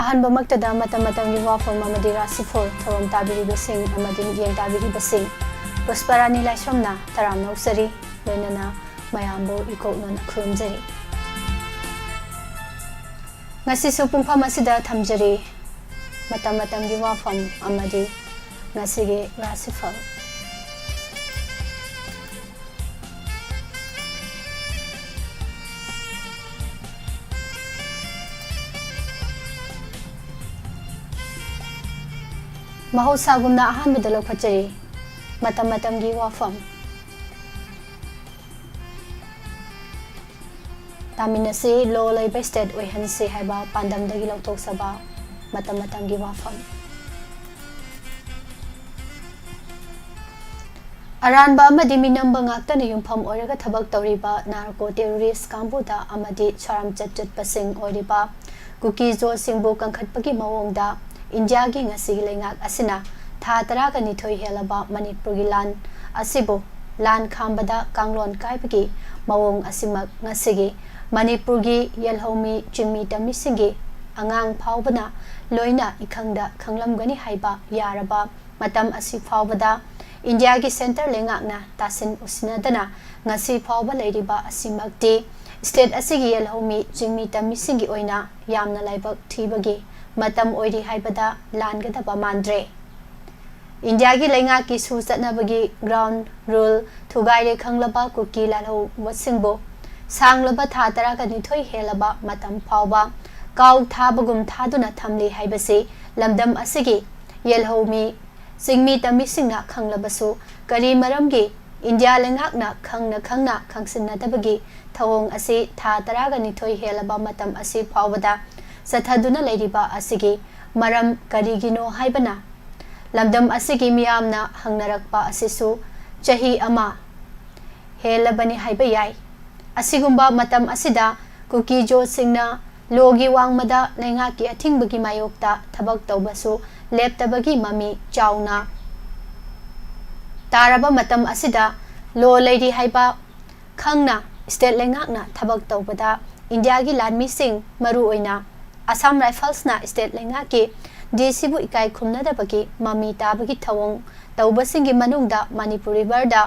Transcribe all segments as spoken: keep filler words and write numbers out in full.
ꯑꯍꯥꯟꯕꯃꯛꯇꯗ ꯃꯇꯝ ꯃꯇꯝꯒꯤ ꯋꯥꯐꯝ ꯑꯃꯗꯤ ꯔꯥꯁꯤꯐꯣꯜ ꯊꯧꯔꯝ ꯇꯥꯕꯤꯔꯤꯕꯁꯤꯡ ꯑꯃꯗꯤ ꯃꯤꯠꯌꯦꯡ ꯇꯥꯕꯤꯔꯤꯕꯁꯤꯡ ꯄꯨꯁꯄꯔꯥꯅꯤ ꯂꯥꯏꯁ꯭ꯔꯝꯅ ꯇꯔꯥꯝꯅ ꯑꯣꯛꯆꯔꯤ꯫ ꯂꯣꯏꯅꯅ ꯃꯌꯥꯝꯕꯨ ꯏꯀꯣꯛꯅꯅ ꯈꯨꯔꯨꯝꯖꯔꯤ꯫ ꯉꯁꯤꯁꯨ ꯄꯨꯡꯐꯝ ꯑꯁꯤꯗ ꯊꯝꯖꯔꯤ ꯃꯇꯝ ꯃꯇꯝꯒꯤ ꯋꯥꯐꯝ ꯑꯃꯗꯤ ꯉꯁꯤꯒꯤ ꯔꯥꯁꯤꯐꯜ꯫ ꯃꯍꯧꯁꯥꯒꯨꯝꯅ ꯑꯍꯥꯟꯕꯗ ꯂꯧꯈꯠꯆꯔꯤ ꯃꯇꯝ ꯃꯇꯝꯒꯤ ꯋꯥꯐꯝ꯫ ꯇꯥꯃꯤꯜ ꯑꯁꯤ ꯂꯣ ꯂꯩꯕ ꯁ꯭ꯇꯦꯠ ꯑꯣꯏꯍꯟꯁꯤ ꯍꯥꯏꯕ ꯄꯥꯟꯗꯝꯗꯒꯤ ꯂꯧꯊꯣꯛꯆꯕ ꯃꯇꯝ ꯃꯇꯝꯒꯤ ꯋꯥꯐꯝ꯫ ꯑꯔꯥꯟꯕ ꯑꯃꯗꯤ ꯃꯤꯅꯝꯕ ꯉꯥꯛꯇꯅ ꯌꯨꯝꯐꯝ ꯑꯣꯏꯔꯒ ꯊꯕꯛ ꯇꯧꯔꯤꯕ ꯅꯥꯔꯀꯣ ꯇꯦꯔꯣꯔꯤꯁ ꯀꯥꯡꯕꯨꯗ ꯑꯃꯗꯤ ꯁ꯭ꯋꯥꯔꯥꯝ ꯆꯠ ꯆꯠꯄꯁꯤꯡ ꯑꯣꯏꯔꯤꯕ ꯀꯨꯀꯤ ꯖꯣꯁꯤꯡꯕꯨ ꯀꯟꯈꯠꯄꯒꯤ ꯃꯑꯣꯡꯗ ꯏꯟꯗꯤꯌꯥꯒꯤ ꯉꯁꯤꯒꯤ ꯂꯩꯉꯥꯛ ꯑꯁꯤꯅ ꯊꯥ ꯇꯔꯥꯒ ꯅꯤꯊꯣꯏ ꯍꯦꯜꯂꯕ ꯃꯅꯤꯄꯨꯔꯒꯤ ꯂꯥꯟ ꯑꯁꯤꯕꯨ ꯂꯥꯟ ꯈꯥꯝꯕꯗ ꯀꯥꯡꯂꯣꯟ ꯀꯥꯏꯕꯒꯤ ꯃꯑꯣꯡ ꯑꯁꯤꯃꯛ ꯉꯁꯤꯒꯤ ꯃꯅꯤꯄꯨꯔꯒꯤ ꯌꯦꯜꯍꯧꯃꯤ ꯆꯤꯡꯃꯤ ꯇꯝꯃꯤꯁꯤꯡꯒꯤ ꯑꯉꯥꯡ ꯐꯥꯎꯕꯅ ꯂꯣꯏꯅ ꯏꯈꯪꯗ ꯈꯪꯂꯝꯒꯅꯤ ꯍꯥꯏꯕ ꯌꯥꯔꯕ ꯃꯇꯝ ꯑꯁꯤ ꯐꯥꯎꯕꯗ ꯏꯟꯗꯤꯌꯥꯒꯤ ꯁꯦꯟꯇꯔ ꯂꯩꯉꯥꯛꯅ ꯇꯥꯁꯤꯟ ꯎꯁꯤꯟꯅꯗꯅ ꯉꯁꯤ ꯐꯥꯎꯕ ꯂꯩꯔꯤꯕ ꯑꯁꯤꯃꯛꯇꯤ ꯁ꯭ꯇꯦꯠ ꯑꯁꯤꯒꯤ ꯌꯦꯜꯍꯧꯃꯤ ꯆꯤꯡꯃꯤ ꯇꯝꯃꯤꯁꯤꯡꯒꯤ ꯑꯣꯏꯅ ꯌꯥꯝꯅ ꯂꯥꯏꯕꯛ ꯊꯤꯕꯒꯤ ꯃꯇꯝ ꯑꯣꯏꯔꯤ ꯍꯥꯏꯕꯗ ꯂꯥꯟꯒꯗꯕ ꯃꯥꯟꯗ꯭ꯔꯦ꯫ ꯏꯟꯗꯤꯌꯥꯒꯤ ꯂꯩꯉꯥꯛꯀꯤ ꯁꯨ ꯆꯠꯅꯕꯒꯤ ꯒ꯭ꯔꯥꯎꯟ ꯔꯨꯜ ꯊꯨꯒꯥꯏꯔꯦ ꯈꯪꯂꯕ ꯀꯨꯀꯤ ꯂꯥꯜꯍꯧꯕꯁꯤꯡꯕꯨ ꯁꯥꯡꯂꯕ ꯊꯥ ꯇꯔꯥꯒ ꯅꯤꯊꯣꯏ ꯍꯦꯜꯂꯕ ꯃꯇꯝ ꯐꯥꯎꯕ ꯀꯥꯎ ꯊꯥꯕꯒꯨꯝ ꯊꯥꯗꯨꯅ ꯊꯝꯂꯤ ꯍꯥꯏꯕꯁꯤ ꯂꯝꯗꯝ ꯑꯁꯤꯒꯤ ꯌꯦꯜꯍꯧꯃꯤ ꯆꯤꯡꯃꯤ ꯇꯝꯃꯤꯁꯤꯡꯅ ꯈꯪꯂꯕꯁꯨ ꯀꯔꯤ ꯃꯔꯝꯒꯤ ꯏꯟꯗꯤꯌꯥ ꯂꯩꯉꯥꯛꯅ ꯈꯪꯅ ꯈꯪꯅ ꯈꯪꯁꯤꯟꯅꯗꯕꯒꯤ ꯊꯧꯑꯣꯡ ꯑꯁꯤ ꯊꯥ ꯇꯔꯥꯒ ꯅꯤꯊꯣꯏ ꯍꯦꯜꯂꯕ ꯃꯇꯝ ꯑꯁꯤ ꯐꯥꯎꯕꯗ ꯆꯠꯊꯗꯨꯅ ꯂꯩꯔꯤꯕ ꯑꯁꯤꯒꯤ ꯃꯔꯝ ꯀꯔꯤꯒꯤꯅꯣ ꯍꯥꯏꯕꯅ ꯂꯝꯗꯝ ꯑꯁꯤꯒꯤ ꯃꯤꯌꯥꯝꯅ ꯍꯪꯅꯔꯛꯄ ꯑꯁꯤꯁꯨ ꯆꯍꯤ ꯑꯃ ꯍꯦꯜꯂꯕꯅꯤ ꯍꯥꯏꯕ ꯌꯥꯏ꯫ ꯑꯁꯤꯒꯨꯝꯕ ꯃꯇꯝ ꯑꯁꯤꯗ ꯀꯨꯀꯤ ꯖꯣꯁꯤꯡꯅ ꯂꯣꯒꯤ ꯋꯥꯡꯃꯗ ꯂꯩꯉꯥꯛꯀꯤ ꯑꯊꯤꯡꯕꯒꯤ ꯃꯥꯌꯣꯛꯇ ꯊꯕꯛ ꯇꯧꯕꯁꯨ ꯂꯦꯞꯇꯕꯒꯤ ꯃꯃꯤ ꯆꯥꯎꯅ ꯇꯥꯔꯕ ꯃꯇꯝ ꯑꯁꯤꯗ ꯂꯣ ꯂꯩꯔꯤ ꯍꯥꯏꯕ ꯈꯪꯅ ꯁ꯭ꯇꯦꯠ ꯂꯩꯉꯥꯛꯅ ꯊꯕꯛ ꯇꯧꯕꯗ ꯏꯟꯗꯤꯌꯥꯒꯤ ꯂꯥꯟꯃꯤꯁꯤꯡ, ꯃꯔꯨꯑꯣꯏꯅ ꯑꯁꯥꯝ ꯔꯥꯏꯐꯜꯁꯅ ꯁ꯭ꯇꯦꯠ ꯂꯩꯉꯥꯛꯀꯤ ꯗꯤ ꯁꯤꯕꯨ ꯏꯀꯥꯏ ꯈꯨꯝꯅꯗꯕꯒꯤ ꯃꯃꯤ ꯇꯥꯕꯒꯤ ꯊꯧꯑꯣꯡ ꯇꯧꯕꯁꯤꯡꯒꯤ ꯃꯅꯨꯡꯗ ꯃꯅꯤꯄꯨꯔ ꯔꯤꯚꯔꯗ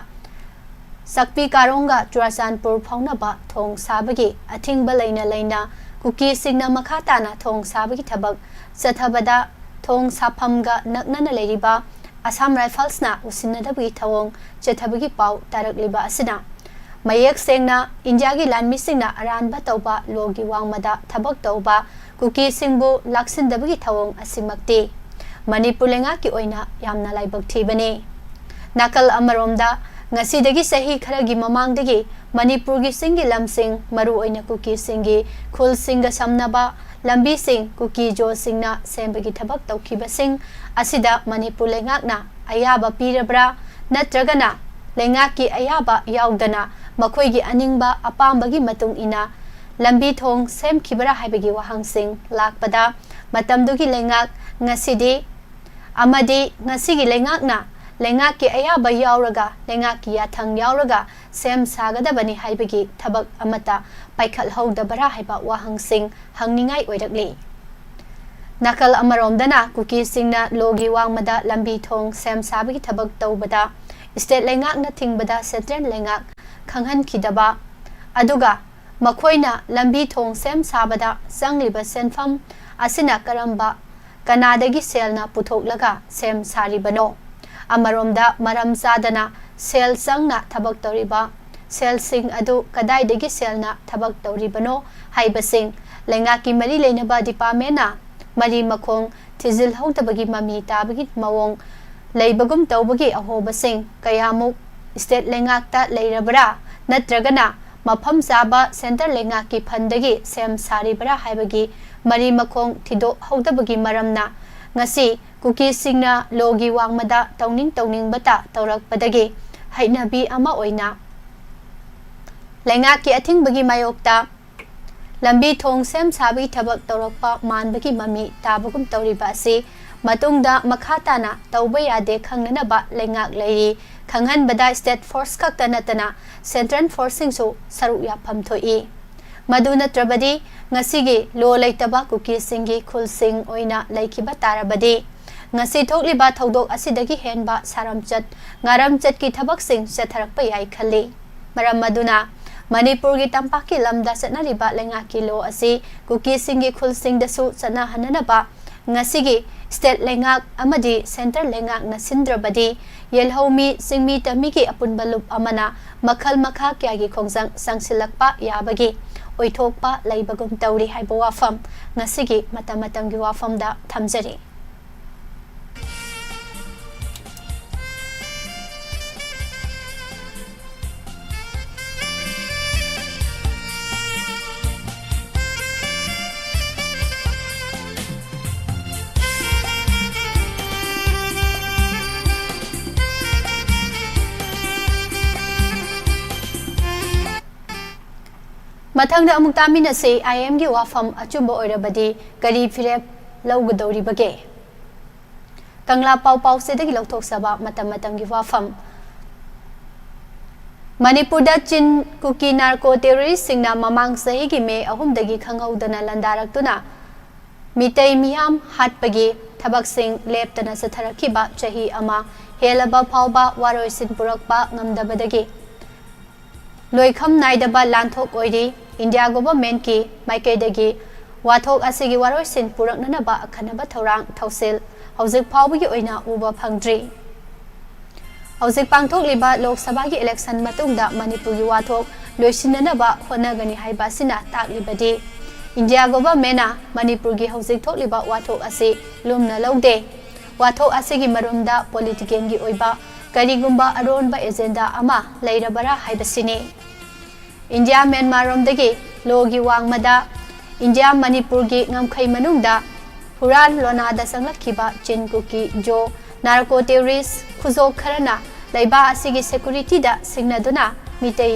ꯁꯛꯄꯤ ꯀꯥꯔꯣꯡꯒ ꯆꯨꯔꯥꯆꯥꯟꯄꯨꯔ ꯐꯥꯎꯅꯕ ꯊꯣꯡ ꯁꯥꯕꯒꯤ ꯑꯊꯤꯡꯕ ꯂꯩꯅ ꯂꯩꯅ ꯀꯨꯀꯤꯁꯤꯡꯅ ꯃꯈꯥ ꯇꯥꯅ ꯊꯣꯡ ꯁꯥꯕꯒꯤ ꯊꯕꯛ ꯆꯠꯊꯕꯗ ꯊꯣꯡ ꯁꯥꯐꯝꯒ ꯅꯛꯅꯅ ꯂꯩꯔꯤꯕ ꯑꯁꯥꯝ ꯔꯥꯏꯐꯜꯁꯅ ꯎꯁꯤꯟꯅꯗꯕꯒꯤ ꯊꯧꯑꯣꯡ ꯆꯠꯊꯕꯒꯤ ꯄꯥꯎ ꯇꯥꯔꯛꯂꯤꯕ ꯑꯁꯤꯅ ꯃꯌꯦꯛ ꯁꯦꯡꯅ ꯏꯟꯗꯤꯌꯥꯒꯤ ꯂꯥꯟꯃꯤꯁꯤꯡꯅ ꯑꯔꯥꯟꯕ ꯇꯧꯕ ꯂꯣꯒꯤ ꯋꯥꯡꯃꯗ ꯊꯕꯛ ꯇꯧꯕ ꯀꯨꯀꯤꯁꯤꯡꯕꯨ ꯂꯥꯛꯁꯤꯟꯗꯕꯒꯤ ꯊꯧꯑꯣꯡ ꯑꯁꯤꯃꯛꯇꯤ ꯃꯅꯤꯄꯨꯔ ꯂꯩꯉꯥꯛꯀꯤ ꯑꯣꯏꯅ ꯌꯥꯝꯅ ꯂꯥꯏꯕꯛ ꯊꯤꯕꯅꯤ꯫ ꯅꯥꯀꯜ ꯑꯃꯔꯣꯝꯗ, ꯉꯁꯤꯗꯒꯤ ꯆꯍꯤ ꯈꯔꯒꯤ ꯃꯃꯥꯡꯗꯒꯤ ꯃꯅꯤꯄꯨꯔꯒꯤ ꯆꯤꯡꯒꯤ ꯂꯝꯁꯤꯡ, ꯃꯔꯨꯑꯣꯏꯅ ꯀꯨꯀꯤꯁꯤꯡꯒꯤ ꯈꯨꯜꯁꯤꯡꯒ ꯁꯝꯅꯕ ꯂꯝꯕꯤꯁꯤꯡ ꯀꯨꯀꯤ ꯖꯣꯁꯤꯡꯅ ꯁꯦꯝꯕꯒꯤ ꯊꯕꯛ ꯇꯧꯈꯤꯕꯁꯤꯡ ꯑꯁꯤꯗ ꯃꯅꯤꯄꯨꯔ ꯂꯩꯉꯥꯛꯅ ꯑꯌꯥꯕ ꯄꯤꯔꯕ꯭ꯔꯥ, ꯅꯠꯇ꯭ꯔꯒꯅ ꯂꯩꯉꯥꯛꯀꯤ ꯑꯌꯥꯕ ꯌꯥꯎꯗꯅ ꯃꯈꯣꯏꯒꯤ ꯑꯅꯤꯡꯕ ꯑꯄꯥꯝꯕꯒꯤ ꯃꯇꯨꯡ ꯏꯟꯅ ꯂꯝꯕꯤ ꯊꯣꯡ ꯁꯦꯝꯈꯤꯕꯔꯥ ꯍꯥꯏꯕꯒꯤ ꯋꯥꯍꯪꯁꯤꯡ ꯂꯥꯛꯄꯗ, ꯃꯇꯝꯗꯨꯒꯤ ꯂꯩꯉꯥꯛ ꯉꯁꯤꯗꯤ ꯑꯃꯗꯤ ꯉꯁꯤꯒꯤ ꯂꯩꯉꯥꯛꯅ ꯂꯩꯉꯥꯛꯀꯤ ꯑꯌꯥꯕ ꯌꯥꯎꯔꯒ, ꯂꯩꯉꯥꯛꯀꯤ ꯌꯥꯊꯪ ꯌꯥꯎꯔꯒ ꯁꯦꯝ ꯁꯥꯒꯗꯕꯅꯤ ꯍꯥꯏꯕꯒꯤ ꯊꯕꯛ ꯑꯃꯠꯇ ꯄꯥꯏꯈꯠꯍꯧꯗꯕꯔꯥ ꯍꯥꯏꯕ ꯋꯥꯍꯪꯁꯤꯡ ꯍꯪꯅꯤꯡꯉꯥꯏ ꯑꯣꯏꯔꯛꯂꯤ꯫ ꯅꯥꯀꯜ ꯑꯃꯔꯣꯝꯗꯅ ꯀꯨꯀꯤꯁꯤꯡꯅ ꯂꯣꯒꯤ ꯋꯥꯡꯃꯗ ꯂꯝꯕꯤ ꯊꯣꯡ ꯁꯦꯝ ꯁꯥꯕꯒꯤ ꯊꯕꯛ ꯇꯧꯕꯗ ꯁ꯭ꯇꯦꯠ ꯂꯩꯉꯥꯛꯅ ꯊꯤꯡꯕꯗ ꯁꯦꯟꯇ꯭ꯔꯦꯜ ꯂꯩꯉꯥꯛ ꯈꯪꯍꯟꯈꯤꯗꯕ, ꯑꯗꯨꯒ ꯃꯈꯣꯏꯅ ꯂꯝꯕꯤ ꯊꯣꯡ ꯁꯦꯝ ꯁꯥꯕꯗ ꯆꯪꯂꯤꯕ ꯁꯦꯟꯐꯝ ꯑꯁꯤꯅ ꯀꯔꯝꯕ, ꯀꯅꯥꯗꯒꯤ ꯁꯦꯜꯅ ꯄꯨꯊꯣꯛꯂꯒ ꯁꯦꯝ ꯁꯥꯔꯤꯕꯅꯣ? ꯑꯃꯔꯣꯝꯗ ꯃꯔꯝ ꯆꯥꯗꯅ ꯁꯦꯜ ꯆꯪꯅ ꯊꯕꯛ ꯇꯧꯔꯤꯕ ꯁꯦꯜꯁꯤꯡ ꯑꯗꯨ ꯀꯗꯥꯏꯗꯒꯤ ꯁꯦꯜꯅ ꯊꯕꯛ ꯇꯧꯔꯤꯕꯅꯣ ꯍꯥꯏꯕꯁꯤꯡ ꯂꯩꯉꯥꯛꯀꯤ ꯃꯔꯤ ꯂꯩꯅꯕ ꯗꯤꯄꯥꯔꯠꯃꯦꯟꯅ ꯃꯔꯤ ꯃꯈꯣꯡ ꯊꯤꯖꯤꯜꯍꯧꯗꯕꯒꯤ ꯃꯃꯤ ꯇꯥꯕꯒꯤ ꯃꯑꯣꯡ ꯂꯩꯕꯒꯨꯝ ꯇꯧꯕꯒꯤ ꯑꯍꯣꯕꯁꯤꯡ ꯀꯌꯥꯃꯨꯛ ꯁ꯭ꯇꯦꯠ ꯂꯩꯉꯥꯛꯇ ꯂꯩꯔꯕ꯭ꯔꯥ, ꯅꯠꯇ꯭ꯔꯒꯅ ꯃꯐꯝ ꯆꯥꯕ ꯁꯦꯟꯇꯔ ꯂꯩꯉꯥꯛꯀꯤ ꯐꯟꯗꯒꯤ ꯁꯦꯝ ꯁꯥꯔꯤꯕ꯭ꯔꯥ ꯍꯥꯏꯕꯒꯤ ꯃꯔꯤ ꯃꯈꯣꯡ ꯊꯤꯗꯣꯛꯍꯧꯗꯕꯒꯤ ꯃꯔꯝꯅ ꯉꯁꯤ ꯀꯨꯀꯤꯁꯤꯡꯅ ꯂꯣꯒꯤ ꯋꯥꯡꯃꯗ ꯇꯧꯅꯤꯡ ꯇꯧꯅꯤꯡꯕꯇ ꯇꯧꯔꯛꯄꯗꯒꯤ ꯍꯩꯅꯕꯤ ꯑꯃ ꯑꯣꯏꯅ ꯂꯩꯉꯥꯛꯀꯤ ꯑꯊꯤꯡꯕꯒꯤ ꯃꯥꯌꯣꯛꯇ ꯂꯝꯕꯤ ꯊꯣꯡ ꯁꯦꯝ ꯁꯥꯕꯒꯤ ꯊꯕꯛ ꯇꯧꯔꯛꯄ ꯃꯥꯟꯕꯒꯤ ꯃꯃꯤ ꯇꯥꯕꯒꯨꯝ ꯇꯧꯔꯤꯕ ꯑꯁꯤ ꯃꯇꯨꯡꯗ ꯃꯈꯥ ꯇꯥꯅ ꯇꯧꯕ ꯌꯥꯗꯦ ꯈꯪꯅꯅꯕ ꯂꯩꯉꯥꯛ ꯂꯩꯔꯤ ꯈꯪꯍꯟꯕꯗ ꯁ꯭ꯇꯦꯠ ꯐꯣꯔꯁ ꯈꯛꯇ ꯅꯠꯇꯅ ꯁꯦꯟꯇ꯭ꯔꯦꯜ ꯐꯣꯔꯁꯁꯤꯡꯁꯨ ꯁꯔꯨꯛ ꯌꯥꯐꯝ ꯊꯣꯛꯏ꯫ ꯃꯗꯨ ꯅꯠꯇ꯭ꯔꯕꯗꯤ ꯉꯁꯤꯒꯤ ꯂꯣ ꯂꯩꯇꯕ ꯀꯨꯀꯤꯁꯤꯡꯒꯤ ꯈꯨꯜꯁꯤꯡ ꯑꯣꯏꯅ ꯂꯩꯈꯤꯕ ꯇꯥꯔꯕꯗꯤ, ꯉꯁꯤ ꯊꯣꯛꯂꯤꯕ ꯊꯧꯗꯣꯛ ꯑꯁꯤꯗꯒꯤ ꯍꯦꯟꯕ ꯁꯥꯔꯝꯆꯠ ꯉꯥꯔꯝꯆꯠꯀꯤ ꯊꯕꯛꯁꯤꯡ ꯆꯠꯊꯔꯛꯄ ꯌꯥꯏ ꯈꯜꯂꯤ꯫ ꯃꯔꯝ ꯑꯗꯨꯅ ꯃꯅꯤꯄꯨꯔꯒꯤ ꯇꯝꯄꯥꯛꯀꯤ ꯂꯝꯗ ꯆꯠꯅꯔꯤꯕ ꯂꯩꯉꯥꯛꯀꯤ ꯂꯣ ꯑꯁꯤ ꯀꯨꯀꯤꯁꯤꯡꯒꯤ ꯈꯨꯜꯁꯤꯡꯗꯁꯨ ꯆꯠꯅꯍꯟꯅꯅꯕ ꯉꯁꯤꯒꯤ ꯁ꯭ꯇꯦꯠ ꯂꯩꯉꯥꯛ ꯑꯃꯗꯤ ꯁꯦꯟꯇꯔ ꯂꯩꯉꯥꯛꯅ ꯁꯤꯟꯗ꯭ꯔꯕꯗꯤ, ꯌꯦꯜꯍꯧꯃꯤ ꯆꯤꯡꯃꯤ ꯇꯝꯃꯤꯒꯤ ꯑꯄꯨꯟꯕ ꯂꯨꯞ ꯑꯃꯅ ꯃꯈꯜ ꯃꯈꯥ ꯀꯌꯥꯒꯤ ꯈꯣꯡꯖꯪ ꯆꯪꯁꯤꯜꯂꯛꯄ ꯌꯥꯕꯒꯤ ꯑꯣꯏꯊꯣꯛꯄ ꯂꯩꯕꯒꯨꯝ ꯇꯧꯔꯤ ꯍꯥꯏꯕ ꯋꯥꯐꯝ ꯉꯁꯤꯒꯤ ꯃꯇꯝ ꯃꯇꯝꯒꯤ ꯋꯥꯐꯝꯗ ꯊꯝꯖꯔꯤ꯫ ꯃꯊꯪꯗ ꯑꯃꯨꯛ ꯇꯥꯃꯤꯟꯅꯁꯤ, ꯑꯥꯏ ꯑꯦꯝꯒꯤ ꯋꯥꯐꯝ ꯑꯆꯨꯝꯕ ꯑꯣꯏꯔꯕꯗꯤ ꯀꯔꯤ ꯐꯤꯔꯦꯞ ꯂꯧꯒꯗꯧꯔꯤꯕꯒꯦ? ꯀꯪꯂꯥ ꯄꯥꯎ ꯄꯥꯎꯆꯦꯗꯒꯤ ꯂꯧꯊꯣꯛꯆꯕ ꯃꯇꯝ ꯃꯇꯝꯒꯤ ꯋꯥꯐꯝ꯫ ꯃꯅꯤꯄꯨꯔꯗ ꯆꯤꯟ ꯀꯨꯀꯤ ꯅꯥꯔꯀꯣ ꯇꯦꯔꯣꯔꯤꯁꯁꯤꯡꯅ ꯃꯃꯥꯡ ꯆꯍꯤꯒꯤ ꯃꯦ ꯑꯍꯨꯝꯗꯒꯤ ꯈꯪꯍꯧꯗꯅ ꯂꯥꯟꯗꯥꯔꯛꯇꯨꯅ ꯃꯤꯇꯩ ꯃꯤꯌꯥꯝ ꯍꯥꯠꯄꯒꯤ ꯊꯕꯛꯁꯤꯡ ꯂꯦꯞꯇꯅ ꯆꯠꯊꯔꯛꯈꯤꯕ ꯆꯍꯤ ꯑꯃ ꯍꯦꯜꯂꯕ ꯐꯥꯎꯕ ꯋꯥꯔꯣꯏꯁꯤꯟ ꯄꯨꯔꯛꯄ ꯉꯝꯗꯕꯗꯒꯤ ꯂꯣꯏꯈꯝ ꯅꯥꯏꯗꯕ ꯂꯥꯟꯊꯣꯛ ꯑꯣꯏꯔꯤ꯫ ꯏꯟꯗꯤꯌꯥ ꯒꯣꯚꯔꯟꯃꯦꯟꯠꯀꯤ ꯃꯥꯏꯀꯩꯗꯒꯤ ꯋꯥꯊꯣꯛ ꯑꯁꯤꯒꯤ ꯋꯥꯔꯣꯏꯁꯤꯟ ꯄꯨꯔꯛꯅꯅꯕ ꯑꯈꯟꯅꯕ ꯊꯧꯔꯥꯡ ꯊꯧꯁꯤꯜ ꯍꯧꯖꯤꯛ ꯐꯥꯎꯕꯒꯤ ꯑꯣꯏꯅ ꯎꯕ ꯐꯪꯗ꯭ꯔꯤ꯫ ꯍꯧꯖꯤꯛ ꯄꯥꯡꯊꯣꯛꯂꯤꯕ ꯂꯣꯛ ꯁꯚꯥꯒꯤ ꯏꯂꯦꯛꯁꯟ ꯃꯇꯨꯡꯗ ꯃꯅꯤꯄꯨꯔꯒꯤ ꯋꯥꯊꯣꯛ ꯂꯣꯏꯁꯤꯟꯅꯅꯕ ꯍꯣꯠꯅꯒꯅꯤ ꯍꯥꯏꯕ ꯑꯁꯤꯅ ꯇꯥꯛꯂꯤꯕꯗꯤ ꯏꯟꯗꯤꯌꯥ ꯒꯣꯚꯔꯟꯃꯦꯟꯠꯅ ꯃꯅꯤꯄꯨꯔꯒꯤ ꯍꯧꯖꯤꯛ ꯊꯣꯛꯂꯤꯕ ꯋꯥꯊꯣꯛ ꯑꯁꯤ ꯂꯨꯝꯅ ꯂꯧꯗꯦ꯫ ꯋꯥꯊꯣꯛ ꯑꯁꯤꯒꯤ ꯃꯔꯨꯝꯗ ꯄꯣꯂꯤꯇꯤꯀꯦꯜꯒꯤ ꯑꯣꯏꯕ ꯀꯔꯤꯒꯨꯝꯕ ꯑꯔꯣꯟꯕ ꯑꯦꯖꯦꯟꯗꯥ ꯑꯃ ꯂꯩꯔꯕꯔꯥ ꯍꯥꯏꯕꯁꯤꯅꯤ꯫ ꯏꯟꯗꯤꯌꯥ ꯃ꯭ꯌꯥꯟꯃꯥꯔꯔꯣꯝꯗꯒꯤ ꯂꯣꯒꯤ ꯋꯥꯡꯃꯗ ꯏꯟꯗꯤꯌꯥ ꯃꯅꯤꯄꯨꯔꯒꯤ ꯉꯝꯈꯩ ꯃꯅꯨꯡꯗ ꯍꯨꯔꯥꯟ ꯂꯣꯅꯥꯗ ꯆꯪꯂꯛꯈꯤꯕ ꯆꯤꯟ ꯀꯨꯀꯤ ꯖꯣ ꯅꯥꯔꯀꯣ ꯇꯦꯔꯣꯔꯤꯁ ꯈꯨꯖꯣꯛ ꯈꯔꯅ ꯂꯩꯕꯥꯛ ꯑꯁꯤꯒꯤ ꯁꯦꯀꯨꯔꯤꯇꯤꯗ ꯁꯤꯡꯅꯗꯨꯅ ꯃꯤꯇꯩ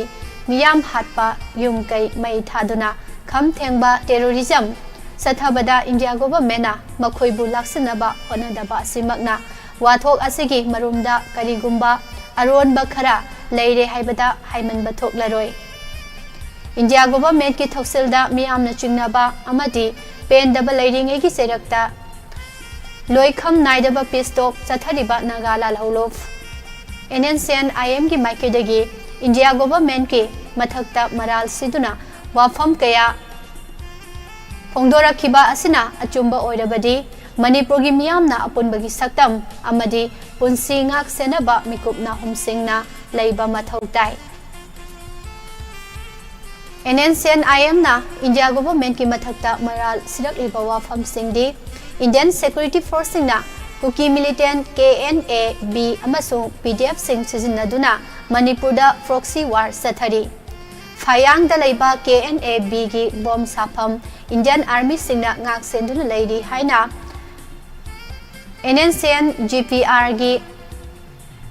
ꯃꯤꯌꯥꯝ ꯍꯥꯠꯄ, ꯌꯨꯝ ꯀꯩ ꯃꯩ ꯊꯥꯗꯨꯅ ꯈꯝ ꯊꯦꯡꯕ ꯇꯦꯔꯣꯔꯤꯖꯝ ꯆꯠꯊꯕꯗ ꯏꯟꯗꯤꯌꯥ ꯒꯣꯚꯔꯟꯃꯦꯟꯠꯅ ꯃꯈꯣꯏꯕꯨ ꯂꯥꯛꯁꯤꯟꯅꯕ ꯍꯣꯠꯅꯗꯕ ꯑꯁꯤꯃꯛꯅ ꯋꯥꯊꯣꯛ ꯑꯁꯤꯒꯤ ꯃꯔꯨꯝꯗ ꯀꯔꯤꯒꯨꯝꯕ ꯑꯔꯣꯟꯕ ꯈꯔ ꯂꯩꯔꯦ ꯍꯥꯏꯕꯗ ꯍꯥꯏꯃꯟꯕ ꯊꯣꯛꯂꯔꯣꯏ꯫ ꯏꯟꯗꯤꯌꯥ ꯒꯣꯚꯔꯟꯃꯦꯟꯠꯀꯤ ꯊꯧꯁꯤꯜꯗ ꯃꯤꯌꯥꯝꯅ ꯆꯤꯡꯅꯕ ꯑꯃꯗꯤ ꯄꯦꯟꯗꯕ ꯂꯩꯔꯤꯉꯩꯒꯤ ꯆꯩꯔꯛꯇ ꯂꯣꯏꯈꯝ ꯅꯥꯏꯗꯕ peace talk ꯆꯠꯊꯔꯤꯕ ꯅꯥꯒꯥ ꯂꯥꯜꯍꯧꯂꯨꯞ꯫ NNCN IMꯒꯤ ꯃꯥꯏꯀꯩꯗꯒꯤ ꯏꯟꯗꯤꯌꯥ ꯒꯣꯚꯔꯟꯃꯦꯟꯠꯀꯤ ꯃꯊꯛꯇ ꯃꯔꯥꯜ ꯁꯤꯗꯨꯅ ꯋꯥꯐꯝ ꯀꯌꯥ ꯐꯣꯡꯗꯣꯔꯛꯈꯤꯕ ꯑꯁꯤꯅ ꯑꯆꯨꯝꯕ ꯑꯣꯏꯔꯕꯗꯤ ꯃꯅꯤꯄꯨꯔꯒꯤ ꯃꯤꯌꯥꯝꯅ ꯑꯄꯨꯟꯕꯒꯤ ꯁꯛꯇꯝ ꯑꯃꯗꯤ ꯄꯨꯟꯁꯤ ꯉꯥꯛ ꯁꯦꯟꯅꯕ ꯃꯤꯀꯨꯞ ꯅꯥꯍꯨꯝꯁꯤꯡꯅ ꯂꯩꯕ ꯃꯊꯧ ꯇꯥꯏ꯫ NNCN IMꯅ ꯏꯟꯗꯤꯌꯥ ꯒꯣꯚꯔꯟꯃꯦꯟꯠꯀꯤ ꯃꯊꯛꯇ ꯃꯔꯥꯜ ꯁꯤꯔꯛꯂꯤꯕ ꯋꯥꯐꯝꯁꯤꯡꯗꯤ ꯏꯟꯗꯤꯌꯟ ꯁꯦꯀ꯭ꯌꯨꯔꯤꯇꯤ ꯐꯣꯔꯁꯁꯤꯡꯅ ꯀꯨꯀꯤ ꯃꯤꯂꯤꯇꯦꯟꯠ KNA-B ꯑꯃꯁꯨꯡ PDFꯁꯤꯡ ꯁꯤꯖꯤꯟꯅꯗꯨꯅ ꯃꯅꯤꯄꯨꯔꯗ proxy war ꯆꯠꯊꯔꯤ꯫ ꯐꯌꯥꯡꯗ ꯂꯩꯕ KNA-Bꯒꯤ ꯕꯣꯝ ꯁꯥꯐꯝ ꯏꯟꯗꯤꯌꯟ ꯑꯥꯔꯃꯤꯁꯤꯡꯅ ꯉꯥꯛ ꯁꯦꯟꯗꯨꯅ ꯂꯩꯔꯤ ꯍꯥꯏꯅ NNCN GPRꯒꯤ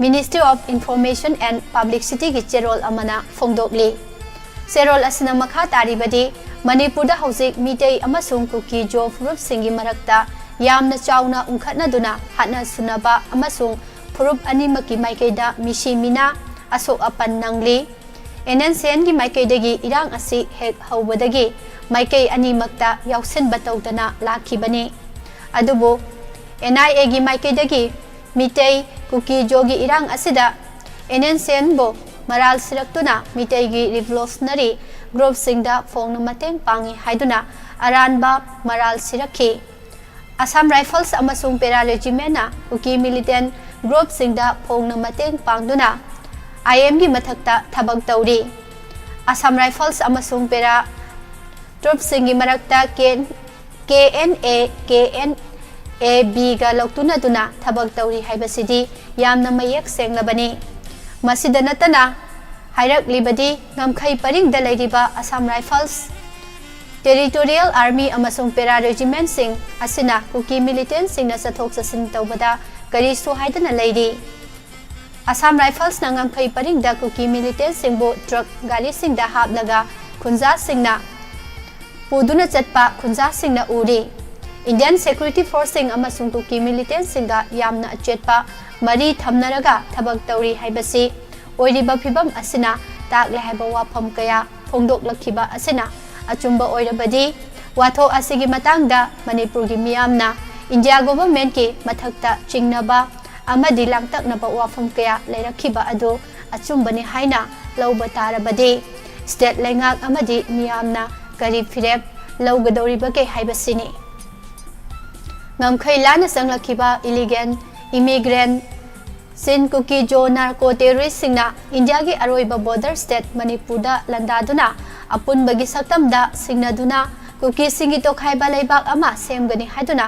Ministry of Information and Publicityꯒꯤ ꯆꯦꯔꯣꯜ ꯑꯃꯅ ꯐꯣꯡꯗꯣꯛꯂꯤ꯫ ꯆꯦꯔꯣꯜ ꯑꯁꯤꯅ ꯃꯈꯥ ꯇꯥꯔꯤꯕꯗꯤ, ꯃꯅꯤꯄꯨꯔꯗ ꯍꯧꯖꯤꯛ ꯃꯤꯇꯩ ꯑꯃꯁꯨꯡ ꯀꯨꯀꯤ ꯖꯣ ꯐꯨꯔꯨꯞꯁꯤꯡꯒꯤ ꯃꯔꯛꯇ ꯌꯥꯝꯅ ꯆꯥꯎꯅ ꯎꯪꯈꯠꯅꯗꯨꯅ ꯍꯥꯠꯅ ꯁꯨꯅꯕ ꯑꯃꯁꯨꯡ ꯐꯨꯔꯨꯞ ꯑꯅꯤꯃꯛꯀꯤ ꯃꯥꯏꯀꯩꯗ ꯃꯤꯁꯤ ꯃꯤꯅꯥ, ꯑꯁꯣꯛ ꯑꯄꯟ ꯅꯪꯂꯤ꯫ NNCNꯒꯤ ꯃꯥꯏꯀꯩꯗꯒꯤ ꯏꯔꯥꯡ ꯑꯁꯤ ꯍꯦꯛ ꯍꯧꯕꯗꯒꯤ ꯃꯥꯏꯀꯩ ꯑꯅꯤꯃꯛꯇ ꯌꯥꯎꯁꯤꯟꯕ ꯇꯧꯗꯅ ꯂꯥꯛꯈꯤꯕꯅꯤ꯫ ꯑꯗꯨꯕꯨ NIAꯒꯤ ꯃꯥꯏꯀꯩꯗꯒꯤ ꯃꯤꯇꯩ ꯀꯨꯀꯤ ꯖꯣꯒꯤ ꯏꯔꯥꯡ ꯑꯁꯤꯗ NNCNꯕꯨ ꯃꯔꯥꯜ ꯁꯤꯔꯛꯇꯨꯅ ꯃꯤꯇꯩꯒꯤ revolutionary groupꯁꯤꯡꯗ ꯐꯣꯡꯅ ꯃꯇꯦꯡ ꯄꯥꯡꯏ ꯍꯥꯏꯗꯨꯅ ꯑꯔꯥꯟꯕ ꯃꯔꯥꯜ ꯁꯤꯔꯛꯈꯤ꯫ Assam Rifles ꯑꯃꯁꯨꯡ Para Regimentꯅ ꯀꯨꯀꯤ militant groupꯁꯤꯡꯗ ꯐꯣꯡꯅ ꯃꯇꯦꯡ ꯄꯥꯡꯗꯨꯅ IMꯒꯤ ꯃꯊꯛꯇ ꯊꯕꯛ ꯇꯧꯔꯤ꯫ Assam Rifles ꯑꯃꯁꯨꯡ Para troopꯁꯤꯡꯒꯤ ꯃꯔꯛꯇ ꯀꯦꯟ-, KNA, KNA-Bꯒ ꯂꯧꯇꯨꯅꯗꯨꯅ ꯊꯕꯛ ꯇꯧꯔꯤ ꯍꯥꯏꯕꯁꯤꯗꯤ ꯌꯥꯝꯅ ꯃꯌꯦꯛ ꯁꯦꯡꯂꯕꯅꯤ꯫ ꯃꯁꯤꯗ ꯅꯠꯇꯅ ꯍꯥꯏꯔꯛꯂꯤꯕꯗꯤ ꯉꯝꯈꯩ ꯄꯔꯤꯡꯗ ꯂꯩꯔꯤꯕ Assam Rifles, Territorial Army ꯑꯃꯁꯨꯡ Para Regimentꯁꯤꯡ ꯑꯁꯤꯅ ꯀꯨꯀꯤ militantꯁꯤꯡꯅ ꯆꯠꯊꯣꯛ ꯆꯠꯁꯤꯟ ꯇꯧꯕꯗ ꯀꯔꯤꯁꯨ ꯍꯥꯏꯗꯅ ꯂꯩꯔꯤ꯫ Assam Riflesꯅ ꯉꯝꯈꯩ ꯄꯔꯤꯡꯗ ꯀꯨꯀꯤ militantꯁꯤꯡꯕꯨ truck ꯒꯥꯔꯤꯁꯤꯡꯗ ꯍꯥꯞꯂꯒ ꯈꯨꯟꯖꯥꯁꯤꯡꯅ ꯄꯨꯗꯨꯅ ꯆꯠꯄ ꯈꯨꯟꯖꯥꯁꯤꯡꯅ ꯎꯔꯤ꯫ Indian security forceꯁꯤꯡ ꯑꯃꯁꯨꯡ ꯀꯨꯀꯤ militantꯁꯤꯡꯒ ꯌꯥꯝꯅ ꯑꯆꯦꯠꯄ ꯃꯔꯤ ꯊꯝꯅꯔꯒ ꯊꯕꯛ ꯇꯧꯔꯤ ꯍꯥꯏꯕꯁꯤ ꯑꯣꯏꯔꯤꯕ ꯐꯤꯚꯝ ꯑꯁꯤꯅ ꯇꯥꯛꯂꯦ ꯍꯥꯏꯕ ꯋꯥꯐꯝ ꯀꯌꯥ ꯐꯣꯡꯗꯣꯛꯂꯛꯈꯤꯕ ꯑꯁꯤꯅ ꯑꯆꯨꯝꯕ ꯑꯣꯏꯔꯕꯗꯤ, ꯋꯥꯊꯣꯛ ꯑꯁꯤꯒꯤ ꯃꯇꯥꯡꯗ ꯃꯅꯤꯄꯨꯔꯒꯤ ꯃꯤꯌꯥꯝꯅ ꯏꯟꯗꯤꯌꯥ ꯒꯣꯚꯔꯟꯃꯦꯟꯠꯀꯤ ꯃꯊꯛꯇ ꯆꯤꯡꯅꯕ ꯑꯃꯗꯤ ꯂꯥꯡꯇꯛꯅꯕ ꯋꯥꯐꯝ ꯀꯌꯥ ꯂꯩꯔꯛꯈꯤꯕ ꯑꯗꯨ ꯑꯆꯨꯝꯕꯅꯤ ꯍꯥꯏꯅ ꯂꯧꯕ ꯇꯥꯔꯕꯗꯤ, ꯁ꯭ꯇꯦꯠ ꯂꯩꯉꯥꯛ ꯑꯃꯗꯤ ꯃꯤꯌꯥꯝꯅ ꯀꯔꯤ ꯐꯤꯔꯦꯞ ꯂꯧꯒꯗꯧꯔꯤꯕꯒꯦ ꯍꯥꯏꯕꯁꯤꯅꯤ꯫ ꯉꯝꯈꯩ ꯂꯥꯟꯅ ꯆꯪꯂꯛꯈꯤꯕ ꯏꯂꯤꯒꯦꯜ ꯏꯃꯤꯒ꯭ꯔꯦꯟꯠ ꯆꯤꯟ ꯀꯨꯀꯤ ꯖꯣ ꯅꯥꯔꯀꯣ ꯇꯦꯔꯣꯔꯤꯁ꯭ꯠꯁꯤꯡꯅ ꯏꯟꯗꯤꯌꯥꯒꯤ ꯑꯔꯣꯏꯕ ꯕꯣꯔꯗꯔ ꯁ꯭ꯇꯦꯠ ꯃꯅꯤꯄꯨꯔꯗ ꯂꯥꯟꯗꯥꯗꯨꯅ ꯑꯄꯨꯟꯕꯒꯤ ꯁꯛꯇꯝꯗ ꯁꯤꯡꯅꯗꯨꯅ ꯀꯨꯀꯤꯁꯤꯡꯒꯤ ꯇꯣꯈꯥꯏꯕ ꯂꯩꯕꯥꯛ ꯑꯃ ꯁꯦꯝꯒꯅꯤ ꯍꯥꯏꯗꯨꯅ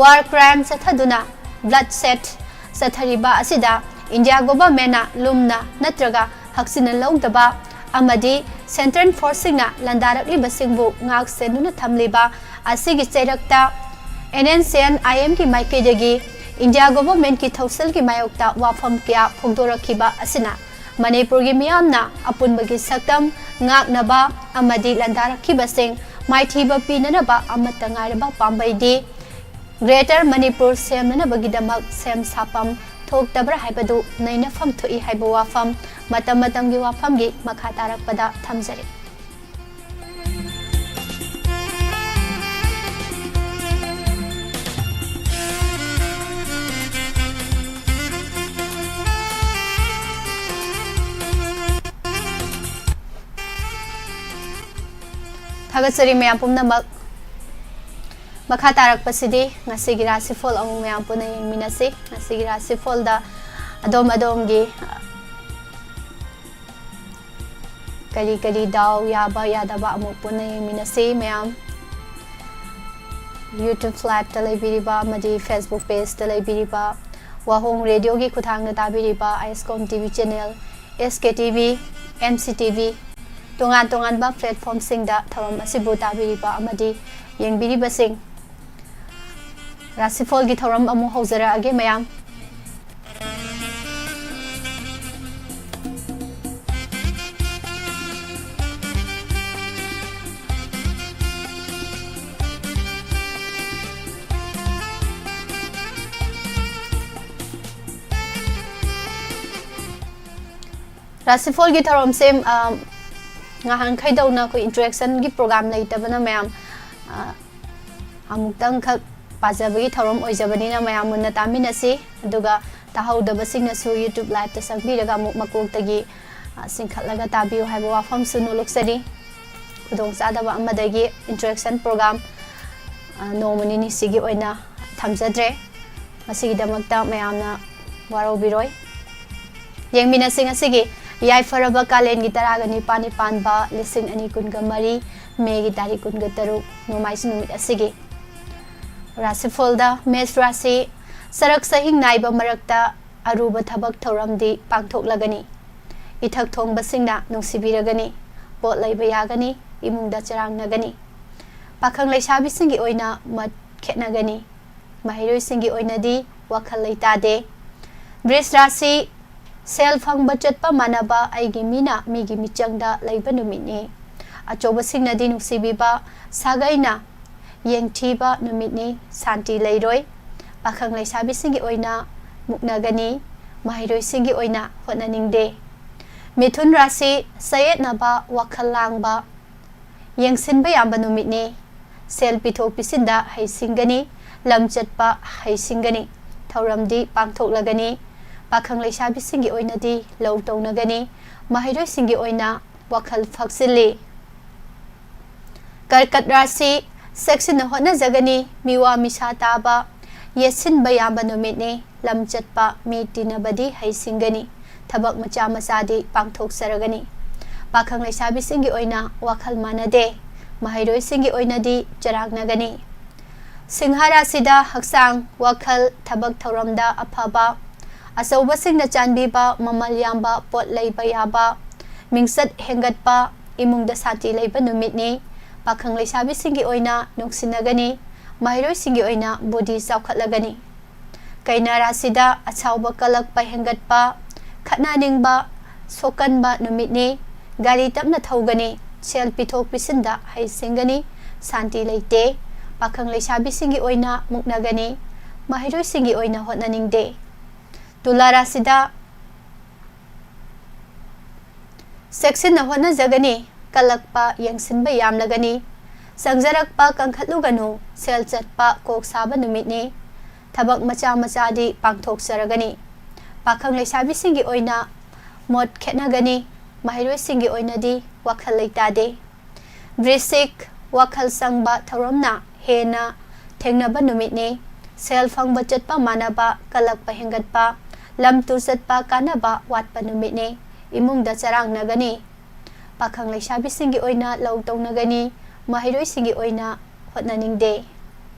ꯋꯥꯔ ꯀ꯭ꯔꯥꯏꯝ ꯆꯠꯊꯗꯨꯅ ꯕ꯭ꯂꯗ ꯁꯦꯗ ꯆꯠꯊꯔꯤꯕ ꯑꯁꯤꯗ ꯏꯟꯗꯤꯌꯥ ꯒꯣꯚꯔꯟꯃꯦꯟꯠꯅ ꯂꯨꯝꯅ ꯅꯠꯇ꯭ꯔꯒ ꯍꯛꯆꯤꯟꯅ ꯂꯧꯗꯕ ꯑꯃꯗꯤ ꯁꯦꯟꯇ꯭ꯔꯦꯜ ꯐꯣꯔꯁꯁꯤꯡꯅ ꯂꯥꯟꯗꯥꯔꯛꯂꯤꯕꯁꯤꯡꯕꯨ ꯉꯥꯛ ꯁꯦꯟꯗꯨꯅ ꯊꯝꯂꯤꯕ ꯑꯁꯤꯒꯤ ꯆꯩꯔꯛꯇ ꯑꯦꯟ ꯑꯦꯟ ꯁꯤ ꯑꯦꯟ ꯑꯥꯏ ꯑꯦꯝꯒꯤ ꯃꯥꯏꯀꯩꯗꯒꯤ ꯏꯟꯗꯤꯌꯥ ꯒꯣꯚꯔꯟꯃꯦꯟꯠꯀꯤ ꯊꯧꯁꯤꯜꯒꯤ ꯃꯥꯌꯣꯛꯇ ꯋꯥꯐꯝ ꯀꯌꯥ ꯐꯣꯡꯗꯣꯔꯛꯈꯤꯕ ꯑꯁꯤꯅ ꯃꯅꯤꯄꯨꯔꯒꯤ ꯃꯤꯌꯥꯝꯅ ꯑꯄꯨꯟꯕꯒꯤ ꯁꯛꯇꯝ ꯉꯥꯛꯅꯕ ꯑꯃꯗꯤ ꯂꯥꯟꯗꯥꯔꯛꯈꯤꯕꯁꯤꯡ ꯃꯥꯏꯊꯤꯕ ꯄꯤꯅꯅꯕ ꯑꯃꯠꯇ ꯉꯥꯏꯔꯕ ꯄꯥꯝꯕꯩꯗꯤ ꯒ꯭ꯔꯦꯇꯔ ꯃꯅꯤꯄꯨꯔ ꯁꯦꯝꯅꯅꯕꯒꯤꯗꯃꯛ ꯁꯦꯝ ꯁꯥꯐꯝ ꯊꯣꯛꯇꯕ꯭ꯔꯥ ꯍꯥꯏꯕꯗꯨ ꯅꯩꯅꯐꯝ ꯊꯣꯛꯏ ꯍꯥꯏꯕ ꯋꯥꯐꯝ ꯃꯇꯝ ꯃꯇꯝꯒꯤ ꯋꯥꯐꯝꯒꯤ ꯃꯈꯥ ꯇꯥꯔꯛꯄꯗ ꯊꯝꯖꯔꯤ꯫ ꯊꯥꯒꯠꯆꯔꯤ ꯃꯌꯥꯝ ꯄꯨꯝꯅꯃꯛ꯫ ꯃꯈꯥ ꯇꯥꯔꯛꯄꯁꯤꯗꯤ ꯉꯁꯤꯒꯤ ꯔꯥꯁꯤꯐꯣꯜ ꯑꯃꯨꯛ ꯃꯌꯥꯝ ꯄꯨꯟꯅ ꯌꯦꯡꯃꯤꯟꯅꯁꯤ꯫ ꯉꯁꯤꯒꯤ ꯔꯥꯁꯤꯐꯣꯜꯗ ꯑꯗꯣꯝ ꯑꯗꯣꯝꯒꯤ ꯀꯔꯤ ꯀꯔꯤ ꯗꯥꯎ ꯌꯥꯕ ꯌꯥꯗꯕ ꯑꯃꯨꯛ ꯄꯨꯟꯅ ꯌꯦꯡꯃꯤꯟꯅꯁꯤ ꯃꯌꯥꯝ꯫ YouTube live ꯇ ꯂꯩꯕꯤꯔꯤꯕ ꯑꯃꯗꯤ Facebook page ꯇ ꯂꯩꯕꯤꯔꯤꯕ, ꯋꯥꯍꯣꯡ ꯔꯦꯗꯤꯑꯣꯒꯤ ꯈꯨꯠꯊꯥꯡꯗ ꯇꯥꯕꯤꯔꯤꯕ I S com T V channel, S K T V, M C T V, ꯇꯣꯉꯥꯟ ꯇꯣꯉꯥꯟꯕ platform ꯁꯤꯡꯗ ꯊꯧꯔꯝ ꯑꯁꯤꯕꯨ ꯇꯥꯕꯤꯔꯤꯕ ꯑꯃꯗꯤ ꯌꯦꯡꯕꯤꯔꯤꯕꯁꯤꯡ, ꯔꯥꯁꯤꯐꯣꯜꯒꯤ ꯊꯧꯔꯝ ꯑꯃꯨꯛ ꯍꯧꯖꯔꯛꯑꯒꯦ ꯃꯌꯥꯝ꯫ ꯔꯥꯁꯤꯐꯣꯜꯒꯤ ꯊꯧꯔꯝꯁꯦ, ꯑ, ꯉꯍꯥꯟꯈꯩꯗꯧꯅ ꯑꯩꯈꯣꯏ ꯏꯟꯇꯔꯦꯛꯁꯟꯒꯤ ꯄ꯭ꯔꯣꯒ꯭ꯔꯥꯝ ꯂꯩꯇꯕꯅ ꯃꯌꯥꯝ, ꯑ, ꯑꯃꯨꯛꯇꯪꯈꯛ ꯄꯥꯖꯕꯒꯤ ꯊꯧꯔꯝ ꯑꯣꯏꯖꯕꯅꯤꯅ ꯃꯌꯥꯝ ꯃꯨꯟꯅ ꯇꯥꯃꯤꯟꯅꯁꯤ꯫ ꯑꯗꯨꯒ ꯇꯥꯍꯧꯗꯕꯁꯤꯡꯅꯁꯨ YouTube ꯂꯥꯏꯞꯇ ꯆꯪꯕꯤꯔꯒ ꯑꯃꯨꯛ ꯃꯀꯣꯛꯇꯒꯤ, ꯑ, ꯆꯤꯡꯈꯠꯂꯒ ꯇꯥꯕꯤꯌꯨ ꯍꯥꯏꯕ ꯋꯥꯐꯝꯁꯨ ꯅꯣꯂꯨꯛꯆꯔꯤ꯫ ꯈꯨꯗꯣꯡꯆꯥꯗꯕ ꯑꯃꯗꯒꯤ ꯏꯟꯇꯔꯦꯛꯁꯟ ꯄ꯭ꯔꯣꯒ꯭ꯔꯥꯝ, ꯑ, ꯅꯣꯡꯃ ꯅꯤꯅꯤꯁꯤꯒꯤ ꯑꯣꯏꯅ ꯊꯝꯖꯗ꯭ꯔꯦ꯫ ꯃꯁꯤꯒꯤꯗꯃꯛꯇ ꯃꯌꯥꯝꯅ ꯋꯥꯔꯧꯕꯤꯔꯣꯏ꯫ ꯌꯦꯡꯃꯤꯟꯅꯁꯤ ꯉꯁꯤꯒꯤ ꯌꯥꯏꯐꯔꯕ ꯀꯥꯂꯦꯟꯒꯤ ꯇꯔꯥꯒ ꯅꯤꯄꯥꯜ ꯅꯤꯄꯥꯟꯕ ꯂꯤꯁꯤꯡ ꯑꯅꯤ ꯀꯨꯟꯒ ꯃꯔꯤ, ꯃꯦꯒꯤ ꯇꯥꯔꯤꯛ ꯀꯨꯟꯒ ꯇꯔꯨꯛ, ꯅꯣꯡꯃꯥꯏꯖꯤꯡ ꯅꯨꯃꯤꯠ ꯑꯁꯤꯒꯤ ꯔꯥꯁꯤꯐꯣꯜꯗ ꯃꯦꯁ ꯔꯥꯁꯤ ꯁꯔꯛ ꯁꯍꯤꯡ ꯅꯥꯏꯕ ꯃꯔꯛꯇ ꯑꯔꯨꯕ ꯊꯕꯛ ꯊꯧꯔꯝꯗꯤ ꯄꯥꯡꯊꯣꯛꯂꯒꯅꯤ꯫ ꯏꯊꯛ ꯊꯣꯡꯕꯁꯤꯡꯅ ꯅꯨꯡꯁꯤꯕꯤꯔꯒꯅꯤ, ꯄꯣꯠ ꯂꯩꯕ ꯌꯥꯒꯅꯤ, ꯏꯃꯨꯡꯗ ꯆꯔꯥꯡꯅꯒꯅꯤ꯫ ꯄꯥꯈꯪ ꯂꯩꯁꯥꯕꯤꯁꯤꯡꯒꯤ ꯑꯣꯏꯅ ꯃꯠ ꯈꯦꯠꯅꯒꯅꯤ꯫ ꯃꯍꯩꯔꯣꯏꯁꯤꯡꯒꯤ ꯑꯣꯏꯅꯗꯤ ꯋꯥꯈꯜ ꯂꯩꯇꯥꯗꯦ꯫ ꯕ꯭ꯔꯤꯖ ꯔꯥꯁꯤ ꯁꯦꯜ ꯐꯪꯕ ꯆꯠꯄ ꯃꯥꯟꯅꯕ ꯑꯩꯒꯤ ꯃꯤꯅ ꯃꯤꯒꯤ ꯃꯤꯆꯪꯗ ꯂꯩꯕ ꯅꯨꯃꯤꯠꯅꯤ꯫ ꯑꯆꯧꯕꯁꯤꯡꯅꯗꯤ ꯅꯨꯡꯁꯤꯕꯤꯕ ꯁꯥꯒꯩꯅ ꯌꯦꯡꯊꯤꯕ ꯅꯨꯃꯤꯠꯅꯤ꯫ ꯁꯥꯟꯇꯤ ꯂꯩꯔꯣꯏ꯫ ꯄꯥꯈꯪ ꯂꯩꯁꯥꯕꯤꯁꯤꯡꯒꯤ ꯑꯣꯏꯅ ꯃꯨꯛꯅꯒꯅꯤ꯫ ꯃꯍꯩꯔꯣꯏꯁꯤꯡꯒꯤ ꯑꯣꯏꯅ ꯍꯣꯠꯅꯅꯤꯡꯗꯦ꯫ ꯃꯤꯊꯨꯟ ꯔꯥꯁꯤ ꯆꯌꯦꯠꯅꯕ, ꯋꯥꯈꯜ ꯂꯥꯡꯕ, ꯌꯦꯡꯁꯤꯟꯕ ꯌꯥꯕ ꯅꯨꯃꯤꯠꯅꯤ꯫ ꯁꯦꯜ ꯄꯤꯊꯣꯛ ꯄꯤꯁꯤꯟꯗ ꯍꯩꯁꯤꯡꯒꯅꯤ꯫ ꯂꯝ ꯆꯠꯄ ꯍꯩꯁꯤꯡꯒꯅꯤ꯫ ꯊꯧꯔꯝꯗꯤ ꯄꯥꯡꯊꯣꯛꯂꯒꯅꯤ꯫ ꯄꯥꯈꯪ ꯂꯩꯁꯥꯕꯤꯁꯤꯡꯒꯤ ꯑꯣꯏꯅꯗꯤ ꯂꯧ ꯇꯧꯅꯒꯅꯤ꯫ ꯃꯍꯩꯔꯣꯏꯁꯤꯡꯒꯤ ꯑꯣꯏꯅ ꯋꯥꯈꯜ ꯐꯛꯆꯤꯜꯂꯤ꯫ ꯀꯔꯀꯠ ꯔꯥꯁꯤ ꯆꯦꯛꯁꯤꯟꯅ ꯍꯣꯠꯅꯖꯒꯅꯤ꯫ ꯃꯤꯋꯥ ꯃꯤꯁꯥ ꯇꯥꯕ, ꯌꯦꯠꯁꯤꯟꯕ ꯌꯥꯕ ꯅꯨꯃꯤꯠꯅꯤ꯫ ꯂꯝ ꯆꯠꯄ, ꯃꯤ ꯇꯤꯟꯅꯕꯗꯤ ꯍꯩꯁꯤꯡꯒꯅꯤ꯫ ꯊꯕꯛ ꯃꯆꯥ ꯃꯆꯥꯗꯤ ꯄꯥꯡꯊꯣꯛꯆꯔꯒꯅꯤ꯫ ꯄꯥꯈꯪ ꯂꯩꯁꯥꯕꯤꯁꯤꯡꯒꯤ ꯑꯣꯏꯅ ꯋꯥꯈꯜ ꯃꯥꯟꯅꯗꯦ꯫ ꯃꯍꯩꯔꯣꯏꯁꯤꯡꯒꯤ ꯑꯣꯏꯅꯗꯤ ꯆꯔꯥꯡꯅꯒꯅꯤ꯫ ꯁꯤꯡꯍ ꯔꯥꯁꯤꯗ ꯍꯛꯆꯥꯡ, ꯋꯥꯈꯜ, ꯊꯕꯛ ꯊꯧꯔꯝꯗ ꯑꯐꯕ, ꯑꯆꯧꯕꯁꯤꯡꯅ ꯆꯥꯟꯕꯤꯕ, ꯃꯃꯜ ꯌꯥꯝꯕ ꯄꯣꯠ ꯂꯩꯕ ꯌꯥꯕ, ꯃꯤꯡꯆꯠ ꯍꯦꯟꯒꯠꯄ, ꯏꯃꯨꯡꯗ ꯁꯥꯟꯇꯤ ꯂꯩꯕ ꯅꯨꯃꯤꯠꯅꯤ꯫ ꯄꯥꯈꯪ ꯂꯩꯁꯥꯕꯤꯁꯤꯡꯒꯤ ꯑꯣꯏꯅ ꯅꯨꯡꯁꯤꯅꯒꯅꯤ꯫ ꯃꯍꯩꯔꯣꯏꯁꯤꯡꯒꯤ ꯑꯣꯏꯅ ꯕꯨꯙꯤ ꯆꯥꯎꯈꯠꯂꯒꯅꯤ꯫ ꯀꯩꯅꯥ ꯔꯥꯁꯤꯗ ꯑꯁꯥꯎꯕ ꯀꯂꯛꯄ ꯍꯦꯟꯒꯠꯄ, ꯈꯠꯅꯅꯤꯡꯕ, ꯁꯣꯛꯀꯟꯕ ꯅꯨꯃꯤꯠꯅꯤ꯫ ꯒꯥꯔꯤ ꯇꯞꯅ ꯊꯧꯒꯅꯤ꯫ ꯁꯦꯜ ꯄꯤꯊꯣꯛ ꯄꯤꯁꯤꯟꯗ ꯍꯩꯁꯤꯡꯒꯅꯤ꯫ ꯁꯥꯟꯇꯤ ꯂꯩꯇꯦ꯫ ꯄꯥꯈꯪ ꯂꯩꯁꯥꯕꯤꯁꯤꯡꯒꯤ ꯑꯣꯏꯅ ꯃꯨꯛꯅꯒꯅꯤ꯫ ꯃꯍꯩꯔꯣꯏꯁꯤꯡꯒꯤ ꯑꯣꯏꯅ ꯍꯣꯠꯅꯅꯤꯡꯗꯦ꯫ ꯇꯨꯂꯥ ꯔꯥꯁꯤꯗ ꯆꯦꯛꯁꯤꯟꯅ ꯍꯣꯠꯅꯖꯒꯅꯤ꯫ ꯀꯜꯂꯛꯄ ꯌꯦꯡꯁꯤꯟꯕ ꯌꯥꯝꯂꯒꯅꯤ꯫ ꯆꯪꯖꯔꯛꯄ ꯀꯟꯈꯠꯂꯨꯒꯅꯨ, ꯁꯦꯜ ꯆꯠꯄ ꯀꯣꯛ ꯁꯥꯕ ꯅꯨꯃꯤꯠꯅꯤ꯫ ꯊꯕꯛ ꯃꯆꯥ ꯃꯆꯥꯗꯤ ꯄꯥꯡꯊꯣꯛꯆꯔꯒꯅꯤ꯫ ꯄꯥꯈꯪ ꯂꯩꯁꯥꯕꯤꯁꯤꯡꯒꯤ ꯑꯣꯏꯅ ꯃꯣꯠ ꯈꯦꯠꯅꯒꯅꯤ꯫ ꯃꯍꯩꯔꯣꯏꯁꯤꯡꯒꯤ ꯑꯣꯏꯅꯗꯤ ꯋꯥꯈꯜ ꯂꯩꯇꯥꯗꯦ꯫ ꯕ꯭ꯔꯤꯁꯤꯛ, ꯋꯥꯈꯜ ꯆꯪꯕ ꯊꯧꯔꯝꯅ ꯍꯦꯟꯅ ꯊꯦꯡꯅꯕ ꯅꯨꯃꯤꯠꯅꯤ꯫ ꯁꯦꯜ ꯐꯪꯕ ꯆꯠꯄ ꯃꯥꯟꯅꯕ, ꯀꯜꯂꯛꯄ ꯍꯦꯟꯒꯠꯄ, ꯂꯝ ꯇꯨꯔ ꯆꯠꯄ ꯀꯥꯟꯅꯕ ꯋꯥꯠꯄ ꯅꯨꯃꯤꯠꯅꯤ꯫ ꯏꯃꯨꯡꯗ ꯆꯔꯥꯡꯅꯒꯅꯤ꯫ ꯄꯥꯈꯪ ꯂꯩꯁꯥꯕꯤꯁꯤꯡꯒꯤ ꯑꯣꯏꯅ ꯂꯧ ꯇꯧꯅꯒꯅꯤ꯫ ꯃꯍꯩꯔꯣꯏꯁꯤꯡꯒꯤ ꯑꯣꯏꯅ ꯍꯣꯠꯅꯅꯤꯡꯗꯦ꯫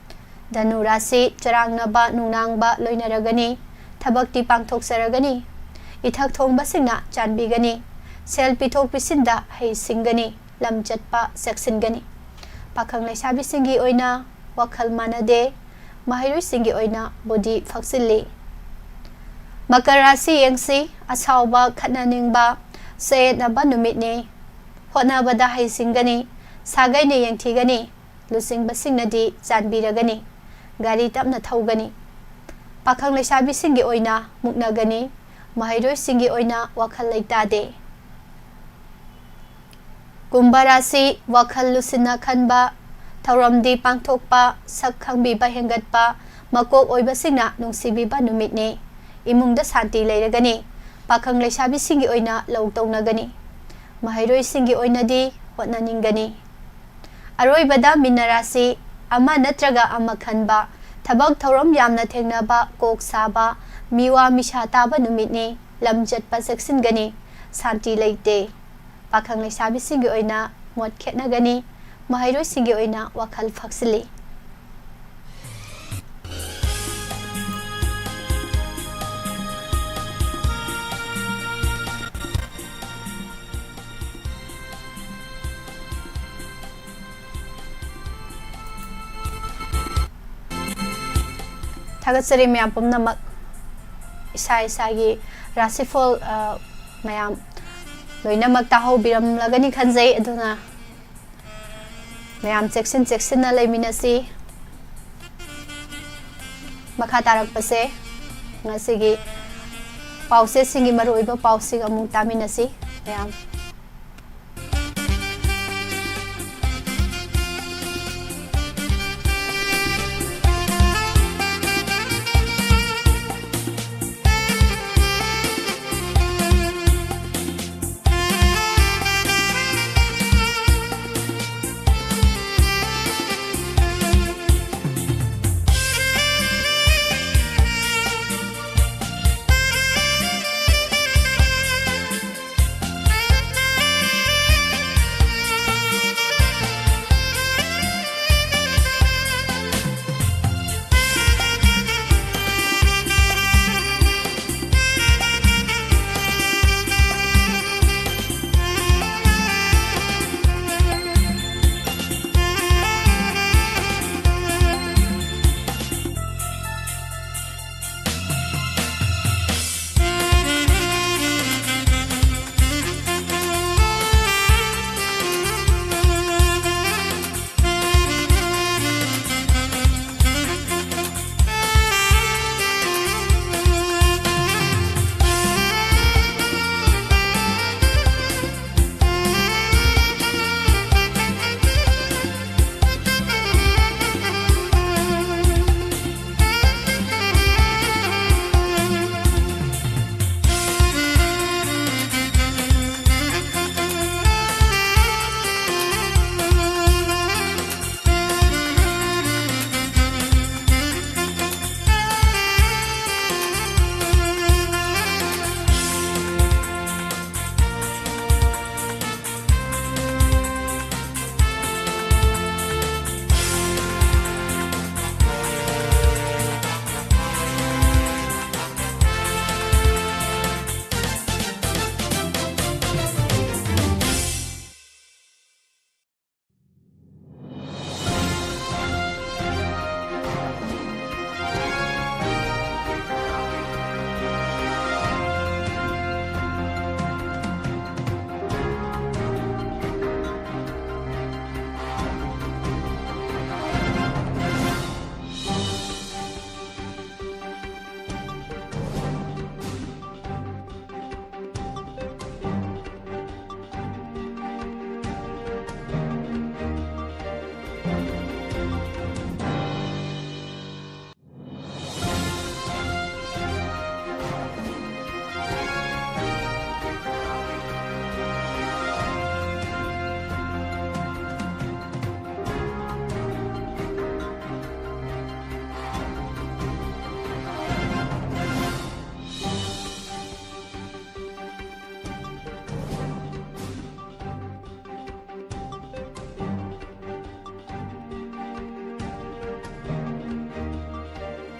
ꯙꯅꯨ ꯔꯥꯁꯤ, ꯆꯔꯥꯡꯅꯕ ꯅꯨꯡꯅꯥꯡꯕ ꯂꯣꯏꯅꯔꯒꯅꯤ꯫ ꯊꯕꯛꯇꯤ ꯄꯥꯡꯊꯣꯛꯆꯔꯒꯅꯤ꯫ ꯏꯊꯛ ꯊꯣꯡꯕꯁꯤꯡꯅ ꯆꯥꯟꯕꯤꯒꯅꯤ꯫ ꯁꯦꯜ ꯄꯤꯊꯣꯛ ꯄꯤꯁꯤꯟꯗ ꯍꯩꯁꯤꯡꯒꯅꯤ꯫ ꯂꯝ ꯆꯠꯄ ꯆꯦꯛꯁꯤꯟꯒꯅꯤ꯫ ꯄꯥꯈꯪ ꯂꯩꯁꯥꯕꯤꯁꯤꯡꯒꯤ ꯑꯣꯏꯅ ꯋꯥꯈꯜ ꯃꯥꯟꯅꯗꯦ꯫ ꯃꯍꯩꯔꯣꯏꯁꯤꯡꯒꯤ ꯑꯣꯏꯅ ꯕꯨꯗꯤ ꯐꯛꯆꯤꯜꯂꯤ꯫ ꯃꯀꯔ ꯔꯥꯁꯤ ꯌꯦꯡꯁꯤ꯫ ꯑꯁꯥꯎꯕ, ꯈꯠꯅꯅꯤꯡꯕ, ꯆꯌꯦꯠꯅꯕ ꯅꯨꯃꯤꯠꯅꯤ꯫ ꯍꯣꯠꯅꯕꯗ ꯍꯩꯁꯤꯡꯒꯅꯤ꯫ ꯁꯥꯒꯩꯅ ꯌꯦꯡꯊꯤꯒꯅꯤ꯫ ꯂꯨꯆꯤꯡꯕꯁꯤꯡꯅꯗꯤ ꯆꯥꯟꯕꯤꯔꯒꯅꯤ꯫ ꯒꯥꯔꯤ ꯇꯞꯅ ꯊꯧꯒꯅꯤ꯫ ꯄꯥꯈꯪ ꯂꯩꯁꯥꯕꯤꯁꯤꯡꯒꯤ ꯑꯣꯏꯅ ꯃꯨꯛꯅꯒꯅꯤ꯫ ꯃꯍꯩꯔꯣꯏꯁꯤꯡꯒꯤ ꯑꯣꯏꯅ ꯋꯥꯈꯜ ꯂꯩꯇꯥꯗꯦ꯫ ꯀꯨꯝꯚ ꯔꯥꯁꯤ, ꯋꯥꯈꯜ ꯂꯨꯁꯤꯟꯅ ꯈꯟꯕ, ꯊꯧꯔꯝꯗꯤ ꯄꯥꯡꯊꯣꯛꯄ, ꯁꯛ ꯈꯪꯕꯤꯕ ꯍꯦꯟꯒꯠꯄ, ꯃꯀꯣꯛ ꯑꯣꯏꯕꯁꯤꯡꯅ ꯅꯨꯡꯁꯤꯕꯤꯕ ꯅꯨꯃꯤꯠꯅꯤ꯫ ꯏꯃꯨꯡꯗ ꯁꯥꯟꯇꯤ ꯂꯩꯔꯒꯅꯤ꯫ ꯄꯥꯈꯪ ꯂꯩꯁꯥꯕꯤꯁꯤꯡꯒꯤ ꯑꯣꯏꯅ ꯂꯧ ꯇꯧꯅꯒꯅꯤ꯫ ꯃꯍꯩꯔꯣꯏꯁꯤꯡꯒꯤ ꯑꯣꯏꯅꯗꯤ ꯍꯣꯠꯅꯅꯤꯡꯒꯅꯤ꯫ ꯑꯔꯣꯏꯕꯗ ꯃꯤꯅ ꯔꯥꯁꯤ, ꯑꯃ ꯅꯠꯇ꯭ꯔꯒ ꯑꯃ ꯈꯟꯕ, ꯊꯕꯛ ꯊꯧꯔꯝ ꯌꯥꯝꯅ ꯊꯦꯡꯅꯕ, ꯀꯣꯛ ꯁꯥꯕ, ꯃꯤꯋꯥ ꯃꯤꯁꯥ ꯇꯥꯕ ꯅꯨꯃꯤꯠꯅꯤ꯫ ꯂꯝ ꯆꯠꯄ ꯆꯦꯛꯁꯤꯟꯒꯅꯤ꯫ ꯁꯥꯟꯇꯤ ꯂꯩꯇꯦ꯫ ꯄꯥꯈꯪ ꯂꯩꯁꯥꯕꯤꯁꯤꯡꯒꯤ ꯑꯣꯏꯅ ꯃꯣꯠ ꯈꯦꯠꯅꯒꯅꯤ꯫ ꯃꯍꯩꯔꯣꯏꯁꯤꯡꯒꯤ ꯑꯣꯏꯅ ꯋꯥꯈꯜ ꯐꯛꯁꯤꯜꯂꯤ꯫ ꯊꯥꯒꯠꯆꯔꯤ ꯃꯌꯥꯝ ꯄꯨꯝꯅꯃꯛ꯫ ꯏꯁꯥ ꯏꯁꯥꯒꯤ ꯔꯥꯁꯤꯐꯣꯜ, ꯑ, ꯃꯌꯥꯝ ꯂꯣꯏꯅꯃꯛ ꯇꯥꯍꯧꯕꯤꯔꯝꯂꯒꯅꯤ ꯈꯟꯖꯩ꯫ ꯑꯗꯨꯅ ꯃꯌꯥꯝ ꯆꯦꯛꯁꯤꯟ ꯆꯦꯛꯁꯤꯟꯅ ꯂꯩꯃꯤꯟꯅꯁꯤ꯫ ꯃꯈꯥ ꯇꯥꯔꯛꯄꯁꯦ ꯉꯁꯤꯒꯤ ꯄꯥꯎꯆꯦꯁꯤꯡꯒꯤ ꯃꯔꯨꯑꯣꯏꯕ ꯄꯥꯎꯁꯤꯡ ꯑꯃꯨꯛ ꯇꯥꯃꯤꯟꯅꯁꯤ ꯃꯌꯥꯝ꯫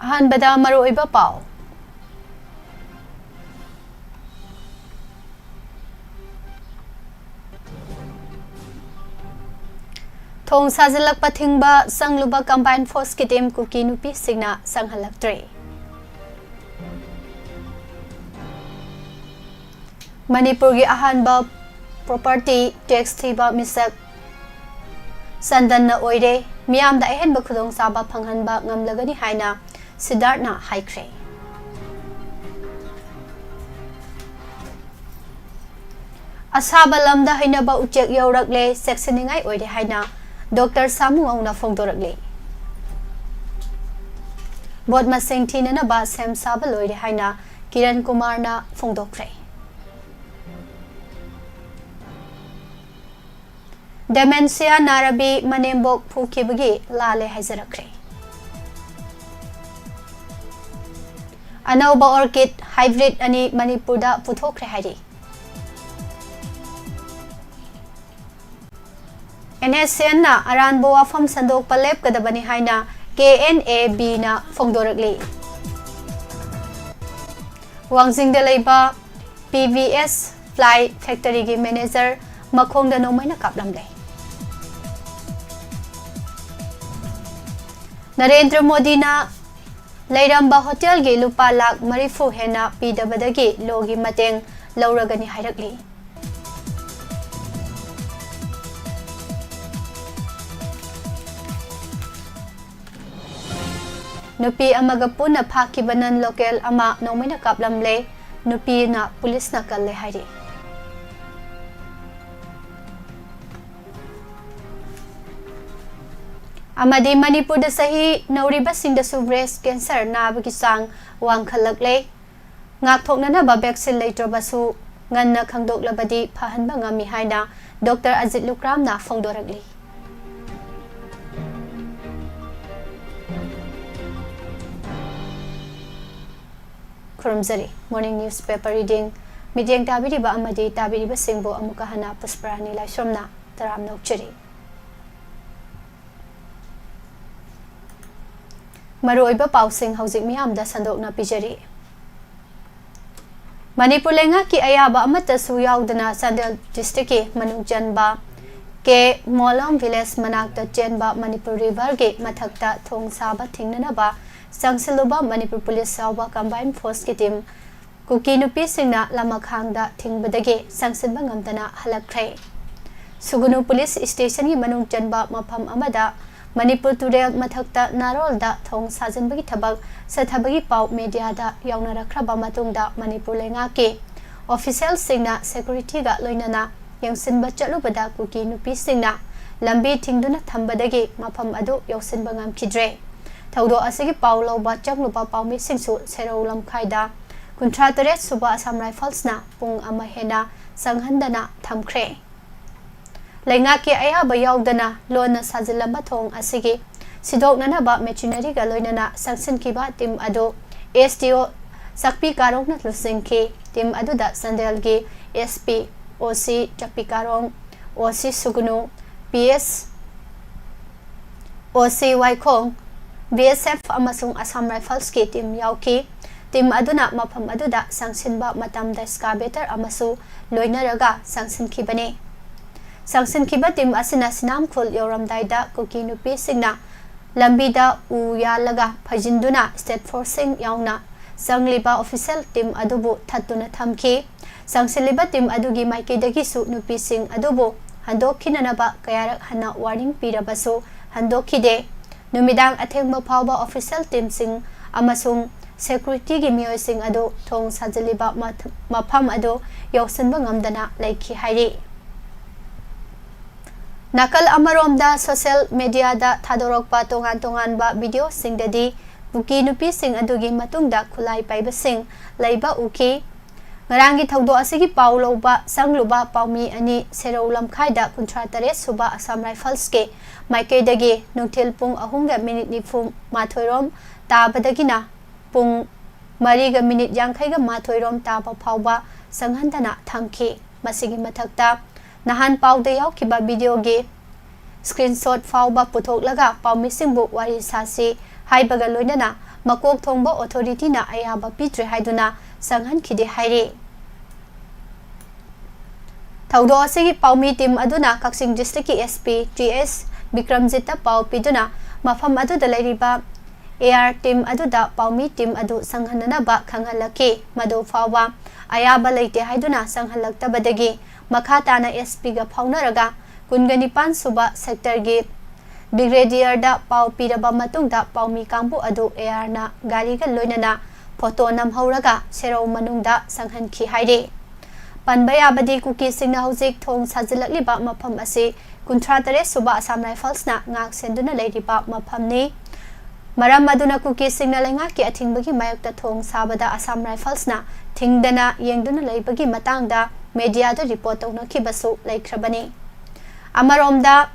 ꯑꯍꯥꯟꯕꯗ ꯃꯔꯨꯑꯣꯏꯕ ꯄꯥꯎ꯫ ꯊꯣꯡ ꯁꯥꯖꯤꯜꯂꯛꯄ ꯊꯤꯡꯕ ꯆꯪꯂꯨꯕ combined forceꯀꯤ team ꯀꯨꯀꯤ ꯅꯨꯄꯤꯁꯤꯡꯅ ꯆꯪꯍꯜꯂꯛꯇ꯭ꯔꯦ꯫ ꯃꯅꯤꯄꯨꯔꯒꯤ ꯑꯍꯥꯟꯕ property tax ꯊꯤꯕ ꯃꯤꯁꯛ ꯆꯟꯗꯟꯅ ꯑꯣꯏꯔꯦ꯫ ꯃꯤꯌꯥꯝꯗ ꯑꯍꯦꯟꯕ ꯈꯨꯗꯣꯡꯆꯥꯕ ꯐꯪꯍꯟꯕ ꯉꯝꯂꯒꯅꯤ ꯍꯥꯏꯅ ꯁꯤꯗꯥꯔꯠꯅ ꯍꯥꯏꯈ꯭ꯔꯦ꯫ ꯑꯁꯥꯕ ꯂꯝꯗ ꯍꯩꯅꯕ ꯎꯆꯦꯛ ꯌꯧꯔꯛꯂꯦ, ꯆꯦꯛꯁꯤꯟꯅꯤꯡꯉꯥꯏ ꯑꯣꯏꯔꯦ ꯍꯥꯏꯅ ꯗꯣꯛꯇꯔ ꯁꯥꯃꯨꯉꯧꯅ ꯐꯣꯡꯗꯣꯔꯛꯂꯤ꯫ Vote ꯃꯁꯤꯡ ꯊꯤꯅꯅꯕ ꯁꯦꯝ ꯁꯥꯕ ꯂꯣꯏꯔꯦ ꯍꯥꯏꯅ ꯀꯤꯔꯟ ꯀꯨꯃꯥꯔꯅ ꯐꯣꯡꯗꯣꯛꯈ꯭ꯔꯦ꯫ Dementia ꯅꯥꯔꯕꯤ ꯃꯅꯦꯝꯕꯣꯛ ꯐꯨꯈꯤꯕꯒꯤ ꯂꯥꯜꯂꯦ ꯍꯥꯏꯖꯔꯛꯈ꯭ꯔꯦ꯫ ꯑꯅꯧꯕ orchid hybrid ꯑꯅꯤ ꯃꯅꯤꯄꯨꯔꯗ ꯄꯨꯊꯣꯛꯈ꯭ꯔꯦ ꯍꯥꯏꯔꯤ꯫ NSCNꯅ ꯑꯔꯥꯟꯕ ꯋꯥꯐꯝ ꯁꯟꯗꯣꯛꯄ ꯂꯦꯞꯀꯗꯕꯅꯤ ꯍꯥꯏꯅ KNABꯅ ꯐꯣꯡꯗꯣꯔꯛꯂꯤ꯫ ꯋꯥꯡꯖꯤꯡꯗ ꯂꯩꯕ PVS ply factoryꯒꯤ manager ꯃꯈꯣꯡꯗ ꯅꯣꯡꯃꯩꯅ ꯀꯥꯞꯂꯝꯂꯦ꯫ ꯅꯔꯦꯟꯗ꯭ꯔ ꯃꯣꯗꯤꯅ ꯂꯩꯔꯝꯕ ꯍꯣꯇꯦꯜꯒꯤ ꯂꯨꯄꯥ ꯂꯥꯈ ꯃꯔꯤꯐꯨ ꯍꯦꯟꯅ ꯄꯤꯗꯕꯗꯒꯤ ꯂꯣꯒꯤ ꯃꯇꯦꯡ ꯂꯧꯔꯒꯅꯤ ꯍꯥꯏꯔꯛꯂꯤ꯫ ꯅꯨꯄꯤ ꯑꯃꯒ ꯄꯨꯟꯅ ꯐꯥꯈꯤꯕ non local ꯑꯃ ꯅꯣꯡꯃꯩꯅ ꯀꯥꯞꯂꯝꯂꯦ꯫ ꯅꯨꯄꯤꯅ ꯄꯨꯂꯤꯁꯅ ꯀꯜꯂꯦ ꯍꯥꯏꯔꯤ꯫ ꯑꯃꯗꯤ ꯃꯅꯤꯄꯨꯔꯗ ꯆꯍꯤ ꯅꯧꯔꯤꯕꯁꯤꯡꯗꯁꯨ breast cancer ꯅꯥꯕꯒꯤ ꯆꯥꯡ ꯋꯥꯡꯈꯠꯂꯛꯂꯦ꯫ ꯉꯥꯛꯊꯣꯛꯅꯅꯕ vaccine ꯂꯩꯇ꯭ꯔꯕꯁꯨ ꯉꯟꯅ ꯈꯪꯗꯣꯛꯂꯕꯗꯤ ꯐꯍꯟꯕ ꯉꯝꯃꯤ ꯍꯥꯏꯅ ꯗꯣꯛꯇꯔ ꯑꯖꯤꯠ ꯂꯨꯀ꯭ꯔꯥꯝꯅ ꯐꯣꯡꯗꯣꯔꯛꯂꯤ꯫ ꯈꯨꯔꯨꯝꯖꯔꯤ꯫ Morning newspaper reading ꯃꯤꯠꯌꯦꯡ ꯇꯥꯕꯤꯔꯤꯕ ꯑꯃꯗꯤ ꯇꯥꯕꯤꯔꯤꯕꯁꯤꯡꯕꯨ ꯑꯃꯨꯛꯀ ꯍꯟꯅ ꯄꯨꯁꯄꯔꯥꯅꯤ ꯂꯥꯏꯁ꯭ꯔꯝꯅ ꯇꯔꯥꯝꯅ ꯑꯣꯛꯆꯔꯤ꯫ ꯃꯔꯨꯑꯣꯏꯕ ꯄꯥꯎꯁꯤꯡ ꯍꯧꯖꯤꯛ ꯃꯤꯌꯥꯝꯗ ꯁꯟꯗꯣꯛꯅ ꯄꯤꯖꯔꯤ꯫ ꯃꯅꯤꯄꯨꯔ ꯂꯩꯉꯥꯛꯀꯤ ꯑꯌꯥꯕ ꯑꯃꯠꯇꯁꯨ ꯌꯥꯎꯗꯅ ꯆꯥꯟꯗꯦꯜ ꯗꯤꯁꯇ꯭ꯔꯤꯛꯀꯤ ꯃꯅꯨꯡ ꯆꯟꯕ ꯀꯦ ꯃꯣꯂꯣꯝ ꯚꯤꯂꯦꯖ ꯃꯅꯥꯛꯇ ꯆꯦꯟꯕ ꯃꯅꯤꯄꯨꯔ ꯔꯤꯚꯔꯒꯤ ꯃꯊꯛꯇ ꯊꯣꯡ ꯁꯥꯕ ꯊꯤꯡꯅꯅꯕ ꯆꯪꯁꯤꯜꯂꯨꯕ ꯃꯅꯤꯄꯨꯔ ꯄꯨꯂꯤꯁ ꯌꯥꯎꯕ ꯀꯝꯕꯥꯏꯟ ꯐꯣꯔꯁꯀꯤ ꯇꯤꯝ ꯀꯨꯀꯤ ꯅꯨꯄꯤꯁꯤꯡꯅ ꯂꯃꯈꯥꯡꯗ ꯊꯤꯡꯕꯗꯒꯤ ꯆꯪꯁꯤꯟꯕ ꯉꯝꯗꯅ ꯍꯜꯂꯛꯈ꯭ꯔꯦ꯫ ꯁꯨꯒꯨꯅꯨ ꯄꯨꯂꯤꯁ ꯁ꯭ꯇꯦꯁꯟꯒꯤ ꯃꯅꯨꯡ ꯆꯟꯕ ꯃꯐꯝ ꯑꯃꯗ ꯃꯅꯤꯄꯨꯔ ꯇꯨꯔꯦꯜ ꯃꯊꯛꯇ ꯅꯥꯔꯣꯜꯗ ꯊꯣꯡ ꯁꯥꯖꯤꯟꯕꯒꯤ ꯊꯕꯛ ꯆꯠꯊꯕꯒꯤ ꯄꯥꯎ ꯃꯦꯗꯤꯌꯥꯗ ꯌꯥꯎꯅꯔꯛꯈ꯭ꯔꯕ ꯃꯇꯨꯡꯗ ꯃꯅꯤꯄꯨꯔ ꯂꯩꯉꯥꯛꯀꯤ ꯑꯣꯐꯤꯁꯤꯌꯦꯜꯁꯤꯡꯅ ꯁꯦꯀ꯭ꯌꯨꯔꯤꯇꯤꯒ ꯂꯣꯏꯅꯅ ꯌꯦꯡꯁꯤꯟꯕ ꯆꯠꯂꯨꯕꯗ ꯀꯨꯀꯤ ꯅꯨꯄꯤꯁꯤꯡꯅ ꯂꯝꯕꯤ ꯊꯤꯡꯗꯨꯅ ꯊꯝꯕꯗꯒꯤ ꯃꯐꯝ ꯑꯗꯨ ꯌꯧꯁꯤꯟꯕ ꯉꯝꯈꯤꯗ꯭ꯔꯦ꯫ ꯊꯧꯗꯣꯛ ꯑꯁꯤꯒꯤ ꯄꯥꯎ ꯂꯧꯕ ꯆꯪꯂꯨꯕ ꯄꯥꯎꯃꯤꯁꯤꯡꯁꯨ ꯁꯦꯔꯧ ꯂꯝꯈꯥꯏꯗ ꯀꯨꯟꯊ꯭ꯔꯥ ꯇꯔꯦꯠ ꯁꯨꯕ ꯑꯁꯥꯝ ꯔꯥꯏꯐꯜꯁꯅ ꯄꯨꯡ ꯑꯃ ꯍꯦꯟꯅ ꯆꯪꯍꯟꯗꯅ ꯊꯝꯈ꯭ꯔꯦ꯫ ꯂꯩꯉꯥꯛꯀꯤ ꯑꯌꯥꯕ ꯌꯥꯎꯗꯅ ꯂꯣꯟꯅ ꯁꯥꯖꯤꯜꯂꯝꯕ ꯊꯣꯡ ꯑꯁꯤꯒꯤ ꯁꯤꯗꯣꯛꯅꯅꯕ ꯃꯦꯆꯤꯅꯔꯤꯒ ꯂꯣꯏꯅꯅ ꯆꯪꯁꯤꯟꯈꯤꯕ ꯇꯤꯝ ꯑꯗꯨ ꯑꯦꯁ ꯗꯤ ꯑꯣ ꯆꯥꯛꯄꯤ ꯀꯥꯔꯣꯡꯅ ꯂꯨꯆꯤꯡꯈꯤ꯫ ꯇꯤꯝ ꯑꯗꯨꯗ ꯆꯥꯟꯗꯦꯜꯒꯤ ꯑꯦꯁ ꯄꯤ, ꯑꯣ ꯁꯤ ꯆꯥꯛꯄꯤ ꯀꯥꯔꯣꯡ, ꯑꯣ ꯁꯤ ꯁꯨꯒꯨꯅꯨ, ꯄꯤ ꯑꯦꯁ, ꯑꯣ ꯁꯤ ꯋꯥꯏꯈꯣꯡ, ꯕꯤ ꯑꯦꯁ ꯑꯦꯐ ꯑꯃꯁꯨꯡ ꯑꯁꯥꯝ ꯔꯥꯏꯐꯜꯁꯀꯤ ꯇꯤꯝ ꯌꯥꯎꯈꯤ꯫ ꯇꯤꯝ ꯑꯗꯨꯅ ꯃꯐꯝ ꯑꯗꯨꯗ ꯆꯪꯁꯤꯟꯕ ꯃꯇꯝꯗ ꯁ꯭ꯀꯥꯕꯦꯇꯔ ꯑꯃꯁꯨ ꯂꯣꯏꯅꯔꯒ ꯆꯪꯁꯤꯟꯈꯤꯕꯅꯤ꯫ ꯆꯪꯁꯤꯟꯈꯤꯕ ꯇꯤꯝ ꯑꯁꯤꯅ ꯁꯤꯅꯥꯝꯈꯨꯜ ꯌꯧꯔꯝꯗꯥꯏꯗ ꯀꯨꯀꯤ ꯅꯨꯄꯤꯁꯤꯡꯅ ꯂꯝꯕꯤꯗ ꯎ ꯌꯥꯜꯂꯒ ꯐꯩꯖꯤꯟꯗꯨꯅ ꯁ꯭ꯇꯦꯠ ꯐꯣꯔꯁꯁꯤꯡ ꯌꯥꯎꯅ ꯆꯪꯂꯤꯕ ꯑꯣꯐꯤꯁꯤꯌꯦꯜ ꯇꯤꯝ ꯑꯗꯨꯕꯨ ꯊꯠꯇꯨꯅ ꯊꯝꯈꯤ꯫ ꯆꯪꯁꯤꯜꯂꯤꯕ ꯇꯤꯝ ꯑꯗꯨꯒꯤ ꯃꯥꯏꯀꯩꯗꯒꯤꯁꯨ ꯅꯨꯄꯤꯁꯤꯡ ꯑꯗꯨꯕꯨ ꯍꯟꯗꯣꯛꯈꯤꯅꯅꯕ ꯀꯌꯥꯔꯛ ꯍꯟꯅ ꯋꯥꯔꯅꯤꯡ ꯄꯤꯔꯕꯁꯨ ꯍꯟꯗꯣꯛꯈꯤꯗꯦ꯫ ꯅꯨꯃꯤꯗꯥꯡ ꯑꯊꯦꯡꯕ ꯐꯥꯎꯕ ꯑꯣꯐꯤꯁꯤꯌꯦꯜ ꯇꯤꯝꯁꯤꯡ ꯑꯃꯁꯨꯡ ꯁꯦꯀ꯭ꯌꯨꯔꯤꯇꯤꯒꯤ ꯃꯤꯑꯣꯏꯁꯤꯡ ꯑꯗꯨ ꯊꯣꯡ ꯁꯥꯖꯤꯜꯂꯤꯕ ꯃꯊ-, ꯃꯐꯝ ꯑꯗꯨ ꯌꯧꯁꯤꯟꯕ ꯉꯝꯗꯅ ꯂꯩꯈꯤ ꯍꯥꯏꯔꯤ꯫ ꯅꯥꯀꯜ ꯑꯃꯔꯣꯝꯗ ꯁꯣꯁꯤꯌꯦꯜ ꯃꯦꯗꯤꯌꯥꯗ ꯊꯥꯗꯣꯔꯛꯄ ꯇꯣꯉꯥꯟ ꯇꯣꯉꯥꯟꯕ ꯚꯤꯗꯤꯑꯣꯁꯤꯡꯗꯗꯤ ꯀꯨꯀꯤ ꯅꯨꯄꯤꯁꯤꯡ ꯑꯗꯨꯒꯤ ꯃꯇꯨꯡꯗ ꯈꯨꯠꯂꯥꯏ ꯄꯥꯏꯕꯁꯤꯡ ꯂꯩꯕ ꯎꯈꯤ꯫ ꯉꯔꯥꯡꯒꯤ ꯊꯧꯗꯣꯛ ꯑꯁꯤꯒꯤ ꯄꯥꯎ ꯂꯧꯕ ꯆꯪꯂꯨꯕ ꯄꯥꯎꯃꯤ ꯑꯅꯤ ꯁꯦꯔꯧ ꯂꯝꯈꯥꯏꯗ ꯀꯨꯟꯊ꯭ꯔꯥ ꯇꯔꯦꯠ ꯁꯨꯕ ꯑꯁꯥꯝ ꯔꯥꯏꯐꯜꯁꯀꯤ ꯃꯥꯏꯀꯩꯗꯒꯤ ꯅꯨꯡꯊꯤꯜ ꯄꯨꯡ ꯑꯍꯨꯝꯒ ꯃꯤꯅꯤꯠ ꯅꯤꯐꯨ ꯃꯥꯊꯣꯏꯔꯣꯝ ꯇꯥꯕꯗꯒꯤꯅ ꯄꯨꯡ ꯃꯔꯤꯒ ꯃꯤꯅꯤꯠ ꯌꯥꯡꯈꯩꯒ ꯃꯥꯊꯣꯏꯔꯣꯝ ꯇꯥꯕ ꯐꯥꯎꯕ ꯆꯪꯍꯟꯗꯅ ꯊꯝꯈꯤ꯫ ꯃꯁꯤꯒꯤ ꯃꯊꯛꯇ ꯅꯍꯥꯟ ꯄꯥꯎꯗ ꯌꯥꯎꯈꯤꯕ ꯚꯤꯗꯤꯑꯣꯒꯤ ꯁ꯭ꯀ꯭ꯔꯤꯟꯁꯣꯠ ꯐꯥꯎꯕ ꯄꯨꯊꯣꯛꯂꯒ ꯄꯥꯎꯃꯤꯁꯤꯡꯕꯨ ꯋꯥꯔꯤ ꯁꯥꯁꯤ, ꯍꯥꯏꯕꯒ ꯂꯣꯏꯅꯅ ꯃꯀꯣꯛ ꯊꯣꯡꯕ ꯑꯣꯊꯣꯔꯤꯇꯤꯅ ꯑꯌꯥꯕ ꯄꯤꯗ꯭ꯔꯦ ꯍꯥꯏꯗꯨꯅ ꯁꯪꯍꯟꯈꯤꯗꯦ ꯍꯥꯏꯔꯤ꯫ ꯊꯧꯗꯣꯛ ꯑꯁꯤꯒꯤ ꯄꯥꯎꯃꯤ ꯇꯤꯝ ꯑꯗꯨꯅ ꯀꯛꯆꯤꯡ ꯗꯤꯁꯇ꯭ꯔꯤꯛꯀꯤ ꯑꯦꯁ ꯄꯤ ꯇꯤ ꯑꯦꯁ ꯕꯤꯀ꯭ꯔꯝꯖꯤꯠꯇ ꯄꯥꯎ ꯄꯤꯗꯨꯅ ꯃꯐꯝ ꯑꯗꯨꯗ ꯂꯩꯔꯤꯕ ꯑꯦ ꯑꯥꯔ ꯇꯤꯝ ꯑꯗꯨꯗ ꯄꯥꯎꯃꯤ ꯇꯤꯝ ꯑꯗꯨ ꯁꯪꯍꯟꯅꯅꯕ ꯈꯪꯍꯜꯂꯛꯈꯤ꯫ ꯃꯗꯨ ꯐꯥꯎꯕ ꯑꯌꯥꯕ ꯂꯩꯇꯦ ꯍꯥꯏꯗꯨꯅ ꯁꯪꯍꯜꯂꯛꯇꯕꯗꯒꯤ ꯃꯈꯥ ꯇꯥꯅ ꯑꯦꯁ ꯄꯤꯒ ꯐꯥꯎꯅꯔꯒ ꯀꯨꯟꯒ ꯅꯤꯄꯥꯟ ꯁꯨꯕ ꯁꯦꯛꯇꯔꯒꯤ ꯕ꯭ꯔꯤꯒꯦꯗꯤꯌꯔꯗ ꯄꯥꯎ ꯄꯤꯔꯕ ꯃꯇꯨꯡꯗ ꯄꯥꯎꯃꯤ ꯀꯥꯡꯕꯨ ꯑꯗꯨ ꯑꯦ ꯑꯥꯔꯅ ꯒꯥꯔꯤꯒ ꯂꯣꯏꯅꯅ ꯐꯣꯇꯣ ꯅꯝꯍꯧꯔꯒ ꯁꯦꯔꯧ ꯃꯅꯨꯡꯗ ꯁꯪꯍꯟꯈꯤ ꯍꯥꯏꯔꯤ꯫ ꯄꯟꯕ ꯌꯥꯕꯗꯤ ꯀꯨꯀꯤꯁꯤꯡꯅ ꯍꯧꯖꯤꯛ ꯊꯣꯡ ꯁꯥꯖꯤꯜꯂꯛꯂꯤꯕ ꯃꯐꯝ ꯑꯁꯤ ꯀꯨꯟꯊ꯭ꯔꯥ ꯇꯔꯦꯠ ꯁꯨꯕ ꯑꯁꯥꯝ ꯔꯥꯏꯐꯜꯁꯅ ꯉꯥꯛ ꯁꯦꯟꯗꯨꯅ ꯂꯩꯔꯤꯕ ꯃꯐꯝꯅꯤ꯫ ꯃꯔꯝ ꯑꯗꯨꯅ ꯀꯨꯀꯤꯁꯤꯡꯅ ꯂꯩꯉꯥꯛꯀꯤ ꯑꯊꯤꯡꯕꯒꯤ ꯃꯥꯌꯣꯛꯇ ꯊꯣꯡ ꯁꯥꯕꯗ ꯑꯁꯥꯝ ꯔꯥꯏꯐꯜꯁꯅ ꯊꯤꯡꯗꯅ ꯌꯦꯡꯗꯨꯅ ꯂꯩꯕꯒꯤ ꯃꯇꯥꯡꯗ ꯃꯦꯗꯤꯌꯥꯗ ꯔꯤꯄꯣꯔꯠ ꯇꯧꯅꯈꯤꯕꯁꯨ ꯂꯩꯈ꯭ꯔꯕꯅꯤ꯫ ꯑꯃꯔꯣꯝꯗ,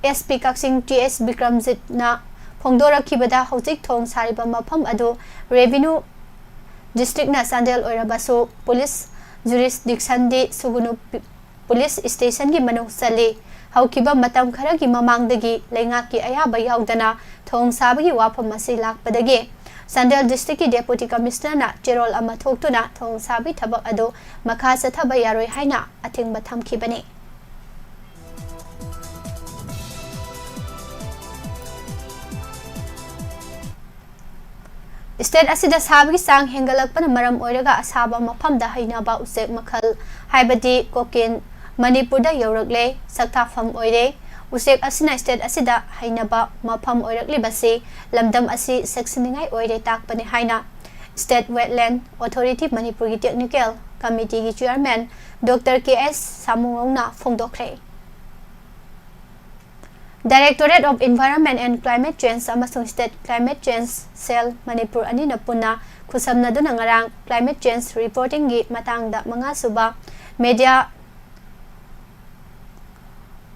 ꯑꯦꯁ ꯄꯤ ꯀꯛꯆꯤꯡ ꯇꯤ ꯑꯦꯁ ꯕꯤꯀ꯭ꯔꯝꯖꯤꯠꯅ ꯐꯣꯡꯗꯣꯔꯛꯈꯤꯕꯗ, ꯍꯧꯖꯤꯛ ꯊꯣꯡ ꯁꯥꯔꯤꯕ ꯃꯐꯝ ꯑꯗꯨ ꯔꯦꯚꯤꯅ꯭ꯌꯨ ꯗꯤꯁꯇ꯭ꯔꯤꯛꯅ ꯆꯥꯟꯗꯦꯜ ꯑꯣꯏꯔꯕꯁꯨ ꯄꯨꯂꯤꯁ ꯖꯨꯔꯤꯁꯗꯤꯛꯁꯟꯗꯤ ꯁꯨꯒꯨꯅꯨ ꯄꯤ-, ꯄꯨꯂꯤꯁ ꯁ꯭ꯇꯦꯁꯟꯒꯤ ꯃꯅꯨꯡ ꯆꯜꯂꯤ꯫ ꯍꯧꯈꯤꯕ ꯃꯇꯝ ꯈꯔꯒꯤ ꯃꯃꯥꯡꯗꯒꯤ ꯂꯩꯉꯥꯛꯀꯤ ꯑꯌꯥꯕ ꯌꯥꯎꯗꯅ ꯊꯣꯡ ꯁꯥꯕꯒꯤ ꯋꯥꯐꯝ ꯑꯁꯤ ꯂꯥꯛꯄꯗꯒꯤ ꯆꯥꯟꯗꯦꯜ ꯗꯤꯁꯇ꯭ꯔꯤꯛꯀꯤ ꯗꯦꯄꯨꯇꯤ ꯀꯃꯤꯁꯅꯔꯅ ꯆꯦꯔꯣꯜ ꯑꯃ ꯊꯣꯛꯇꯨꯅ ꯊꯣꯡ ꯁꯥꯕꯒꯤ ꯊꯕꯛ ꯑꯗꯨ ꯃꯈꯥ ꯆꯠꯊꯕ ꯌꯥꯔꯣꯏ ꯍꯥꯏꯅ ꯑꯊꯤꯡꯕ ꯊꯝꯈꯤꯕꯅꯤ꯫ ꯁ꯭ꯇꯦꯠ ꯑꯁꯤꯗ ꯁꯥꯕꯒꯤ ꯆꯥꯡ ꯍꯦꯟꯒꯠꯂꯛꯄꯅ ꯃꯔꯝ ꯑꯣꯏꯔꯒ ꯑꯁꯥꯕ ꯃꯐꯝꯗ ꯍꯩꯅꯕ ꯎꯆꯦꯛ ꯃꯈꯜ, ꯍꯥꯏꯕꯗꯤ ꯀꯣꯀꯤꯜ, ꯃꯅꯤꯄꯨꯔꯗ ꯌꯧꯔꯛꯂꯦ꯫ ꯁꯛꯊꯥꯐꯝ ꯑꯣꯏꯔꯦ꯫ ꯎꯆꯦꯛ ꯑꯁꯤꯅ ꯁ꯭ꯇꯦꯠ ꯑꯁꯤꯗ ꯍꯩꯅꯕ ꯃꯐꯝ ꯑꯣꯏꯔꯛꯂꯤꯕꯁꯤ ꯂꯝꯗꯝ ꯑꯁꯤ ꯆꯦꯛꯁꯤꯟꯅꯤꯡꯉꯥꯏ ꯑꯣꯏꯔꯦ ꯇꯥꯛꯄꯅꯤ ꯍꯥꯏꯅ ꯁ꯭ꯇꯦꯠ ꯋꯦꯠꯂꯦꯟ ꯑꯣꯊꯣꯔꯤꯇꯤ ꯃꯅꯤꯄꯨꯔꯒꯤ ꯇꯦꯛꯅꯤꯀꯦꯜ ꯀꯃꯤꯇꯤꯒꯤ ꯆꯤꯌꯔꯃꯦꯟ ꯗꯣꯛꯇꯔ ꯀꯦ ꯑꯦꯁ ꯁꯥꯃꯨꯉꯧꯅ ꯐꯣꯡꯗꯣꯛꯈ꯭ꯔꯦ꯫ Directorate of Environment and Climate Change ꯑꯃꯁꯨꯡ State Climate Change Cell Manipur ꯑꯅꯤꯅ ꯄꯨꯟꯅ ꯈꯨꯠꯁꯝꯅꯗꯨꯅ ꯉꯔꯥꯡ climate change reportingꯒꯤ ꯃꯇꯥꯡꯗ ꯃꯉꯥꯁꯨꯕ media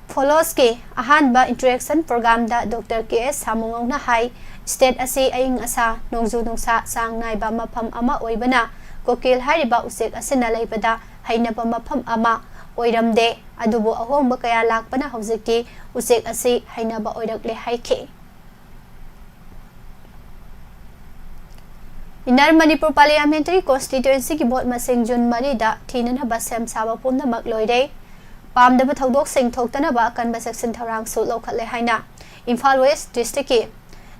fellowsꯀꯤ ꯑꯍꯥꯟꯕ interaction programꯗ ꯗꯣꯛꯇꯔ ꯀꯦ ꯑꯦꯁ ꯁꯥꯃꯨꯉꯧꯅ ꯍꯥꯏ, state ꯑꯁꯤ ꯑꯏꯪ ꯑꯁꯥ, ꯅꯣꯡꯖꯨ ꯅꯨꯡꯁꯥ ꯆꯥꯡ ꯅꯥꯏꯕ ꯃꯐꯝ ꯑꯃ ꯑꯣꯏꯕꯅ ꯀꯣꯀꯤꯜ ꯍꯥꯏꯔꯤꯕ ꯎꯆꯦꯛ ꯑꯁꯤꯅ ꯂꯩꯕꯗ ꯍꯩꯅꯕ ꯃꯐꯝ ꯑꯃ ꯑꯣꯏꯔꯝꯗꯦ꯫ ꯑꯗꯨꯕꯨ ꯑꯍꯣꯡꯕ ꯀꯌꯥ ꯂꯥꯛꯄꯅ ꯍꯧꯖꯤꯛꯇꯤ ꯎꯆꯦꯛ ꯑꯁꯤ ꯍꯩꯅꯕ ꯑꯣꯏꯔꯛꯂꯦ ꯍꯥꯏꯈꯤ꯫ Inner Manipur Parliamentary Constituency ꯒꯤ vote ꯃꯁꯤꯡ June ꯃꯔꯤꯗ ꯊꯤꯅꯅꯕ ꯁꯦꯝ ꯁꯥꯕ ꯄꯨꯝꯅꯃꯛ ꯂꯣꯏꯔꯦ꯫ ꯄꯥꯝꯗꯕ ꯊꯧꯗꯣꯛꯁꯤꯡ ꯊꯣꯛꯇꯅꯕ ꯑꯀꯟꯕ ꯆꯦꯛꯁꯤꯟ ꯊꯧꯔꯥꯡꯁꯨ ꯂꯧꯈꯠꯂꯦ ꯍꯥꯏꯅ ꯏꯝꯐꯥꯜ West District ꯀꯤ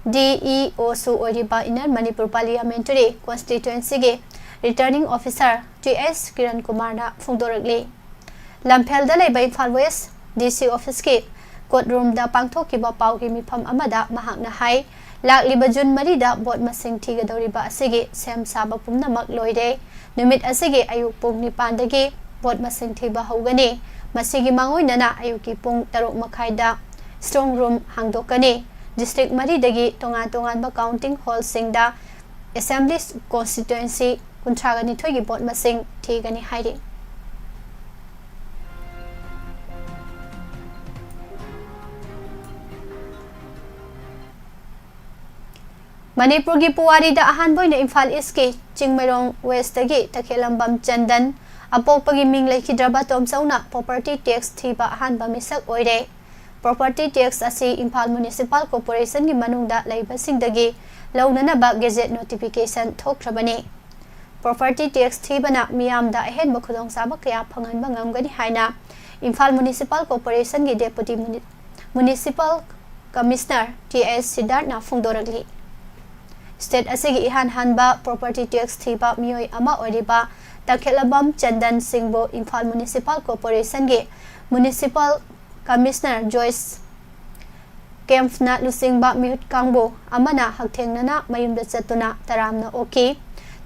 D E O ꯁꯨ ꯑꯣꯏꯔꯤꯕ Inner Manipur Parliamentary Constituency ꯒꯤ Returning Officer T S Kiran ꯀꯨꯃꯥꯔꯅ ꯐꯣꯡꯗꯣꯔꯛꯂꯤ꯫ ꯂꯝꯐꯦꯜꯗ ꯂꯩꯕ Imphal West D C office ꯀꯤ court room ꯗ ꯄꯥꯡꯊꯣꯛꯈꯤꯕ ꯄꯥꯎꯒꯤ ꯃꯤꯐꯝ ꯑꯃꯗ ꯃꯍꯥꯛꯅ ꯍꯥꯏ, ꯂꯥꯛꯂꯤꯕ June ꯃꯔꯤꯗ vote ꯃꯁꯤꯡ ꯊꯤꯒꯗꯧꯔꯤꯕ ꯑꯁꯤꯒꯤ ꯁꯦꯝ ꯁꯥꯕ ꯄꯨꯝꯅꯃꯛ ꯂꯣꯏꯔꯦ꯫ ꯅꯨꯃꯤꯠ ꯑꯁꯤꯒꯤ ꯑꯌꯨꯛ ꯄꯨꯡ ꯅꯤꯄꯥꯟꯗꯒꯤ vote ꯃꯁꯤꯡ ꯊꯤꯕ ꯍꯧꯒꯅꯤ꯫ ꯃꯁꯤꯒꯤ ꯃꯥꯡꯑꯣꯏꯅꯅ ꯑꯌꯨꯛꯀꯤ ꯄꯨꯡ ꯇꯔꯨꯛ ꯃꯈꯥꯏꯗ strong room ꯍꯥꯡꯗꯣꯛꯀꯅꯤ꯫ District ꯃꯔꯤꯗꯒꯤ ꯇꯣꯉꯥꯟ ꯇꯣꯉꯥꯟꯕ counting hall ꯁꯤꯡꯗ Assembly Constituency ꯀꯨꯟꯊ꯭ꯔꯥꯒ ꯅꯤꯊꯣꯏꯒꯤ vote ꯃꯁꯤꯡ ꯊꯤꯒꯅꯤ ꯍꯥꯏꯔꯤ꯫ ꯃꯅꯤꯄꯨꯔꯒꯤ ꯄꯨꯋꯥꯔꯤꯗ ꯑꯍꯥꯟꯕ ꯑꯣꯏꯅ ꯏꯝꯐꯥꯜ East ꯀꯤ ꯆꯤꯡꯃꯩꯔꯣꯡ West ꯇꯒꯤ ꯇꯈꯦꯜꯂꯝꯕꯝ ꯆꯟꯗꯟ, ꯑꯄꯣꯛꯄꯒꯤ ꯃꯤꯡ ꯂꯩꯈꯤꯗ꯭ꯔꯕ ꯇꯣꯝꯆꯧꯅ property tax ꯊꯤꯕ ꯑꯍꯥꯟꯕ ꯃꯤꯁꯛ ꯑꯣꯏꯔꯦ꯫ Property tax ꯑꯁꯤ ꯏꯝꯐꯥꯜ Municipal Corporation ꯒꯤ ꯃꯅꯨꯡꯗ ꯂꯩꯕꯁꯤꯡꯗꯒꯤ ꯂꯧꯅꯅꯕ gazette notification ꯊꯣꯛꯈ꯭ꯔꯕꯅꯤ꯫ Property tax ꯊꯤꯕꯅ ꯃꯤꯌꯥꯝꯗ ꯑꯍꯦꯟꯕ ꯈꯨꯗꯣꯡꯆꯥꯕ ꯀꯌꯥ ꯐꯪꯍꯟꯕ ꯉꯝꯒꯅꯤ ꯍꯥꯏꯅ ꯏꯝꯐꯥꯜ Municipal Corporation ꯒꯤ Deputy Muni-, Municipal Commissioner T S ꯁꯤꯗꯥꯔꯊꯅ ꯐꯣꯡꯗꯣꯔꯛꯂꯤ꯫ State ꯑꯁꯤꯒꯤ ꯏꯍꯥꯟ ꯍꯥꯟꯕ property tax ꯊꯤꯕ ꯃꯤꯑꯣꯏ ꯑꯃ ꯑꯣꯏꯔꯤꯕ ꯇꯈꯦꯜꯂꯝꯕꯝ ꯆꯟꯗꯟ ꯁꯤꯡꯕꯨ ꯏꯝꯐꯥꯜ Municipal Corporation ꯒꯤ Municipal Commissioner ꯖꯣꯏꯁ ꯀꯦꯝꯐꯅ ꯂꯨꯆꯤꯡꯕ ꯃꯤꯍꯨꯠ ꯀꯥꯡꯕꯨ ꯑꯃꯅ ꯍꯛꯊꯦꯡꯅꯅ ꯃꯌꯨꯝꯗ ꯆꯠꯇꯨꯅ ꯇꯔꯥꯝꯅ ꯑꯣꯛꯈꯤ꯫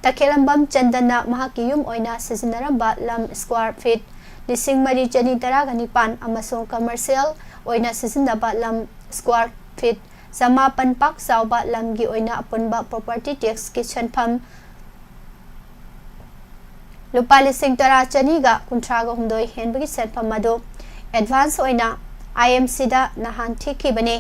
ꯇꯈꯦꯜꯂꯝꯕꯝ ꯆꯟꯗꯟꯅ ꯃꯍꯥꯛꯀꯤ ꯌꯨꯝ ꯑꯣꯏꯅ ꯁꯤꯖꯤꯟꯅꯔꯝꯕ ꯂꯝ square feet ꯂꯤꯁꯤꯡ ꯃꯔꯤ ꯆꯅꯤ ꯇꯔꯥꯒ ꯅꯤꯄꯥꯟ ꯑꯃꯁꯨꯡ commercial ꯑꯣꯏꯅ ꯁꯤꯖꯤꯟꯅꯕ ꯂꯝ square feet ꯆꯃꯥꯄꯟ ꯄꯥꯛ ꯆꯥꯎꯕ ꯂꯝꯒꯤ ꯑꯣꯏꯅ ꯑꯄꯨꯟꯕ property tax ꯀꯤ ꯁꯦꯟꯐꯝ ꯂꯨꯄꯥ ꯂꯤꯁꯤꯡ ꯇꯔꯥ ꯆꯅꯤꯒ ꯀꯨꯟꯊ꯭ꯔꯥꯒ ꯍꯨꯝꯗꯣꯏ ꯍꯦꯟꯕꯒꯤ ꯁꯦꯟꯐꯝ ꯑꯗꯨ advance ꯑꯣꯏꯅ I M C ꯗ ꯅꯍꯥꯟ ꯊꯤꯈꯤꯕꯅꯤ꯫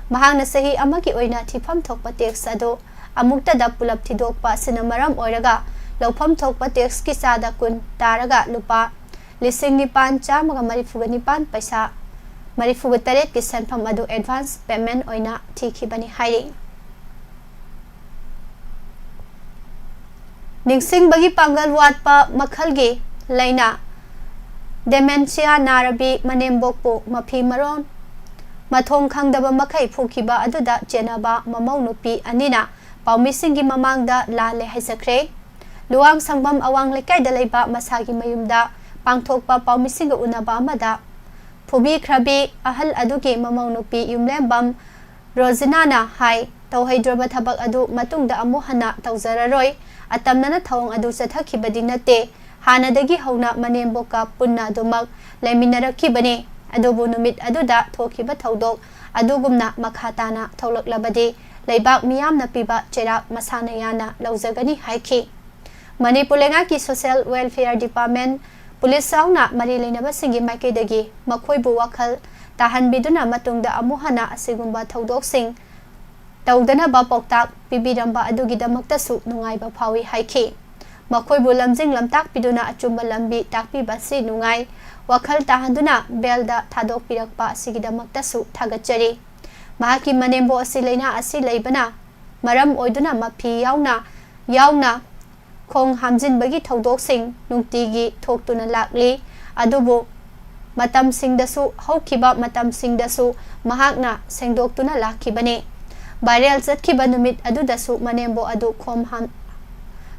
ꯃꯍꯥꯛꯅ ꯆꯍꯤ ꯑꯃꯒꯤ ꯑꯣꯏꯅ ꯊꯤꯐꯝ ꯊꯣꯛꯄ tax ꯑꯗꯨ ꯑꯃꯨꯛꯇꯗ ꯄꯨꯂꯞ ꯊꯤꯗꯣꯛꯄ ꯑꯁꯤꯅ ꯃꯔꯝ ꯑꯣꯏꯔꯒ ꯂꯧꯐꯝ ꯊꯣꯛꯄ tax ꯀꯤ ꯆꯥꯗ ꯀꯨꯟ ꯇꯥꯔꯒ ꯂꯨꯄꯥ ꯂꯤꯁꯤꯡ ꯅꯤꯄꯥꯟ ꯆꯥꯝꯃꯒ ꯃꯔꯤꯐꯨꯒ ꯅꯤꯄꯥꯟ ꯄꯩꯁꯥ ꯃꯔꯤꯐꯨꯒ ꯇꯔꯦꯠꯀꯤ ꯁꯦꯟꯐꯝ ꯑꯗꯨ advance payment ꯑꯣꯏꯅ ꯊꯤꯈꯤꯕꯅꯤ ꯍꯥꯏꯔꯤ꯫ ꯅꯤꯡꯁꯤꯡꯕꯒꯤ ꯄꯥꯡꯒꯜ ꯋꯥꯠꯄ ꯃꯈꯜꯒꯤ ꯂꯥꯏꯅꯥ ꯗꯦꯃꯦꯟꯁꯤꯌꯥ ꯅꯥꯔꯕꯤ ꯃꯅꯦꯝꯕꯣꯛꯄꯨ ꯃꯐꯤ ꯃꯔꯣꯟ ꯃꯊꯣꯡ ꯈꯪꯗꯕ ꯃꯈꯩ ꯐꯨꯈꯤꯕ ꯑꯗꯨꯗ ꯆꯦꯟꯅꯕ ꯃꯃꯧ ꯅꯨꯄꯤ ꯑꯅꯤꯅ ꯄꯥꯎꯃꯤꯁꯤꯡꯒꯤ ꯃꯃꯥꯡꯗ ꯂꯥꯜꯂꯦ ꯍꯥꯏꯖꯈ꯭ꯔꯦ꯫ ꯂꯨꯋꯥꯡ ꯁꯪꯕꯝ ꯑꯋꯥꯡ ꯂꯩꯀꯥꯏꯗ ꯂꯩꯕ ꯃꯁꯥꯒꯤ ꯃꯌꯨꯝꯗ ꯄꯥꯡꯊꯣꯛꯄ ꯄꯥꯎꯃꯤꯁꯤꯡꯒ ꯎꯅꯕ ꯑꯃꯗ ꯐꯨꯕꯤꯈ꯭ꯔꯕꯤ ꯑꯍꯜ ꯑꯗꯨꯒꯤ ꯃꯃꯧ ꯅꯨꯄꯤ ꯌꯨꯝꯂꯦꯝꯕꯝ ꯔꯣꯖꯤꯅꯥꯅ ꯍꯥꯏ, ꯇꯧꯍꯩꯗ꯭ꯔꯕ ꯊꯕꯛ ꯑꯗꯨ ꯃꯇꯨꯡꯗ ꯑꯃꯨꯛ ꯍꯟꯅ ꯇꯧꯖꯔꯔꯣꯏ, ꯑꯇꯝꯅꯅ ꯊꯧꯑꯣꯡ ꯑꯗꯨ ꯆꯠꯊꯈꯤꯕꯗꯤ ꯅꯠꯇꯦ, ꯍꯥꯟꯅꯗꯒꯤ ꯍꯧꯅ ꯃꯅꯦꯝꯕꯣꯛꯀ ꯄꯨꯟꯅ ꯑꯗꯨꯃꯛ ꯂꯩꯃꯤꯟꯅꯔꯛꯈꯤꯕꯅꯤ, ꯑꯗꯨꯕꯨ ꯅꯨꯃꯤꯠ ꯑꯗꯨꯗ ꯊꯣꯛꯈꯤꯕ ꯊꯧꯗꯣꯛ ꯑꯗꯨꯒꯨꯝꯅ ꯃꯈꯥ ꯇꯥꯅ ꯊꯣꯛꯂꯛꯂꯕꯗꯤ ꯂꯩꯕꯥꯛ ꯃꯤꯌꯥꯝꯅ ꯄꯤꯕ ꯆꯩꯔꯥꯛ ꯃꯁꯥꯅ ꯌꯥꯅ ꯂꯧꯖꯒꯅꯤ ꯍꯥꯏꯈꯤ꯫ ꯃꯅꯤꯄꯨꯔ ꯂꯩꯉꯥꯛꯀꯤ ꯁꯣꯁꯤꯌꯦꯜ ꯋꯦꯜꯐꯤꯌꯔ ꯗꯤꯄꯥꯔꯠꯃꯦꯟ, ꯄꯨꯂꯤꯁ ꯌꯥꯎꯅ ꯃꯔꯤ ꯂꯩꯅꯕꯁꯤꯡꯒꯤ ꯃꯥꯏꯀꯩꯗꯒꯤ ꯃꯈꯣꯏꯕꯨ ꯋꯥꯈꯜ ꯇꯥꯍꯟꯕꯤꯗꯨꯅ ꯃꯇꯨꯡꯗ ꯑꯃꯨꯛ ꯍꯟꯅ ꯑꯁꯤꯒꯨꯝꯕ ꯊꯧꯗꯣꯛꯁꯤꯡ ꯇꯧꯗꯅꯕ ꯄꯥꯎꯇꯥꯛ ꯄꯤꯕꯤꯔꯝꯕ ꯑꯗꯨꯒꯤꯗꯃꯛꯇꯁꯨ ꯅꯨꯡꯉꯥꯏꯕ ꯐꯥꯎꯏ ꯍꯥꯏꯈꯤ꯫ ꯃꯈꯣꯏꯕꯨ ꯂꯝꯖꯤꯡ ꯂꯝꯇꯥꯛꯄꯤꯗꯨꯅ ꯑꯆꯨꯝꯕ ꯂꯝꯕꯤ ꯇꯥꯛꯄꯤꯕ ꯑꯁꯤ ꯅꯨꯡꯉꯥꯏ, ꯋꯥꯈꯜ ꯇꯥꯍꯟꯗꯨꯅ ꯕꯦꯜꯗ ꯊꯥꯗꯣꯛꯄꯤꯔꯛꯄ ꯑꯁꯤꯒꯤꯗꯃꯛꯇꯁꯨ ꯊꯥꯒꯠꯆꯔꯤ꯫ ꯃꯍꯥꯛꯀꯤ ꯃꯅꯦꯝꯕꯣꯛ ꯑꯁꯤ ꯂꯥꯏꯅꯥ ꯑꯁꯤ ꯂꯩꯕꯅ ꯃꯔꯝ ꯑꯣꯏꯗꯨꯅ ꯃꯐꯤ ꯌꯥꯎꯅ ꯌꯥꯎꯅ ꯈꯣꯡ ꯍꯥꯝꯖꯤꯟꯕꯒꯤ ꯊꯧꯗꯣꯛꯁꯤꯡ ꯅꯨꯡꯇꯤꯒꯤ ꯊꯣꯛꯇꯨꯅ ꯂꯥꯛꯂꯤ꯫ ꯑꯗꯨꯕꯨ ꯃꯇꯝꯁꯤꯡꯗꯁꯨ, ꯍꯧꯈꯤꯕ ꯃꯇꯝꯁꯤꯡꯗꯁꯨ ꯃꯍꯥꯛꯅ ꯁꯦꯡꯗꯣꯛꯇꯨꯅ ꯂꯥꯛꯈꯤꯕꯅꯤ꯫ ꯚꯥꯏꯔꯦꯜ ꯆꯠꯈꯤꯕ ꯅꯨꯃꯤꯠ ꯑꯗꯨꯗꯁꯨ ꯃꯅꯦꯝꯕꯣꯛ ꯑꯗꯨ ꯈꯣꯝ ꯍꯥꯝ-,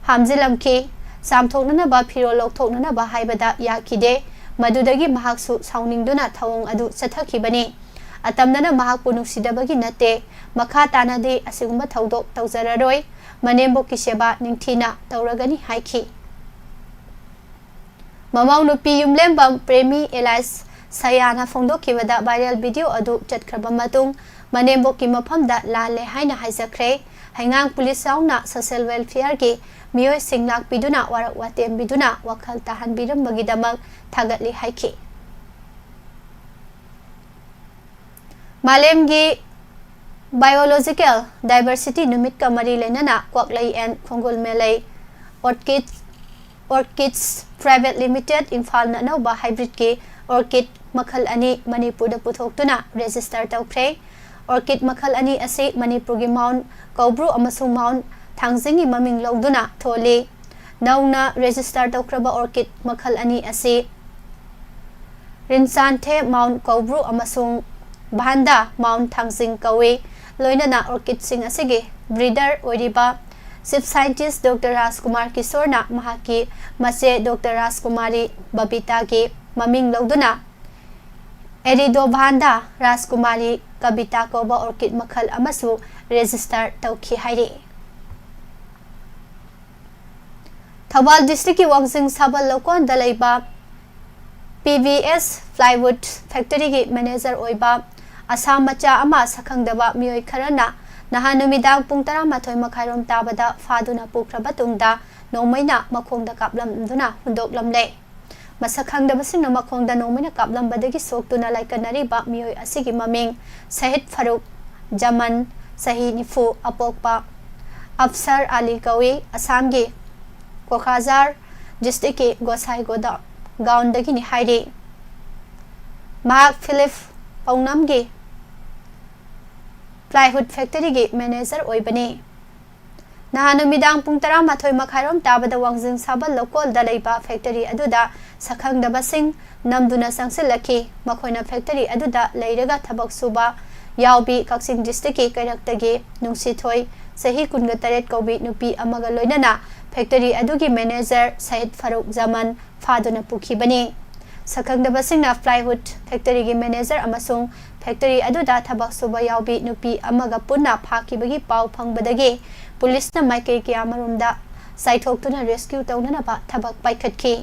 ꯍꯥꯝꯖꯤꯜꯂꯝꯈꯤ꯫ ꯆꯥꯝꯊꯣꯛꯅꯅꯕ ꯐꯤꯔꯣꯜ ꯂꯧꯊꯣꯛꯅꯅꯕ ꯍꯥꯏꯕꯗ ꯌꯥꯈꯤꯗꯦ꯫ ꯃꯗꯨꯗꯒꯤ ꯃꯍꯥꯛꯁꯨ ꯁꯥꯎꯅꯤꯡꯗꯨꯅ ꯊꯧꯑꯣꯡ ꯑꯗꯨ ꯆꯠꯊꯈꯤꯕꯅꯤ꯫ ꯑꯇꯝꯅꯅ ꯃꯍꯥꯛꯄꯨ ꯅꯨꯡꯁꯤꯗꯕꯒꯤ ꯅꯠꯇꯦ, ꯃꯈꯥ ꯇꯥꯅꯗꯤ ꯑꯁꯤꯒꯨꯝꯕ ꯊꯧꯗꯣꯛ ꯇꯧꯖꯔꯔꯣꯏ, ꯃꯅꯦꯝꯕꯣꯛꯀꯤ ꯁꯦꯕꯥ ꯅꯤꯡꯊꯤꯅ ꯇꯧꯔꯒꯅꯤ ꯍꯥꯏꯈꯤ꯫ ꯃꯃꯧ ꯅꯨꯄꯤ ꯌꯨꯝꯂꯦꯝꯕꯝ ꯄ꯭ꯔꯦꯃꯤ ꯑꯦꯂꯥꯏꯁ ꯁꯌꯥꯅ ꯐꯣꯡꯗꯣꯛꯈꯤꯕꯗ ꯚꯥꯏꯔꯦꯜ ꯚꯤꯗꯤꯑꯣ ꯑꯗꯨ ꯆꯠꯈ꯭ꯔꯕ ꯃꯇꯨꯡ ꯃꯅꯦꯝꯕꯣꯛꯀꯤ ꯃꯐꯝꯗ ꯂꯥꯜꯂꯦ ꯍꯥꯏꯅ ꯍꯥꯏꯖꯈ꯭ꯔꯦ꯫ ꯍꯩꯉꯥꯡ ꯄꯨꯂꯤꯁ ꯌꯥꯎꯅ ꯁꯣꯁꯤꯌꯦꯜ ꯋꯦꯜꯐꯤꯌꯔꯒꯤ ꯃꯤꯑꯣꯏꯁꯤꯡ ꯂꯥꯛꯄꯤꯗꯨꯅ ꯋꯥꯔꯛ ꯋꯥꯇꯦꯝꯕꯤꯗꯨꯅ ꯋꯥꯈꯜ ꯇꯥꯍꯟꯕꯤꯔꯝꯕꯒꯤꯗꯃꯛ ꯊꯥꯒꯠꯂꯤ ꯍꯥꯏꯈꯤ꯫ ꯃꯥꯂꯦꯝꯒꯤ ꯕꯥꯏꯑꯣꯂꯣꯖꯤꯀꯦꯜ ꯗꯥꯏꯕꯔꯁꯤꯇꯤ ꯅꯨꯃꯤꯠꯀ ꯃꯔꯤ ꯂꯩꯅꯅ ꯀ꯭ꯋꯥꯛꯂꯩ ꯑꯦꯟ ꯈꯣꯡꯒꯨꯜꯃꯦꯂꯩ ꯑꯣꯔꯀꯤꯗ, ꯑꯣꯔꯀꯤꯗꯁ ꯄ꯭ꯔꯥꯏꯚꯦꯠ ꯂꯤꯃꯤꯇꯦꯗ ꯏꯝꯐꯥꯜꯅ ꯑꯅꯧꯕ ꯍꯥꯏꯕ꯭ꯔꯤꯗꯀꯤ ꯑꯣꯔꯀꯤꯗ ꯃꯈꯜ ꯑꯅꯤ ꯃꯅꯤꯄꯨꯔꯗ ꯄꯨꯊꯣꯛꯇꯨꯅ ꯔꯦꯖꯤꯁꯇꯔ ꯇꯧꯈ꯭ꯔꯦ꯫ ꯑꯣꯔꯀꯤꯗ ꯃꯈꯜ ꯑꯅꯤ ꯑꯁꯤ ꯃꯅꯤꯄꯨꯔꯒꯤ ꯃꯥꯎꯟ ꯀꯧꯕ꯭ꯔꯨ ꯑꯃꯁꯨꯡ ꯃꯥꯎꯟ ꯊꯥꯡꯖꯤꯡꯒꯤ ꯃꯃꯤꯡ ꯂꯧꯗꯨꯅ ꯊꯣꯜꯂꯤ꯫ ꯅꯧꯅ ꯔꯦꯖꯤꯁꯇꯥꯔ ꯇꯧꯈ꯭ꯔꯕ ꯑꯣꯔꯀꯤꯗ ꯃꯈꯜ ꯑꯅꯤ ꯑꯁꯤ ꯔꯤꯟꯁꯥꯟꯊꯦ ꯃꯥꯎꯟ ꯀꯧꯕ꯭ꯔꯨ ꯑꯃꯁꯨꯡ ꯚꯥꯟꯗꯥ ꯃꯥꯎꯟ ꯊꯥꯡꯖꯤꯡ ꯀꯧꯏ꯫ ꯂꯣꯏꯅꯅ ꯑꯣꯔꯀꯤꯗꯁꯤꯡ ꯑꯁꯤꯒꯤ ꯕ꯭ꯔꯤꯗꯔ ꯑꯣꯏꯔꯤꯕ ꯆꯤꯐ ꯁꯥꯏꯟꯇꯤꯁ ꯗꯣꯛꯇꯔ ꯔꯥꯖꯀꯨꯃꯥꯔ ꯀꯤꯁꯣꯔꯅ ꯃꯍꯥꯛꯀꯤ ꯃꯆꯦ ꯗꯣꯛꯇꯔ ꯔꯥꯖꯀꯨꯃꯥꯔꯤ ꯕꯕꯤꯇꯥꯒꯤ ꯃꯃꯤꯡ ꯂꯧꯗꯨꯅ ꯑꯦꯔꯤꯗꯣꯚꯥꯟꯗꯥ ꯔꯥꯖꯀꯨꯃꯥꯔꯤ ꯀꯕꯤꯇꯥ ꯀꯧꯕ ꯑꯣꯔꯀꯤꯗ ꯃꯈꯜ ꯑꯃꯁꯨ ꯔꯦꯖꯤꯁꯇꯥꯔ ꯇꯧꯈꯤ ꯍꯥꯏꯔꯤ꯫ ꯊꯧꯕꯥꯜ ꯗꯤꯁꯇ꯭ꯔꯤꯛꯀꯤ ꯋꯥꯡꯖꯤꯡ ꯁꯥꯕꯜ ꯂꯧꯀꯣꯟꯗ ꯂꯩꯕ ꯄꯤ ꯚꯤ ꯑꯦꯁ ꯄ꯭ꯂꯥꯏꯋꯨꯗ ꯐꯦꯛꯇꯔꯤꯒꯤ ꯃꯦꯅꯦꯖꯔ ꯑꯣꯏꯕ ꯑꯁꯥꯝ ꯃꯆꯥ ꯑꯃ ꯁꯛꯈꯪꯗꯕ ꯃꯤꯑꯣꯏ ꯈꯔꯅ ꯅꯍꯥꯟ ꯅꯨꯃꯤꯗꯥꯡ ꯄꯨꯡ ꯇꯔꯥꯃꯥꯊꯣꯏ ꯃꯈꯥꯏꯔꯣꯝ ꯇꯥꯕꯗ ꯐꯥꯗꯨꯅ ꯄꯨꯈ꯭ꯔꯕ ꯇꯨꯡꯗ ꯅꯣꯡꯃꯩꯅ ꯃꯈꯣꯡꯗ ꯀꯥꯞꯂꯝꯗꯨꯅ ꯍꯨꯟꯗꯣꯛꯂꯝꯂꯦ꯫ ꯃꯁꯛ ꯈꯪꯗꯕꯁꯤꯡꯅ ꯃꯈꯣꯡꯗ ꯅꯣꯡꯃꯩꯅ ꯀꯥꯞꯂꯝꯕꯗꯒꯤ ꯁꯣꯛꯇꯨꯅ ꯂꯥꯏꯀꯠꯅꯔꯤꯕ ꯃꯤꯑꯣꯏ ꯑꯁꯤꯒꯤ ꯃꯃꯤꯡ ꯁꯍꯤꯗ ꯐꯔꯨꯛ ꯖꯃꯟ, ꯆꯍꯤ ꯅꯤꯐꯨ, ꯑꯄꯣꯛꯄ ꯑꯞꯁꯔ ꯑꯂꯤ ꯀꯧꯏ꯫ ꯑꯁꯥꯝꯒꯤ ꯀꯣꯀ꯭ꯔꯥꯖꯥꯔ ꯗꯤꯁꯇ꯭ꯔꯤꯛꯀꯤ ꯒꯣꯁꯥꯏ ꯒꯣꯗꯥꯎꯟꯗꯒꯤꯅꯤ ꯍꯥꯏꯔꯤ꯫ ꯃꯍꯥꯛ ꯐꯤꯂꯤꯞ ꯄꯧꯅꯝꯒꯤ ꯄ꯭ꯂꯥꯏꯋꯨꯗ ꯐꯦꯛꯇꯔꯤꯒꯤ ꯃꯦꯅꯦꯖꯔ ꯑꯣꯏꯕꯅꯤ꯫ ꯅꯍꯥꯟ ꯅꯨꯃꯤꯗꯥꯡ ꯄꯨꯡ ꯇꯔꯥꯃꯥꯊꯣꯏ ꯃꯈꯥꯏꯔꯣꯝ ꯇꯥꯕꯗ ꯋꯥꯡꯖꯤꯡ ꯁꯥꯕꯜ ꯂꯧꯀꯣꯜꯗ ꯂꯩꯕ ꯐꯦꯛꯇꯔꯤ ꯑꯗꯨꯗ ꯁꯛꯈꯪꯗꯕꯁꯤꯡ ꯅꯝꯗꯨꯅ ꯆꯪꯁꯤꯜꯂꯛꯈꯤ꯫ ꯃꯈꯣꯏꯅ ꯐꯦꯛꯇꯔꯤ ꯑꯗꯨꯗ ꯂꯩꯔꯒ ꯊꯕꯛ ꯁꯨꯕ ꯌꯥꯎꯕꯤ ꯀꯛꯆꯤꯡ ꯗꯤꯁꯇ꯭ꯔꯤꯛꯀꯤ ꯀꯩꯔꯛꯇꯒꯤ ꯅꯨꯡꯁꯤꯊꯣꯏ, ꯆꯍꯤ ꯀꯨꯟꯒ ꯇꯔꯦꯠ ꯀꯧꯕꯤ ꯅꯨꯄꯤ ꯑꯃꯒ ꯂꯣꯏꯅꯅ ꯐꯦꯛꯇꯔꯤ ꯑꯗꯨꯒꯤ ꯃꯦꯅꯦꯖꯔ ꯁꯍꯤꯗ ꯐꯔꯨꯛ ꯖꯃꯟ ꯐꯥꯗꯨꯅ ꯄꯨꯈꯤꯕꯅꯤ꯫ ꯁꯛꯈꯪꯗꯕꯁꯤꯡꯅ ꯄ꯭ꯂꯥꯏꯋꯨꯗ ꯐꯦꯛꯇꯔꯤꯒꯤ ꯃꯦꯅꯦꯖꯔ ꯑꯃꯁꯨꯡ ꯐꯦꯛꯇꯔꯤ ꯑꯗꯨꯗ ꯊꯕꯛ ꯁꯨꯕ ꯌꯥꯎꯕꯤ ꯅꯨꯄꯤ ꯑꯃꯒ ꯄꯨꯟꯅ ꯐꯥꯈꯤꯕꯒꯤ ꯄꯥꯎ ꯐꯪꯕꯗꯒꯤ ꯄꯨꯂꯤꯁꯅ ꯃꯥꯏꯀꯩ ꯀꯌꯥꯃꯔꯣꯝꯗ ꯆꯥꯏꯊꯣꯛꯇꯨꯅ ꯔꯦꯁꯀ꯭ꯌꯨ ꯇꯧꯅꯅꯕ ꯊꯕꯛ ꯄꯥꯏꯈꯠꯈꯤ꯫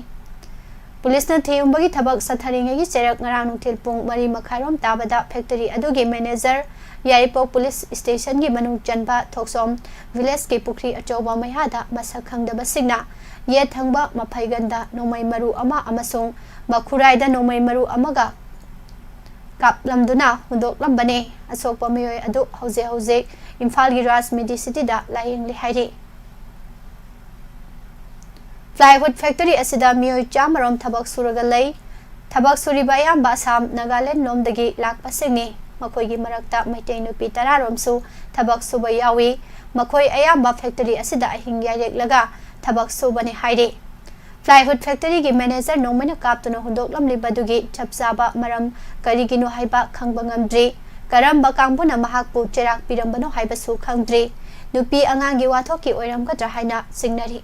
ꯄꯨꯂꯤꯁꯅ ꯊꯤꯍꯨꯝꯕꯒꯤ ꯊꯕꯛ ꯆꯠꯊꯔꯤꯉꯩꯒꯤ ꯆꯩꯔꯛ ꯉꯔꯥꯡ ꯅꯨꯡꯊꯤꯜ ꯄꯨꯡ ꯃꯔꯤ ꯃꯈꯥꯏꯔꯣꯝ ꯇꯥꯕꯗ ꯐꯦꯛꯇꯔꯤ ꯑꯗꯨꯒꯤ ꯃꯦꯅꯦꯖꯔ ꯌꯥꯏꯔꯤꯄꯣꯛ ꯄꯨꯂꯤꯁ ꯁ꯭ꯇꯦꯁꯟꯒꯤ ꯃꯅꯨꯡ ꯆꯟꯕ ꯊꯣꯛꯁꯣꯝ ꯚꯤꯂꯦꯖꯀꯤ ꯄꯨꯈ꯭ꯔꯤ ꯑꯆꯧꯕ ꯃꯌꯥꯗ ꯃꯁꯛ ꯈꯪꯗꯕꯁꯤꯡꯅ ꯌꯦꯠ ꯊꯪꯕ ꯃꯐꯩꯒꯟꯗ ꯅꯣꯡꯃꯩ ꯃꯔꯨ ꯑꯃ ꯑꯃꯁꯨꯡ ꯃꯈꯨꯔꯥꯏꯗ ꯅꯣꯡꯃꯩ ꯃꯔꯨ ꯑꯃꯒ ꯀꯥꯞꯂꯝꯗꯨꯅ ꯍꯨꯟꯗꯣꯛꯂꯝꯕꯅꯤ꯫ ꯑꯁꯣꯛꯄ ꯃꯤꯑꯣꯏ ꯑꯗꯨ ꯍꯧꯖꯤꯛ ꯍꯧꯖꯤꯛ ꯏꯝꯐꯥꯜꯒꯤ ꯔꯥꯖ ꯃꯦꯗꯤꯁꯤꯇꯤꯗ ꯂꯥꯌꯦꯡꯂꯤ ꯍꯥꯏꯔꯤ꯫ ꯄ꯭ꯂꯥꯏꯋꯨꯗ ꯐꯦꯛꯇꯔꯤ ꯑꯁꯤꯗ ꯃꯤꯑꯣꯏ ꯆꯥꯝꯃꯔꯣꯝ ꯊꯕꯛ ꯁꯨꯔꯒ ꯂꯩ꯫ ꯊꯕꯛ ꯁꯨꯔꯤꯕ ꯑꯌꯥꯝꯕ ꯑꯁꯥꯝ, ꯅꯥꯒꯥꯂꯦꯟ ꯂꯣꯝꯗꯒꯤ ꯂꯥꯛꯄꯁꯤꯡꯅꯤ꯫ ꯃꯈꯣꯏꯒꯤ ꯃꯔꯛꯇ ꯃꯩꯇꯩ ꯅꯨꯄꯤ ꯇꯔꯥ ꯔꯣꯝꯁꯨ ꯊꯕꯛ ꯁꯨꯕ ꯌꯥꯎꯏ꯫ ꯃꯈꯣꯏ ꯑꯌꯥꯝꯕ factory ꯑꯁꯤꯗ ꯑꯍꯤꯡ ꯌꯥꯏꯔꯦꯛꯂꯒ ꯊꯕꯛ ꯁꯨꯕꯅꯤ ꯍꯥꯏꯔꯤ꯫ Plywood factory ꯒꯤ manager ꯅꯣꯡꯃꯩꯅ ꯀꯥꯞꯇꯨꯅ ꯍꯨꯟꯗꯣꯛꯂꯝꯂꯤꯕꯗꯨꯒꯤ ꯆꯞ ꯆꯥꯕ ꯃꯔꯝ ꯀꯔꯤꯒꯤꯅꯣ ꯍꯥꯏꯕ ꯈꯪꯕ ꯉꯝꯗ꯭ꯔꯤ꯫ ꯀꯔꯝꯕ ꯀꯥꯡꯕꯨꯅ ꯃꯍꯥꯛꯄꯨ ꯆꯩꯔꯥꯛ ꯄꯤꯔꯝꯕꯅꯣ ꯍꯥꯏꯕꯁꯨ ꯈꯪꯗ꯭ꯔꯤ꯫ ꯅꯨꯄꯤ ꯑꯉꯥꯡꯒꯤ ꯋꯥꯊꯣꯛꯀꯤ ꯑꯣꯏꯔꯝꯒꯗ꯭ꯔꯥ ꯍꯥꯏꯅ ꯆꯤꯡꯅꯔꯤ꯫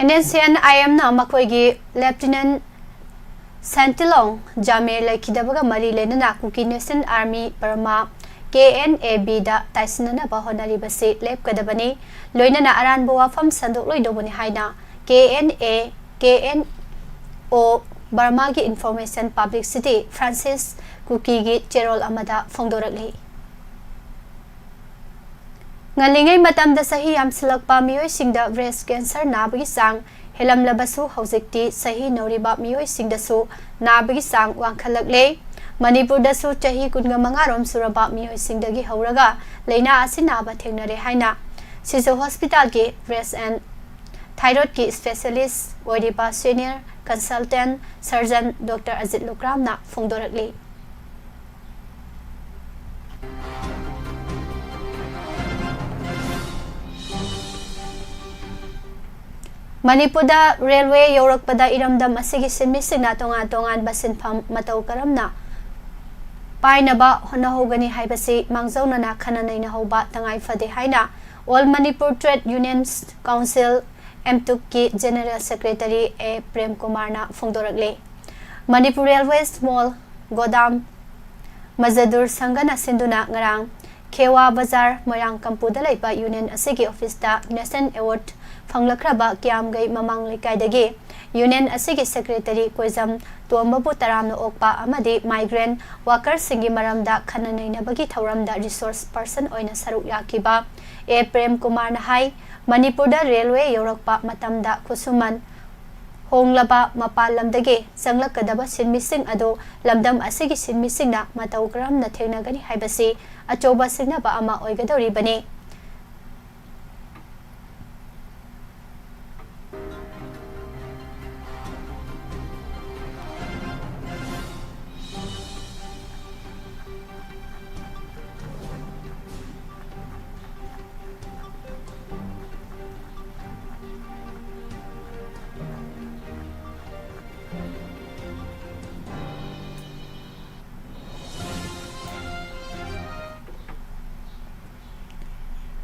NSCN-IM ꯅ ꯃꯈꯣꯏꯒꯤ Lieutenant Santilong Jame ꯂꯩꯈꯤꯗꯕꯒ ꯃꯔꯤ ꯂꯩꯅꯅ Kuki National Army Burma, KNA-B ꯗ ꯇꯥꯏꯁꯤꯟꯅꯅꯕ ꯍꯣꯠꯅꯔꯤꯕꯁꯤ ꯂꯦꯞꯀꯗꯕꯅꯤ꯫ ꯂꯣꯏꯅꯅ ꯑꯔꯥꯟꯕ ꯋꯥꯐꯝ ꯁꯟꯗꯣꯛꯂꯣꯏꯗꯧꯕꯅꯤ ꯍꯥꯏꯅ KNA ꯀꯦ ꯑꯦꯟ ꯑꯣ ꯕꯔꯃꯥꯒꯤ ꯏꯟꯐꯣꯔꯃꯦꯁꯟ ꯄꯕ꯭ꯂꯤꯁꯤꯇꯤ ꯐ꯭ꯔꯥꯟꯁꯤꯁ ꯀꯨꯀꯤꯒꯤ ꯆꯦꯔꯣꯜ ꯑꯃꯗ ꯐꯣꯡꯗꯣꯔꯛꯂꯤ꯫ ꯉꯜꯂꯤꯉꯩ ꯃꯇꯝꯗ ꯆꯍꯤ ꯌꯥꯝꯁꯤꯜꯂꯛꯄ ꯃꯤꯑꯣꯏꯁꯤꯡꯗ ꯕ꯭ꯔꯦꯁ ꯀꯦꯟꯁꯔ ꯅꯥꯕꯒꯤ ꯆꯥꯡ ꯍꯦꯜꯂꯝꯂꯕꯁꯨ, ꯍꯧꯖꯤꯛꯇꯤ ꯆꯍꯤ ꯅꯧꯔꯤꯕ ꯃꯤꯑꯣꯏꯁꯤꯡꯗꯁꯨ ꯅꯥꯕꯒꯤ ꯆꯥꯡ ꯋꯥꯡꯈꯠꯂꯛꯂꯦ꯫ ꯃꯅꯤꯄꯨꯔꯗꯁꯨ ꯆꯍꯤ ꯀꯨꯟꯒ ꯃꯉꯥ ꯔꯣꯝ ꯁꯨꯔꯕ ꯃꯤꯑꯣꯏꯁꯤꯡꯗꯒꯤ ꯍꯧꯔꯒ ꯂꯥꯏꯅꯥ ꯑꯁꯤ ꯅꯥꯕ ꯊꯦꯡꯅꯔꯦ ꯍꯥꯏꯅ ꯁꯤꯖꯣ ꯍꯣꯁꯄꯤꯇꯥꯜꯒꯤ ꯕ꯭ꯔꯦꯁ ꯑꯦꯟ ꯊꯥꯏꯔꯣꯏꯗꯀꯤ ꯏꯁꯄꯦꯁꯤꯌꯦꯂꯤꯁ ꯑꯣꯏꯔꯤꯕ ꯁꯦꯅꯤꯌꯔ ꯀꯟꯁꯜꯇꯦꯟꯠ ꯁꯔꯖꯟ ꯗꯣꯛꯇꯔ ꯑꯖꯤꯠ ꯂꯨꯀ꯭ꯔꯥꯝꯅ ꯐꯣꯡꯗꯣꯔꯛꯂꯤ꯫ ꯃꯅꯤꯄꯨꯔꯗ ꯔꯦꯜꯋꯦ ꯌꯧꯔꯛꯄꯗ ꯏꯔꯝꯗꯝ ꯑꯁꯤꯒꯤ ꯁꯤꯟꯃꯤꯁꯤꯡꯅ ꯇꯣꯉꯥꯟ ꯇꯣꯉꯥꯟꯕ ꯁꯤꯟꯐꯝ ꯃꯇꯧ ꯀꯔꯝꯅ ꯄꯥꯏꯅꯕ ꯍꯣꯠꯅꯍꯧꯒꯅꯤ ꯍꯥꯏꯕꯁꯤ ꯃꯥꯡꯖꯧꯅꯅ ꯈꯟꯅ ꯅꯩꯅꯍꯧꯕ ꯇꯉꯥꯏ ꯐꯗꯦ ꯍꯥꯏꯅ All Manipur Trade Unions Council, ꯑꯦꯝꯇꯨꯛꯀꯤ ꯖꯦꯅꯔꯦꯜ ꯁꯦꯀ꯭ꯔꯦꯇꯔꯤ ꯑꯦ ꯄ꯭ꯔꯦꯝ ꯀꯨꯃꯥꯔꯅ ꯐꯣꯡꯗꯣꯔꯛꯂꯤ꯫ ꯃꯅꯤꯄꯨꯔ ꯔꯦꯜꯋꯦ ꯁ꯭ꯃꯣꯜ ꯒꯣꯗꯥꯝ ꯃꯖꯗꯨꯔ ꯁꯪꯘꯅ ꯁꯤꯟꯗꯨꯅ ꯉꯔꯥꯡ ꯈꯦꯋꯥ ꯕꯖꯥꯔ, ꯃꯣꯏꯔꯥꯡ ꯀꯝꯄꯨꯗ ꯂꯩꯕ ꯌꯨꯅꯤꯌꯟ ꯑꯁꯤꯒꯤ ꯑꯣꯐꯤꯁꯇ ꯅꯦꯁꯅꯦꯜ ꯑꯦꯋꯥꯔꯗ ꯐꯪꯂꯛꯈ꯭ꯔꯕ ꯀꯤꯌꯥꯝꯒꯩ ꯃꯃꯥꯡ ꯂꯩꯀꯥꯏꯗꯒꯤ ꯌꯨꯅꯤꯌꯟ ꯑꯁꯤꯒꯤ ꯁꯦꯀ꯭ꯔꯦꯇꯔꯤ ꯀꯣꯏꯖꯝ ꯇꯣꯝꯕꯕꯨ ꯇꯔꯥꯝꯅ ꯑꯣꯛꯄ ꯑꯃꯗꯤ ꯃꯥꯏꯒ꯭ꯔꯦꯟ ꯋꯥꯀꯔꯁꯤꯡꯒꯤ ꯃꯔꯝꯗ ꯈꯟꯅ ꯅꯩꯅꯕꯒꯤ ꯊꯧꯔꯝꯗ ꯔꯤꯁꯣꯔꯁ ꯄꯔꯁꯟ ꯑꯣꯏꯅ ꯁꯔꯨꯛ ꯌꯥꯈꯤꯕ ꯑꯦ ꯄ꯭ꯔꯦꯝ ꯀꯨꯃꯥꯔꯅ ꯍꯥꯏ, ꯃꯅꯤꯄꯨꯔꯗ ꯔꯦꯜꯋꯦ ꯌꯧꯔꯛꯄ ꯃꯇꯝꯗ ꯈꯨꯠꯁꯨꯃꯟ ꯍꯣꯡꯂꯕ ꯃꯄꯥꯟ ꯂꯝꯗꯒꯤ ꯆꯪꯂꯛꯀꯗꯕ ꯁꯤꯟꯃꯤꯁꯤꯡ ꯑꯗꯨ ꯂꯝꯗꯝ ꯑꯁꯤꯒꯤ ꯁꯤꯟꯃꯤꯁꯤꯡꯅ ꯃꯇꯧ ꯀꯔꯝꯅ ꯊꯦꯡꯅꯒꯅꯤ ꯍꯥꯏꯕꯁꯤ ꯑꯆꯧꯕ ꯁꯤꯡꯅꯕ ꯑꯃ ꯑꯣꯏꯒꯗꯧꯔꯤꯕꯅꯤ꯫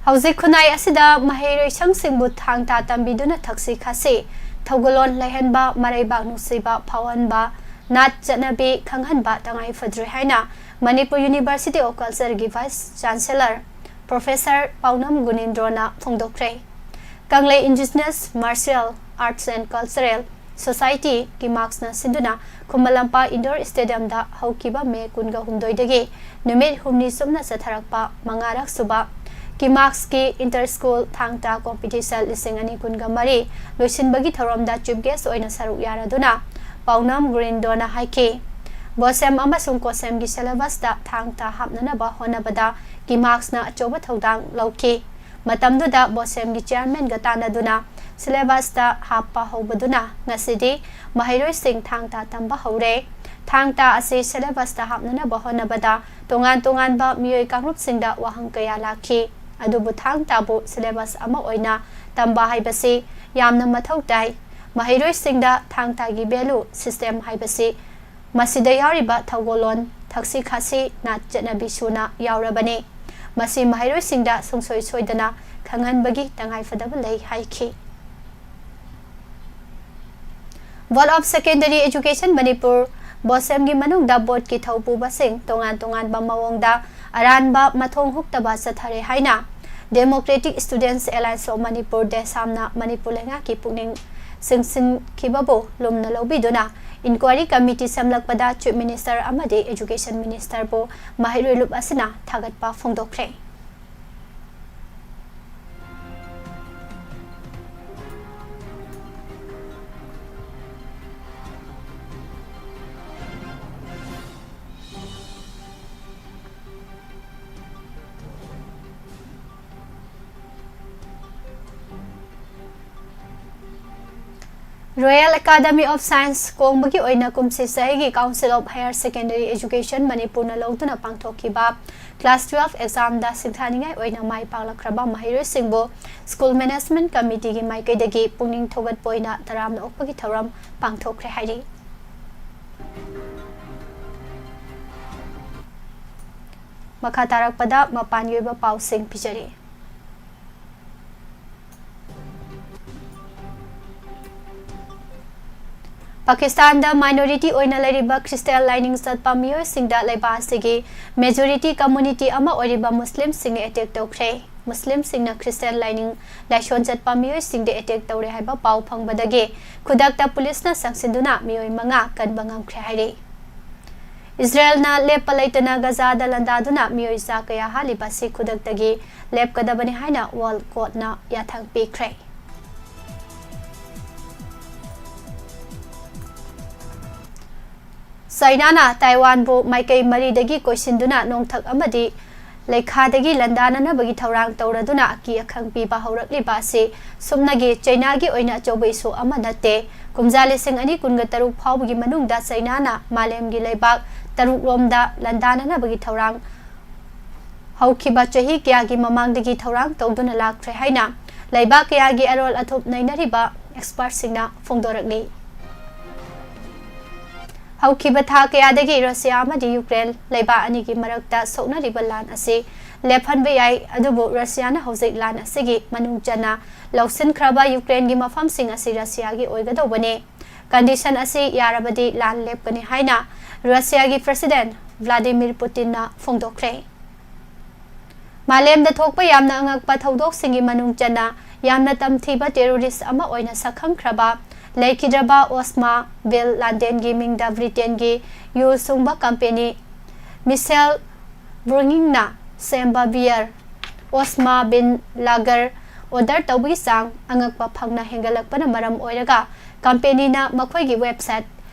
ꯍꯧꯖꯤꯛ ꯈꯨꯟꯅꯥꯏ ꯑꯁꯤꯗ ꯃꯍꯩꯔꯣꯏꯁꯪꯁꯤꯡꯕꯨ ꯊꯥꯡ ꯇꯥ ꯇꯝꯕꯤꯗꯨꯅ ꯊꯛꯁꯤ ꯈꯥꯁꯤ, ꯊꯧꯒꯜꯂꯣꯟ ꯂꯩꯍꯟꯕ, ꯃꯔꯩꯕꯥꯛ ꯅꯨꯡꯁꯤꯕ ꯐꯥꯎꯍꯟꯕ, ꯅꯥꯠ ꯆꯠꯅꯕꯤ ꯈꯪꯍꯟꯕ ꯇꯉꯥꯏ ꯐꯗ꯭ꯔꯦ ꯍꯥꯏꯅ ꯃꯅꯤꯄꯨꯔ ꯌꯨꯅꯤꯚꯔꯁꯤꯇꯤ ꯑꯣꯐ ꯀꯜꯆꯔꯒꯤ ꯚꯥꯏꯁ ꯆꯥꯟꯁꯦꯂꯔ ꯄ꯭ꯔꯣꯐꯦꯁꯔ ꯄꯥꯎꯅꯝ ꯒꯨꯅꯤꯟꯗ꯭ꯔꯣꯅ ꯐꯣꯡꯗꯣꯛꯈ꯭ꯔꯦ꯫ Kanglei Indigenous Martial Arts and Cultural Society, ꯀꯤꯃꯥꯛꯁꯅ ꯁꯤꯟꯗꯨꯅ ꯈꯨꯃꯟ ꯂꯝꯄꯥꯛ Indoor Stadiumꯗ ꯍꯧꯈꯤꯕ May ꯀꯨꯟꯒ ꯍꯨꯝꯗꯣꯏꯗꯒꯤ ꯅꯨꯃꯤꯠ ꯍꯨꯝꯅꯤ ꯆꯨꯞꯅ ꯆꯠꯊꯔꯛꯄ ꯃꯉꯥꯔꯛ ꯁꯨꯕ ꯀꯤꯃꯥꯛꯁꯀꯤ Inter School ꯊꯥꯡ ꯇꯥ Competition ꯂꯤꯁꯤꯡ ꯑꯅꯤ ꯀꯨꯟꯒ ꯃꯔꯤ ꯂꯣꯏꯁꯤꯟꯕꯒꯤ ꯊꯧꯔꯝꯗ Chief Guest ꯑꯣꯏꯅ ꯁꯔꯨꯛ ꯌꯥꯔꯗꯨꯅ ꯄꯥꯎꯅꯝ ꯒꯣꯕꯤꯟꯗꯣꯅ ꯍꯥꯏꯈꯤ꯫ BOSEM ꯑꯃꯁꯨꯡ COHSEMꯒꯤ syllabusꯇ ꯊꯥꯡ ꯇꯥ ꯍꯥꯞꯅꯅꯕ ꯍꯣꯠꯅꯕꯗ ꯀꯤꯃꯥꯛꯁꯅ ꯑꯆꯧꯕ ꯊꯧꯗꯥꯡ ꯂꯧꯈꯤ꯫ ꯃꯇꯝꯗꯨꯗ BOSEMꯒꯤ chairmanꯒ ꯇꯥꯟꯅꯗꯨꯅ syllabusꯇ ꯍꯥꯞꯄ ꯍꯧꯕꯗꯨꯅ ꯉꯁꯤꯗꯤ ꯃꯍꯩꯔꯣꯏꯁꯤꯡ ꯊꯥꯡ ꯇꯥ ꯇꯝꯕ ꯍꯧꯔꯦ꯫ ꯊꯥꯡ ꯇꯥ ꯑꯁꯤ syllabusꯇ ꯍꯥꯞꯅꯅꯕ ꯍꯣꯠꯅꯕꯗ ꯇꯣꯉꯥꯟ ꯇꯣꯉꯥꯟꯕ ꯃꯤꯑꯣꯏ ꯀꯥꯡꯂꯨꯞꯁꯤꯡꯗ ꯋꯥꯍꯪ ꯀꯌꯥ ꯂꯥꯛꯈꯤ꯫ ꯑꯗꯨꯕꯨ ꯊꯥꯡ ꯇꯥꯕꯨ syllabus ꯑꯃ ꯑꯣꯏꯅ ꯇꯝꯕ ꯍꯥꯏꯕꯁꯤ ꯌꯥꯝꯅ ꯃꯊꯧ ꯇꯥꯏ꯫ ꯃꯍꯩꯔꯣꯏꯁꯤꯡꯗ ꯊꯥꯡ ꯇꯥꯒꯤ value system ꯍꯥꯏꯕꯁꯤ ꯃꯁꯤꯗ ꯌꯥꯎꯔꯤꯕ ꯊꯧꯒꯜꯂꯣꯟ, ꯊꯛꯁꯤ ꯈꯥꯁꯤ, ꯅꯥꯠ ꯆꯠꯅꯕꯤ ꯁꯨꯅ ꯌꯥꯎꯔꯕꯅꯤ꯫ ꯃꯁꯤ ꯃꯍꯩꯔꯣꯏꯁꯤꯡꯗ ꯁꯨꯡꯁꯣꯏ ꯁꯣꯏꯗꯅ ꯈꯪꯍꯟꯕꯒꯤ ꯇꯉꯥꯏꯐꯗꯕ ꯂꯩ ꯍꯥꯏꯈꯤ꯫ Board of Secondary Education Manipur, BOSEMꯒꯤ ꯃꯅꯨꯡꯗ boardꯀꯤ ꯊꯧꯄꯨꯕꯁꯤꯡ ꯇꯣꯉꯥꯟ ꯇꯣꯉꯥꯟꯕ ꯃꯑꯣꯡꯗ ꯑꯔꯥꯟꯕ ꯃꯊꯣꯡ ꯍꯨꯛꯇꯕ ꯆꯠꯊꯔꯦ ꯍꯥꯏꯅ Democratic Students Alliance of Manipur, DESAMꯅ Manipur ꯂꯩꯉꯥꯛꯀꯤ ꯄꯨꯛꯅꯤꯡ ꯆꯤꯡꯁꯤꯟꯈꯤꯕꯕꯨ ꯂꯨꯝꯅ ꯂꯧꯕꯤꯗꯨꯅ inquiry committee ꯁꯦꯝꯂꯛꯄꯗ Chief Minister ꯑꯃꯗꯤ Education Ministerꯕꯨ ꯃꯍꯩꯔꯣꯏ ꯂꯨꯞ ꯑꯁꯤꯅ ꯊꯥꯒꯠꯄ ꯐꯣꯡꯗꯣꯛꯈ꯭ꯔꯦ꯫ Royal Academy of Science ꯀꯣꯡꯕꯒꯤ ꯑꯣꯏꯅ ꯀꯨꯝꯁꯤ ꯆꯍꯤꯒꯤ Council of Higher Secondary Education ꯃꯅꯤꯄꯨꯔꯅ ꯂꯧꯗꯨꯅ ꯄꯥꯡꯊꯣꯛꯈꯤꯕ class twelve examꯗ ꯁꯤꯡꯊꯥꯅꯤꯡꯉꯥꯏ ꯑꯣꯏꯅ ꯃꯥꯏ ꯄꯥꯛꯂꯛꯈ꯭ꯔꯕ ꯃꯍꯩꯔꯣꯏꯁꯤꯡꯕꯨ School Management Committeeꯒꯤ ꯃꯥꯏꯀꯩꯗꯒꯤ ꯄꯨꯛꯅꯤꯡ ꯊꯧꯒꯠꯄ ꯑꯣꯏꯅ ꯇꯔꯥꯝꯅ ꯑꯣꯛꯄꯒꯤ ꯊꯧꯔꯝ ꯄꯥꯡꯊꯣꯛꯈ꯭ꯔꯦ ꯍꯥꯏꯔꯤ꯫ ꯃꯈꯥ ꯇꯥꯔꯛꯄꯗ ꯃꯄꯥꯟꯒꯤ ꯑꯣꯏꯕ ꯄꯥꯎꯁꯤꯡ ꯄꯤꯖꯔꯤ꯫ ꯄꯥꯀꯤꯁꯇꯥꯟꯗ minority ꯑꯣꯏꯅ ꯂꯩꯔꯤꯕ ꯈ꯭ꯔꯤꯁꯇꯤꯌꯥꯟ ꯂꯥꯏꯅꯤꯡ ꯆꯠꯄ ꯃꯤꯑꯣꯏꯁꯤꯡꯗ ꯂꯩꯕꯥꯛ ꯑꯁꯤꯒꯤ majority community ꯑꯃ ꯑꯣꯏꯔꯤꯕ ꯃꯨꯁꯂꯤꯝꯁꯤꯡꯅ attack ꯇꯧꯈ꯭ꯔꯦ꯫ ꯃꯨꯁꯂꯤꯝꯁꯤꯡꯅ ꯈ꯭ꯔꯤꯁꯇꯤꯌꯥꯟ ꯂꯥꯏꯅꯤꯡ ꯂꯥꯏꯁꯣꯟ ꯆꯠꯄ ꯃꯤꯑꯣꯏꯁꯤꯡꯗ ꯑꯦꯇꯦꯛ ꯇꯧꯔꯦ ꯍꯥꯏꯕ ꯄꯥꯎ ꯐꯪꯕꯗꯒꯤ ꯈꯨꯗꯛꯇ ꯄꯨꯂꯤꯁꯅ ꯆꯪꯁꯤꯟꯗꯨꯅ ꯃꯤꯑꯣꯏ ꯃꯉꯥ ꯀꯟꯕ ꯉꯝꯈ꯭ꯔꯦ ꯍꯥꯏꯔꯤ꯫ ꯏꯖꯔꯦꯜꯅ ꯂꯦꯞꯄ ꯂꯩꯇꯅ ꯒꯖꯥꯗ ꯂꯥꯟꯗꯥꯗꯨꯅ ꯃꯤꯑꯣꯏ ꯆꯥ ꯀꯌꯥ ꯍꯥꯠꯂꯤꯕ ꯑꯁꯤ ꯈꯨꯗꯛꯇꯒꯤ ꯂꯦꯞꯀꯗꯕꯅꯤ ꯍꯥꯏꯅ ꯋꯥꯔꯜ ꯀꯣꯔꯠꯅ ꯌꯥꯊꯪ ꯄꯤꯈ꯭ꯔꯦ꯫ ꯆꯥꯏꯅꯥꯅ ꯇꯥꯏꯋꯥꯟꯕꯨ ꯃꯥꯏꯀꯩ ꯃꯔꯤꯗꯒꯤ ꯀꯣꯏꯁꯤꯟꯗꯨꯅ ꯅꯣꯡꯊꯛ ꯑꯃꯗꯤ ꯂꯩꯈꯥꯗꯒꯤ ꯂꯥꯟꯗꯥꯅꯅꯕꯒꯤ ꯊꯧꯔꯥꯡ ꯇꯧꯔꯗꯨꯅ ꯑꯀꯤ ꯑꯈꯪ ꯄꯤꯕ ꯍꯧꯔꯛꯂꯤꯕ ꯑꯁꯤ ꯁꯨꯞꯅꯒꯤ ꯆꯥꯏꯅꯥꯒꯤ ꯑꯣꯏꯅ ꯑꯆꯧꯕ ꯏꯁꯨ ꯑꯃ ꯅꯠꯇꯦ꯫ ꯀꯨꯝꯖꯥ ꯂꯤꯁꯤꯡ ꯑꯅꯤ ꯀꯨꯟꯒ ꯇꯔꯨꯛ ꯐꯥꯎꯕꯒꯤ ꯃꯅꯨꯡꯗ ꯆꯥꯏꯅꯥꯅ ꯃꯥꯂꯦꯝꯒꯤ ꯂꯩꯕꯥꯛ ꯇꯔꯨꯛ ꯂꯣꯝꯗ ꯂꯥꯟꯗꯥꯅꯅꯕꯒꯤ ꯊꯧꯔꯥꯡ ꯍꯧꯈꯤꯕ ꯆꯍꯤ ꯀꯌꯥꯒꯤ ꯃꯃꯥꯡꯗꯒꯤ ꯊꯧꯔꯥꯡ ꯇꯧꯗꯨꯅ ꯂꯥꯛꯈ꯭ꯔꯦ ꯍꯥꯏꯅ ꯂꯩꯕꯥꯛ ꯀꯌꯥꯒꯤ ꯑꯔꯣꯜ ꯑꯊꯨꯞ ꯅꯩꯅꯔꯤꯕ ꯑꯦꯛꯁꯄꯔꯠꯁꯤꯡꯅ ꯐꯣꯡꯗꯣꯔꯛꯂꯤ꯫ ꯍꯧꯈꯤꯕ ꯊꯥ ꯀꯌꯥꯗꯒꯤ ꯔꯁꯤꯌꯥ ꯑꯃꯗꯤ ꯌꯨꯀ꯭ꯔꯦꯟ ꯂꯩꯕꯥꯛ ꯑꯅꯤꯒꯤ ꯃꯔꯛꯇ ꯁꯣꯛꯅꯔꯤꯕ ꯂꯥꯟ ꯑꯁꯤ ꯂꯦꯞꯍꯟꯕ ꯌꯥꯏ, ꯑꯗꯨꯕꯨ ꯔꯁꯤꯌꯥꯅ ꯍꯧꯖꯤꯛ ꯂꯥꯟ ꯑꯁꯤꯒꯤ ꯃꯅꯨꯡ ꯆꯟꯅ ꯂꯧꯁꯤꯟꯈ꯭ꯔꯕ ꯌꯨꯀ꯭ꯔꯦꯟꯒꯤ ꯃꯐꯝꯁꯤꯡ ꯑꯁꯤ ꯔꯁꯤꯌꯥꯒꯤ ꯑꯣꯏꯒꯗꯧꯕꯅꯤ꯫ ꯀꯟꯗꯤꯁꯟ ꯑꯁꯤ ꯌꯥꯔꯕꯗꯤ ꯂꯥꯟ ꯂꯦꯞꯀꯅꯤ ꯍꯥꯏꯅ ꯔꯁꯤꯌꯥꯒꯤ ꯄ꯭ꯔꯁꯤꯗꯦꯟ ꯚ꯭ꯂꯥꯗꯤꯃꯤꯔ ꯄꯨꯇꯤꯟꯅ ꯐꯣꯡꯗꯣꯛꯈ꯭ꯔꯦ꯫ ꯃꯥꯂꯦꯝꯗ ꯊꯣꯛꯄ ꯌꯥꯝꯅ ꯑꯉꯛꯄ ꯊꯧꯗꯣꯛꯁꯤꯡꯒꯤ ꯃꯅꯨꯡ ꯆꯟꯅ ꯌꯥꯝꯅ ꯇꯝꯊꯤꯕ ꯇꯦꯔꯣꯔꯤꯁ ꯑꯃ ꯑꯣꯏꯅ ꯁꯛꯈꯪꯈ꯭ꯔꯕ ꯂꯩꯈꯤꯗ꯭ꯔꯕ ꯑꯣꯁꯃꯥ ꯕꯤꯟ ꯂꯥꯗꯦꯟꯒꯤ ꯃꯤꯡꯗ ꯕ꯭ꯔꯤꯇꯦꯟꯒꯤ ꯌꯨ ꯁꯨꯡꯕ ꯀꯝꯄꯦꯅꯤ ꯃꯤꯁꯦꯜ ꯕ꯭ꯔꯨꯏꯡꯅ ꯁꯦꯝꯕ ꯕꯤꯌꯔ ꯑꯣꯁꯃꯥ ꯕꯤꯟ ꯂꯥꯒꯔ ꯑꯣꯔꯗꯔ ꯇꯧꯕꯒꯤ ꯆꯥꯡ ꯑꯉꯛꯄ ꯐꯪꯅ ꯍꯦꯟꯒꯠꯂꯛꯄꯅ ꯃꯔꯝ ꯑꯣꯏꯔꯒ ꯀꯝꯄꯦꯅꯤꯅ ꯃꯈꯣꯏꯒꯤ ꯋꯦꯕꯁꯥꯏꯠ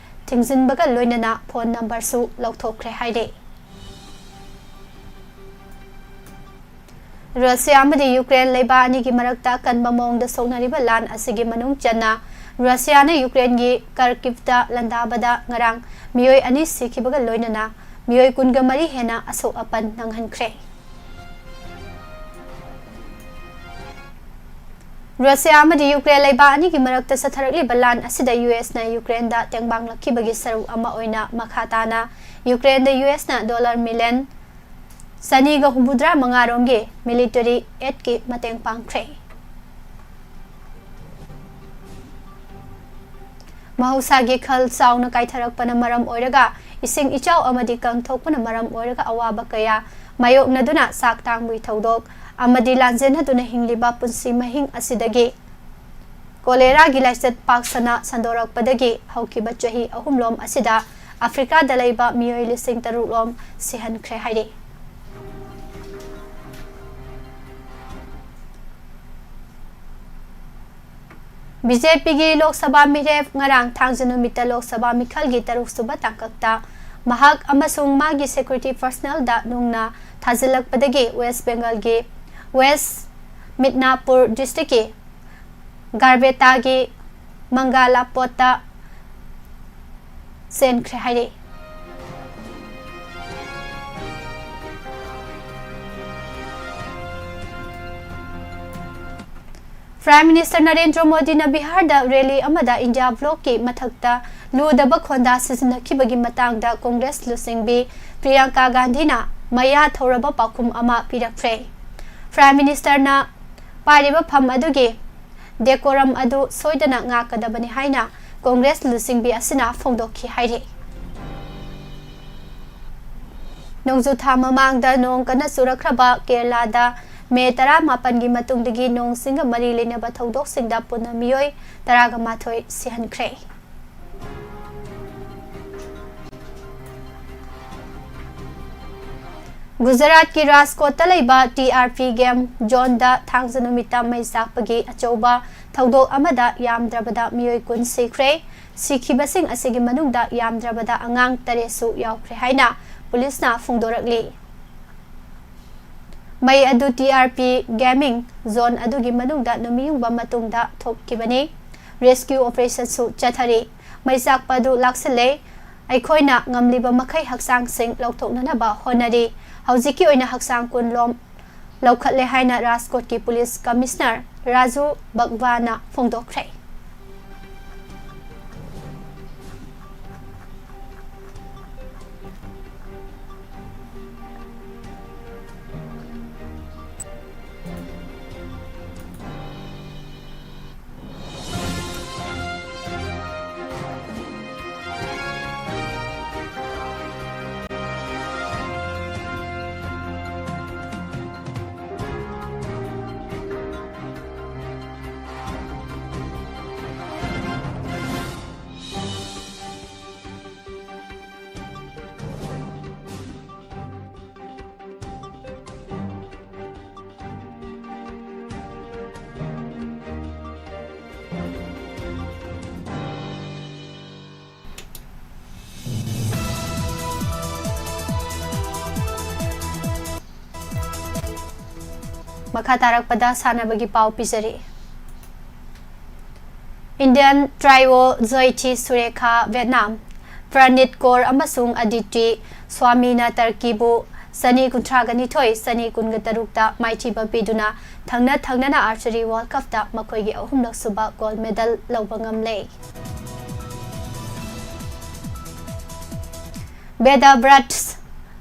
ꯊꯤꯡꯖꯤꯟꯕꯒ ꯂꯣꯏꯅꯅ ꯐꯣꯟ ꯅꯝꯕꯔꯁꯨ ꯂꯧꯊꯣꯛꯈ꯭ꯔꯦ ꯍꯥꯏꯔꯤ꯫ ꯔꯁꯤꯌꯥ ꯑꯃꯗꯤ ꯌꯨꯀ꯭ꯔꯦꯟ ꯂꯩꯕꯥꯛ ꯑꯅꯤꯒꯤ ꯃꯔꯛꯇ ꯑꯀꯟꯕ ꯃꯑꯣꯡꯗ ꯁꯣꯛꯅꯔꯤꯕ ꯂꯥꯟ ꯑꯁꯤꯒꯤ ꯃꯅꯨꯡ ꯆꯟꯅ ꯔꯁꯤꯌꯥꯅ ꯌꯨꯀ꯭ꯔꯦꯟꯒꯤ ꯀꯔꯀꯤꯚꯇ ꯂꯥꯟꯗꯥꯕꯗ ꯉꯔꯥꯡ ꯃꯤꯑꯣꯏ ꯑꯅꯤ ꯁꯤꯈꯤꯕꯒ ꯂꯣꯏꯅꯅ ꯃꯤꯑꯣꯏ ꯀꯨꯟꯒ ꯃꯔꯤ ꯍꯦꯟꯅ ꯑꯁꯣꯛ ꯑꯄꯟ ꯅꯪꯍꯟꯈ꯭ꯔꯦ꯫ ꯔꯁꯤꯌꯥ ꯑꯃꯗꯤ ꯌꯨꯀ꯭ꯔꯦꯟ ꯂꯩꯕꯥꯛ ꯑꯅꯤꯒꯤ ꯃꯔꯛꯇ ꯆꯠꯊꯔꯛꯂꯤꯕ ꯂꯥꯟ ꯑꯁꯤꯗ ꯌꯨ ꯑꯦꯁꯅ ꯌꯨꯀ꯭ꯔꯦꯟꯗ ꯇꯦꯡꯕꯥꯡꯂꯛꯈꯤꯕꯒꯤ ꯁꯔꯨꯛ ꯑꯃ ꯑꯣꯏꯅ ꯃꯈꯥ ꯇꯥꯅ ꯌꯨꯀ꯭ꯔꯦꯟꯗ ꯌꯨ ꯑꯦꯁꯅ ꯗꯣꯂꯔ ꯃꯤꯂꯤꯌꯟ ꯆꯅꯤꯒ ꯍꯨꯝꯐꯨꯇꯔꯥ ꯃꯉꯥ ꯔꯣꯝꯒꯤ ꯃꯤꯂꯤꯇꯔꯤ ꯑꯦꯗꯀꯤ ꯃꯇꯦꯡ ꯄꯥꯡꯈ꯭ꯔꯦ꯫ ꯃꯍꯧꯁꯥꯒꯤ ꯈꯜ ꯆꯥꯎꯅ ꯀꯥꯏꯊꯔꯛꯄꯅ ꯃꯔꯝ ꯑꯣꯏꯔꯒ ꯏꯁꯤꯡ ꯏꯆꯥꯎ ꯑꯃꯗꯤ ꯀꯪ ꯊꯣꯛꯄꯅ ꯃꯔꯝ ꯑꯣꯏꯔꯒ ꯑꯋꯥꯕ ꯀꯌꯥ ꯃꯥꯌꯣꯛꯅꯗꯨꯅ ꯆꯥꯛ ꯇꯥꯡꯕꯒꯤ ꯊꯧꯗꯣꯛ ꯑꯃꯗꯤ ꯂꯥꯟꯖꯦꯟꯅꯗꯨꯅ ꯍꯤꯡꯂꯤꯕ ꯄꯨꯟꯁꯤ ꯃꯍꯤꯡ ꯑꯁꯤꯗꯒꯤ ꯀꯣꯂꯦꯔꯥꯒꯤ ꯂꯥꯏꯆꯠ ꯄꯥꯛ ꯁꯟꯅ ꯁꯟꯗꯣꯔꯛꯄꯗꯒꯤ ꯍꯧꯈꯤꯕ ꯆꯍꯤ ꯑꯍꯨꯝꯂꯣꯝ ꯑꯁꯤꯗ ꯑꯐ꯭ꯔꯤꯀꯥꯗ ꯂꯩꯕ ꯃꯤꯑꯣꯏ ꯂꯤꯁꯤꯡ ꯇꯔꯨꯛ ꯂꯣꯝ ꯁꯤꯍꯟꯈ꯭ꯔꯦ ꯍꯥꯏꯔꯤ꯫ ꯕꯤꯖꯦꯄꯤꯒꯤ ꯂꯣꯛ ꯁꯚꯥ ꯃꯤꯔꯦꯞ ꯉꯔꯥꯡ ꯊꯥꯡꯖ ꯅꯨꯃꯤꯠꯇ ꯂꯣꯛ ꯁꯚꯥ ꯃꯤꯈꯜꯒꯤ ꯇꯔꯨꯛ ꯁꯨꯕ ꯇꯥꯡꯀꯛꯇ ꯃꯍꯥꯛ ꯑꯃꯁꯨꯡ ꯃꯥꯒꯤ ꯁꯦꯀ꯭ꯌꯨꯔꯤꯇꯤ ꯄꯔꯁꯅꯦꯜꯗ ꯅꯨꯡꯅ ꯊꯥꯖꯤꯜꯂꯛꯄꯗꯒꯤ ꯋꯦꯁ ꯕꯦꯡꯒꯜꯒꯤ ꯋꯦꯁ ꯃꯤꯗꯅꯥꯄꯨꯔ ꯗꯤꯁꯇ꯭ꯔꯤꯛꯀꯤ ꯒꯥꯔꯕꯦꯇꯥꯒꯤ ꯃꯪꯒꯥꯂꯥꯄꯣꯠꯇ ꯆꯦꯟꯈ꯭ꯔꯦ ꯍꯥꯏꯔꯤ꯫ Prime Minister ꯅꯔꯦꯟꯗ꯭ꯔ ꯃꯣꯗꯤꯅ ꯕꯤꯍꯥꯔꯗ ꯔꯦꯂꯤ ꯑꯃꯗ ꯏꯟꯗꯤꯌꯥ ꯕ꯭ꯂꯣꯛꯀꯤ ꯃꯊꯛꯇ ꯂꯨꯗꯕ ꯈꯣꯟꯗꯥ ꯁꯤꯖꯤꯟꯅꯈꯤꯕꯒꯤ ꯃꯇꯥꯡꯗ ꯀꯣꯡꯒ꯭ꯔꯦꯁ ꯂꯨꯆꯤꯡꯕꯤ ꯄ꯭ꯔꯤꯌꯥꯡꯀꯥ ꯒꯥꯟꯙꯤꯅ ꯃꯌꯥ ꯊꯧꯔꯕ ꯄꯥꯎꯈꯨꯝ ꯑꯃ ꯄꯤꯔꯛꯈ꯭ꯔꯦ꯫ Prime Ministerꯅ ꯄꯥꯏꯔꯤꯕ ꯐꯝ ꯑꯗꯨꯒꯤ ꯗꯦꯀꯣꯔꯝ ꯑꯗꯨ ꯁꯣꯏꯗꯅ ꯉꯥꯛꯀꯗꯕꯅꯤ ꯍꯥꯏꯅ ꯀꯣꯡꯒ꯭ꯔꯦꯁ ꯂꯨꯆꯤꯡꯕꯤ ꯑꯁꯤꯅ ꯐꯣꯡꯗꯣꯛꯈꯤ ꯍꯥꯏꯔꯤ꯫ ꯅꯣꯡꯖꯨ ꯊꯥ ꯃꯃꯥꯡꯗ ꯅꯣꯡ ꯀꯟꯅ ꯆꯨꯔꯛꯈ꯭ꯔꯕ ꯀꯦꯔꯂꯥꯗ ꯃꯦ ꯇꯔꯥꯃꯥꯄꯟꯒꯤ ꯃꯇꯨꯡꯗꯒꯤ ꯅꯣꯡ ꯆꯤꯡꯒ ꯃꯔꯤ ꯂꯩꯅꯕ ꯊꯧꯗꯣꯛꯁꯤꯡꯗ ꯄꯨꯟꯅ ꯃꯤꯑꯣꯏ ꯇꯔꯥꯒ ꯃꯥꯊꯣꯏ ꯁꯤꯍꯟꯈ꯭ꯔꯦ꯫ ꯒꯨꯖꯔꯥꯠꯀꯤ ꯔꯥꯖꯀꯣꯠꯇ ꯂꯩꯕ ꯇꯤ ꯑꯥꯔ ꯄꯤ ꯒꯦꯝ ꯖꯣꯟꯗ ꯊꯥꯡꯖ ꯅꯨꯃꯤꯠꯇ ꯃꯩ ꯆꯥꯛꯄꯒꯤ ꯑꯆꯧꯕ ꯊꯧꯗꯣꯛ ꯑꯃꯗ ꯌꯥꯝꯗ꯭ꯔꯕꯗ ꯃꯤꯑꯣꯏ ꯀꯨꯟ ꯁꯤꯈ꯭ꯔꯦ꯫ ꯁꯤꯈꯤꯕꯁꯤꯡ ꯑꯁꯤꯒꯤ ꯃꯅꯨꯡꯗ ꯌꯥꯝꯗ꯭ꯔꯕꯗ ꯑꯉꯥꯡ ꯇꯔꯦꯠꯁꯨ ꯌꯥꯎꯈ꯭ꯔꯦ ꯍꯥꯏꯅ ꯄꯨꯂꯤꯁꯅ ꯐꯣꯡꯗꯣꯔꯛꯂꯤ꯫ ꯃꯩ ꯑꯗꯨ T R P gaming zone ꯑꯗꯨꯒꯤ ꯃꯅꯨꯡꯗ ꯅꯨꯃꯤꯠ ꯌꯨꯡꯕ ꯃꯇꯨꯡꯗ ꯊꯣꯛꯈꯤꯕꯅꯤ꯫ ꯔꯦꯁꯀ꯭ꯌꯨ ꯑꯣꯄꯔꯦꯁꯟꯁꯨ ꯆꯠꯊꯔꯤ꯫ ꯃꯩ ꯆꯥꯛꯄ ꯑꯗꯨ ꯂꯥꯛꯁꯤꯜꯂꯦ꯫ ꯑꯩꯈꯣꯏꯅ ꯉꯝꯂꯤꯕ ꯃꯈꯩ ꯍꯛꯆꯥꯡꯁꯤꯡ ꯂꯧꯊꯣꯛꯅꯅꯕ ꯍꯣꯠꯅꯔꯤ꯫ ꯍꯧꯖꯤꯛꯀꯤ ꯑꯣꯏꯅ ꯍꯛꯆꯥꯡ ꯀꯨꯟ ꯂꯣꯝ ꯂꯧꯈꯠꯂꯦ ꯍꯥꯏꯅ ꯔꯥꯖꯀꯣꯠꯀꯤ ꯄꯨꯂꯤꯁ ꯀꯃꯤꯁꯅꯔ ꯔꯥꯖꯨ ꯕꯒꯋꯥꯅ ꯐꯣꯡꯗꯣꯛꯈ꯭ꯔꯦ꯫ ꯃꯈꯥ ꯇꯥꯔꯛꯄꯗ ꯁꯥꯟꯅꯕꯒꯤ ꯄꯥꯎ ꯄꯤꯖꯔꯤ꯫ Indian trio Joythi Surekha, Vietnam, Pranit Kaur ꯑꯃꯁꯨꯡ Aditi Swamina Turkeyꯕꯨ ꯆꯅꯤ ꯀꯨꯟꯊ꯭ꯔꯥꯒ ꯅꯤꯊꯣꯏ, ꯆꯅꯤ ꯀꯨꯟꯒ ꯇꯔꯨꯛꯇ ꯃꯥꯏꯊꯤꯕ ꯄꯤꯗꯨꯅ ꯊꯪꯅ ꯊꯪꯅꯅ Archery World Cupꯇ ꯃꯈꯣꯏꯒꯤ ꯑꯍꯨꯝꯂꯛ ꯁꯨꯕ gold medal ꯂꯧꯕ ꯉꯝꯂꯦ꯫ Vedabrat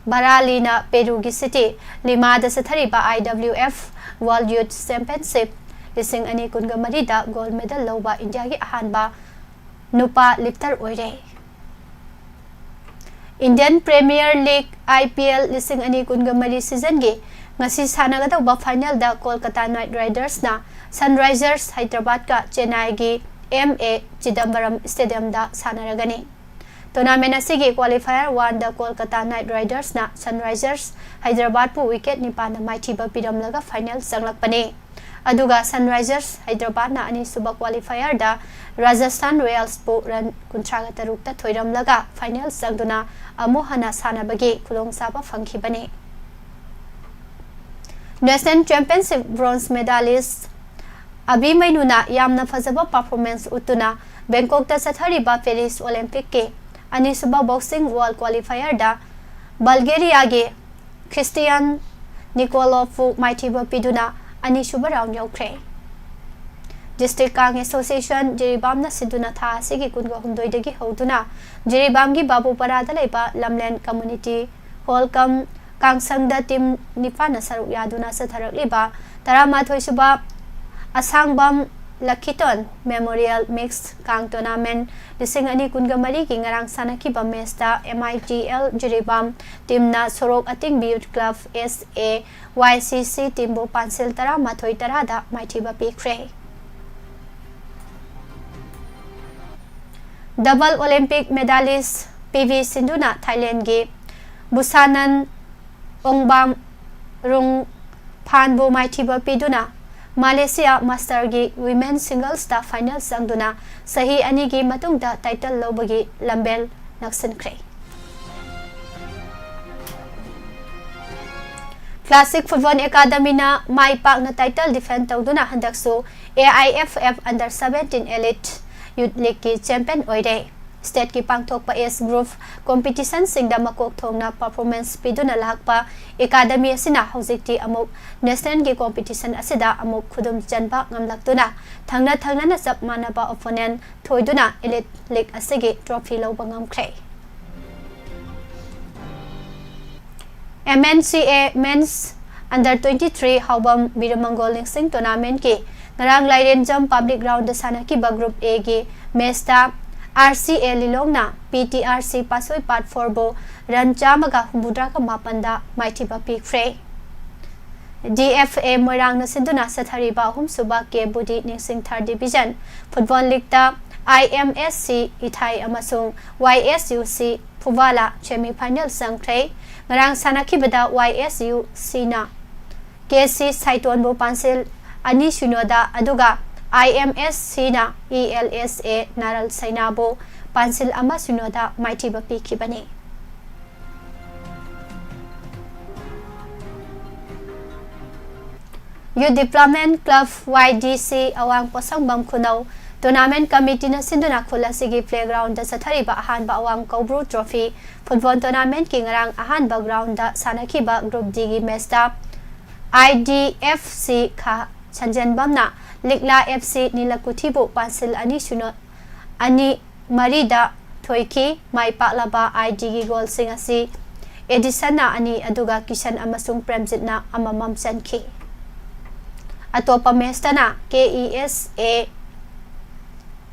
Baralina Peruꯒꯤ city Limaꯗ ꯆꯠꯊꯔꯤꯕ I W F World Youth Championship ꯂꯤꯁꯤꯡ ꯑꯅꯤ ꯀꯨꯟꯒ ꯃꯔꯤꯗ gold medal ꯂꯧꯕ ꯏꯟꯗꯤꯌꯥꯒꯤ ꯑꯍꯥꯟꯕ ꯅꯨꯄꯥ lifter ꯑꯣꯏꯔꯦ꯫ Indian Premier League, I P L, ꯂꯤꯁꯤꯡ ꯑꯅꯤ ꯀꯨꯟꯒ ꯃꯔꯤ seasonꯒꯤ ꯉꯁꯤ ꯁꯥꯟꯅꯒꯗꯧꯕ finalꯗ Kolkata Knight Ridersꯅ Sunrisers Hyderabadꯀ ꯆꯦꯟꯅꯥꯏꯒꯤ M A Chidambaram Stadiumꯗ ꯁꯥꯟꯅꯔꯒꯅꯤ꯫ Tournament ꯑꯁꯤꯒꯤ qualifier oneꯗ Kolkata Knight Ridersꯅ Sunrisers Hyderabadꯄꯨ wicket ꯅꯤꯄꯥꯟꯅ ꯃꯥꯏꯊꯤꯕ ꯄꯤꯔꯝꯂꯒ final ꯆꯪꯂꯛꯄꯅꯤ꯫ ꯑꯗꯨꯒ Sunrisers Hyderabadꯅ ꯑꯅꯤꯁꯨꯕ qualifierꯗ Rajasthan Royalsꯄꯨ run ꯀꯨꯟꯊ꯭ꯔꯥꯒ ꯇꯔꯨꯛꯇ ꯊꯣꯏꯔꯝꯂꯒ final ꯆꯪꯗꯨꯅ ꯑꯃꯨꯛ ꯍꯟꯅ ꯁꯥꯟꯅꯕꯒꯤ ꯈꯨꯗꯣꯡꯆꯥꯕ ꯐꯪꯈꯤꯕꯅꯤ꯫ National Championship bronze medalist ꯑꯕꯤ ꯃꯩꯅꯨꯅ ꯌꯥꯝꯅ ꯐꯖꯕ performance ꯎꯠꯇꯨꯅ Bangkokꯇ ꯆꯠꯊꯔꯤꯕ Paris Olympicꯀꯤ ꯑꯅꯤꯁꯨꯕ boxing world qualifierꯗ Bulgariaꯒꯤ Christian Nikolovꯕꯨ ꯃꯥꯏꯊꯤꯕ ꯄꯤꯗꯨꯅ ꯑꯅꯤꯁꯨꯕ round ꯌꯧꯈ꯭ꯔꯦ꯫ District Kang Association ꯖꯤꯔꯤꯕꯥꯝꯅ ꯁꯤꯟꯗꯨꯅ ꯊꯥ ꯑꯁꯤꯒꯤ ꯀꯨꯟꯒ ꯍꯨꯝꯗꯣꯏꯗꯒꯤ ꯍꯧꯗꯨꯅ ꯖꯤꯔꯤꯕꯥꯝꯒꯤ ꯕꯥꯕꯨꯄꯔꯥꯗ ꯂꯩꯕ ꯂꯝꯂꯦꯟ community hall cum ꯀꯥꯡꯁꯪꯗ team ꯅꯤꯄꯥꯟꯅ ꯁꯔꯨꯛ ꯌꯥꯗꯨꯅ ꯆꯠꯊꯔꯛꯂꯤꯕ ꯇꯔꯥꯃꯥꯊꯣꯏꯁꯨꯕ ꯑꯁꯥꯡꯕꯝ ꯂꯈꯤꯇꯣꯟ Memorial Mix Kang Tournament ꯂꯤꯁꯤꯡ ꯑꯅꯤ ꯀꯨꯟꯒ ꯃꯔꯤꯒꯤ ꯉꯔꯥꯡ ꯁꯥꯟꯅꯈꯤꯕ matchꯇ M I T L Jiribam teamꯅ ꯁꯣꯔꯣꯛ ꯑꯇꯤꯡꯕꯤ Youth Club S A Y C C teamꯕꯨ ꯄꯥꯟꯁꯤꯜ ꯇꯔꯥꯃꯥꯊꯣꯏ ꯇꯔꯥꯗ ꯃꯥꯏꯊꯤꯕ ꯄꯤꯈ꯭ꯔꯦ꯫ Double Olympic medalist P V ꯁꯤꯟꯙꯨꯅ ꯊꯥꯏꯂꯦꯟꯒꯤ ꯕꯨꯁꯥꯅꯟ ꯑꯣꯡꯕꯥꯝ ꯔꯨꯡꯐꯥꯟꯕꯨ ꯃꯥꯏꯊꯤꯕ ꯄꯤꯗꯨꯅ ꯃꯥꯂꯦꯁꯤꯌꯥ ꯃꯥꯁꯇꯔꯒꯤ women singlesꯇ final ꯆꯪꯗꯨꯅ ꯆꯍꯤ ꯑꯅꯤꯒꯤ ꯃꯇꯨꯡꯗ title ꯂꯧꯕꯒꯤ ꯂꯝꯕꯦꯜ ꯅꯛꯁꯤꯟꯈ꯭ꯔꯦ꯫ Classic Football Academyꯅ ꯃꯥꯏ ꯄꯥꯛꯅ title defend ꯇꯧꯗꯨꯅ ꯍꯟꯗꯛꯁꯨ A I F F Under seventeen Elite Youth Leagueꯀꯤ champion ꯑꯣꯏꯔꯦ꯫ Stateꯀꯤ ꯄꯥꯡꯊꯣꯛꯄ age group competitionꯁꯤꯡꯗ ꯃꯀꯣꯛ ꯊꯣꯡꯅ performance ꯄꯤꯗꯨꯅ ꯂꯥꯛꯄ academy ꯑꯁꯤꯅ ꯍꯧꯖꯤꯛꯇꯤ ꯑꯃꯨꯛ nationalꯒꯤ competition ꯑꯁꯤꯗ ꯑꯃꯨꯛ ꯈꯨꯗꯨꯝ ꯆꯟꯕ ꯉꯝꯂꯛꯇꯨꯅ ꯊꯪꯅ ꯊꯪꯅꯅ ꯆꯞ ꯃꯥꯟꯅꯕ opponent ꯊꯣꯏꯗꯨꯅ Elite League ꯑꯁꯤꯒꯤ trophy ꯂꯧꯕ ꯉꯝꯈ꯭ꯔꯦ꯫ M N C A Men's Under twenty-three ꯍꯥꯎꯕꯝ ꯕꯤꯔꯃꯪꯒꯣꯜ ꯅꯤꯡꯁꯤꯡ tournamentꯀꯤ ꯉꯔꯥꯡ ꯂꯥꯏꯔꯦꯟꯖꯝ public groundꯗ ꯁꯥꯟꯅꯈꯤꯕ Group Aꯒꯤ matchꯇ R C A ꯂꯤꯂꯣꯡꯅ P T R C Patsoi Part fourꯕꯨ run ꯆꯥꯝꯃꯒ ꯍꯨꯝꯐꯨꯇꯔꯥꯒ ꯃꯥꯄꯟꯗ ꯃꯥꯏꯊꯤꯕ ꯄꯤꯈ꯭ꯔꯦ꯫ D F A ꯃꯣꯏꯔꯥꯡꯅ ꯁꯤꯟꯗꯨꯅ ꯆꯠꯊꯔꯤꯕ ꯑꯍꯨꯝꯁꯨꯕ ꯀꯦ ꯕꯨꯗꯤ ꯅꯤꯡꯁꯤꯡ Third Division Football Leagueꯇ I M S C ꯏꯊꯥꯏ ꯑꯃꯁꯨꯡ Y S U C ꯐꯨꯕꯥꯂꯥ semi final ꯆꯪꯈ꯭ꯔꯦ꯫ ꯉꯔꯥꯡ ꯁꯥꯟꯅꯈꯤꯕꯗ Y S U Cꯅ K C ꯁꯥꯏꯇꯣꯟꯕꯨ ꯄꯥꯟꯁꯤꯜ ꯑꯅꯤ ꯁꯤꯅꯣꯗ, ꯑꯗꯨꯒ I M S Cꯅ E L S A ꯅꯥꯔꯜ ꯁꯩꯅꯥꯕꯨ ꯄꯥꯟꯁꯤꯜ ꯑꯃ ꯁꯤꯅꯣꯗ ꯃꯥꯏꯊꯤꯕ ꯄꯤꯈꯤꯕꯅꯤ꯫ Youth Development Club Y D C ꯑꯋꯥꯡ ꯄꯣꯠꯁꯪꯕꯝ ꯈꯨꯅꯧ tournament committeeꯅ ꯁꯤꯟꯗꯨꯅ ꯈꯨꯜ ꯑꯁꯤꯒꯤ playgroundꯗ ꯆꯠꯊꯔꯤꯕ ꯑꯍꯥꯟꯕ ꯑꯋꯥꯡ ꯀꯧꯕ꯭ꯔꯨ trophy football tournamentꯀꯤ ꯉꯔꯥꯡ ꯑꯍꯥꯟꯕ groundꯗ ꯁꯥꯟꯅꯈꯤꯕ Group Dꯒꯤ matchꯇ I D F C ꯈꯥ ꯁꯟꯖꯦꯟꯕꯝꯅ ꯂꯤꯛꯂꯥ F C ꯅꯤꯂꯀꯨꯊꯤꯕꯨ ꯄꯥꯟꯁꯤꯜ ꯑꯅꯤ ꯁꯤꯅꯣ, ꯑꯅꯤ ꯃꯔꯤꯗ ꯊꯣꯏꯈꯤ꯫ ꯃꯥꯏ ꯄꯥꯛꯂꯕ I Dꯒꯤ goalꯁꯤꯡ ꯑꯁꯤ ꯑꯦꯗꯤꯁꯟꯅ ꯑꯅꯤ, ꯑꯗꯨꯒ ꯀꯤꯁꯟ ꯑꯃꯁꯨꯡ ꯄ꯭ꯔꯦꯝꯖꯤꯠꯅ ꯑꯃꯃꯝ ꯆꯟꯈꯤ꯫ ꯑꯇꯣꯞꯄ matchꯇꯅ K E S A,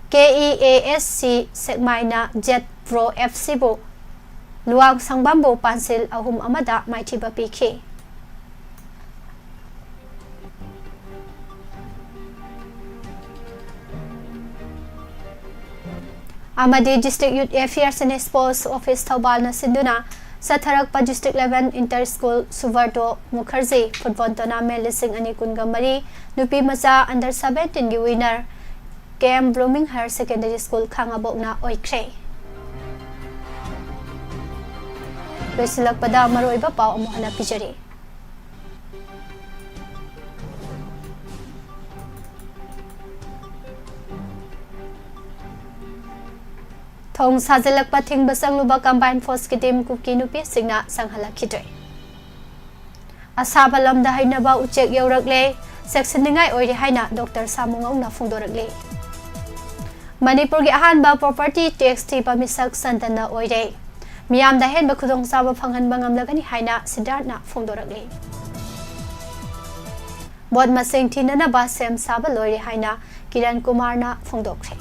K E A S C ꯁꯦꯛꯃꯥꯏꯅ Jet Pro F Cꯕꯨ Luwang ꯁꯪꯕꯝꯕꯨ ꯄꯥꯟꯁꯤꯜ ꯑꯍꯨꯝ ꯑꯃꯗ ꯃꯥꯏꯊꯤꯕ ꯄꯤꯈꯤ꯫ ꯑꯃꯗꯤ District Youth Affairs and Sports Office ꯊꯧꯕꯥꯜꯅ ꯁꯤꯟꯗꯨꯅ ꯆꯠꯊꯔꯛꯄ District Level Inter School Subrata Mukherjee Football Tournament ꯂꯤꯁꯤꯡ ꯑꯅꯤ ꯀꯨꯟꯒ ꯃꯔꯤ ꯅꯨꯄꯤ ꯃꯆꯥ Under seventeenꯒꯤ winner K M Blooming Higher Secondary School ꯈꯥꯉꯕꯣꯛꯅ ꯑꯣꯏꯈ꯭ꯔꯦ꯫ ꯂꯣꯏꯁꯤꯜꯂꯛꯄꯗ ꯃꯔꯨꯑꯣꯏꯕ ꯄꯥꯎ ꯑꯃꯨꯛ ꯍꯟꯅ ꯄꯤꯖꯔꯤ꯫ ꯊꯣꯡ ꯁꯥꯖꯤꯜꯂꯛꯄ ꯊꯤꯡꯕ ꯆꯪꯂꯨꯕ Combined Forceꯀꯤ team ꯀꯨꯀꯤ ꯅꯨꯄꯤꯁꯤꯡꯅ ꯆꯪꯍꯜꯂꯛꯈꯤꯗ꯭ꯔꯦ꯫ ꯑꯁꯥꯕ ꯂꯝꯗ ꯍꯩꯅꯕ ꯎꯆꯦꯛ ꯌꯧꯔꯛꯂꯦ, ꯆꯦꯛꯁꯤꯟꯅꯤꯡꯉꯥꯏ ꯑꯣꯏꯔꯦ ꯍꯥꯏꯅ Doctor ꯁꯥꯃꯨꯉꯧꯅ ꯐꯣꯡꯗꯣꯔꯛꯂꯤ꯫ ꯃꯅꯤꯄꯨꯔꯒꯤ ꯑꯍꯥꯟꯕ property tax ꯊꯤꯕ ꯃꯤꯁꯛ ꯁꯟꯇꯟꯅ ꯑꯣꯏꯔꯦ꯫ ꯃꯤꯌꯥꯝꯗ ꯑꯍꯦꯟꯕ ꯈꯨꯗꯣꯡꯆꯥꯕ ꯐꯪꯍꯟꯕ ꯉꯝꯂꯒꯅꯤ ꯍꯥꯏꯅ ꯁꯤꯗꯥꯔꯠꯅ ꯐꯣꯡꯗꯣꯔꯛꯂꯤ꯫ ꯚꯣꯠ ꯃꯁꯤꯡ ꯊꯤꯅꯅꯕ ꯁꯦꯝ ꯁꯥꯕ ꯂꯣꯏꯔꯦ ꯍꯥꯏꯅ ꯀꯤꯔꯟ ꯀꯨꯃꯥꯔꯅ ꯐꯣꯡꯗꯣꯛꯈ꯭ꯔꯦ꯫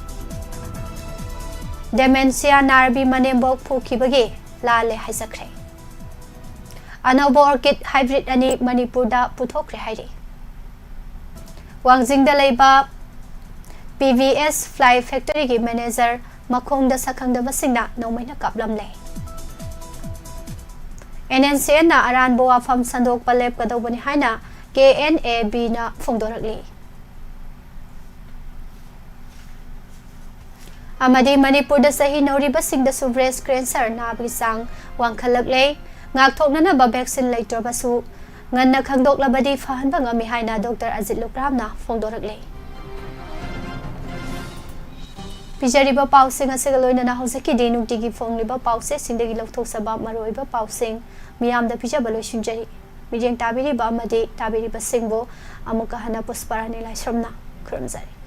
Dementia ꯅꯥꯔꯕꯤ ꯃꯅꯦꯝꯕꯣꯛ ꯐꯨꯈꯤꯕꯒꯤ ꯂꯥꯜꯂꯦ ꯍꯥꯏꯖꯈ꯭ꯔꯦ꯫ ꯑꯅꯧꯕ orchid hybrid ꯑꯅꯤ ꯃꯅꯤꯄꯨꯔꯗ ꯄꯨꯊꯣꯛꯈ꯭ꯔꯦ ꯍꯥꯏꯔꯤ꯫ ꯋꯥꯡꯖꯤꯡꯗ ꯂꯩꯕ P V S Fly Factoryꯒꯤ manager ꯃꯈꯣꯡꯗ ꯁꯛꯈꯪꯗꯕꯁꯤꯡꯅ ꯅꯣꯡꯃꯩꯅ ꯀꯥꯞꯂꯝꯂꯦ꯫ N N C Nꯅ ꯑꯔꯥꯟꯕ ꯋꯥꯐꯝ ꯁꯟꯗꯣꯛꯄ ꯂꯦꯞꯀꯗꯧꯕꯅꯤ ꯍꯥꯏꯅ K N A Bꯅ ꯐꯣꯡꯗꯣꯔꯛꯂꯤ꯫ ꯑꯃꯗꯤ ꯃꯅꯤꯄꯨꯔꯗ ꯆꯍꯤ ꯅꯧꯔꯤꯕꯁꯤꯡꯗꯁꯨ breast cancer ꯅꯥꯕꯒꯤ ꯆꯥꯡ ꯋꯥꯡꯈꯠꯂꯛꯂꯦ꯫ ꯉꯥꯛꯊꯣꯛꯅꯅꯕ vaccine ꯂꯩꯇ꯭ꯔꯕꯁꯨ ꯉꯟꯅ ꯈꯪꯗꯣꯛꯂꯕꯗꯤ ꯐꯍꯟꯕ ꯉꯝꯃꯤ ꯍꯥꯏꯅ Doctor ꯑꯖꯤꯠ ꯂꯨꯈ꯭ꯔꯥꯝꯅ ꯐꯣꯡꯗꯣꯔꯛꯂꯤ꯫ ꯄꯤꯖꯔꯤꯕ ꯄꯥꯎꯁꯤꯡ ꯑꯁꯤꯒ ꯂꯣꯏꯅꯅ ꯍꯧꯖꯤꯛꯀꯤꯗꯤ ꯅꯨꯡꯇꯤꯒꯤ ꯐꯣꯡꯂꯤꯕ ꯄꯥꯎꯆꯦꯁꯤꯡꯗꯒꯤ ꯂꯧꯊꯣꯛꯆꯕ ꯃꯔꯨꯑꯣꯏꯕ ꯄꯥꯎꯁꯤꯡ ꯃꯤꯌꯥꯝꯗ ꯄꯤꯖꯕ ꯂꯣꯏꯁꯤꯟꯖꯔꯤ꯫ ꯃꯤꯠꯌꯦꯡ ꯇꯥꯕꯤꯔꯤꯕ ꯑꯃꯗꯤ ꯇꯥꯕꯤꯔꯤꯕꯁꯤꯡꯕꯨ ꯑꯃꯨꯛꯀ ꯍꯟꯅ ꯄꯨꯁꯄꯥꯔꯥꯅꯤ ꯂꯥꯏꯁ꯭ꯔꯝꯅ ꯈꯨꯔꯨꯝꯖꯔꯤ꯫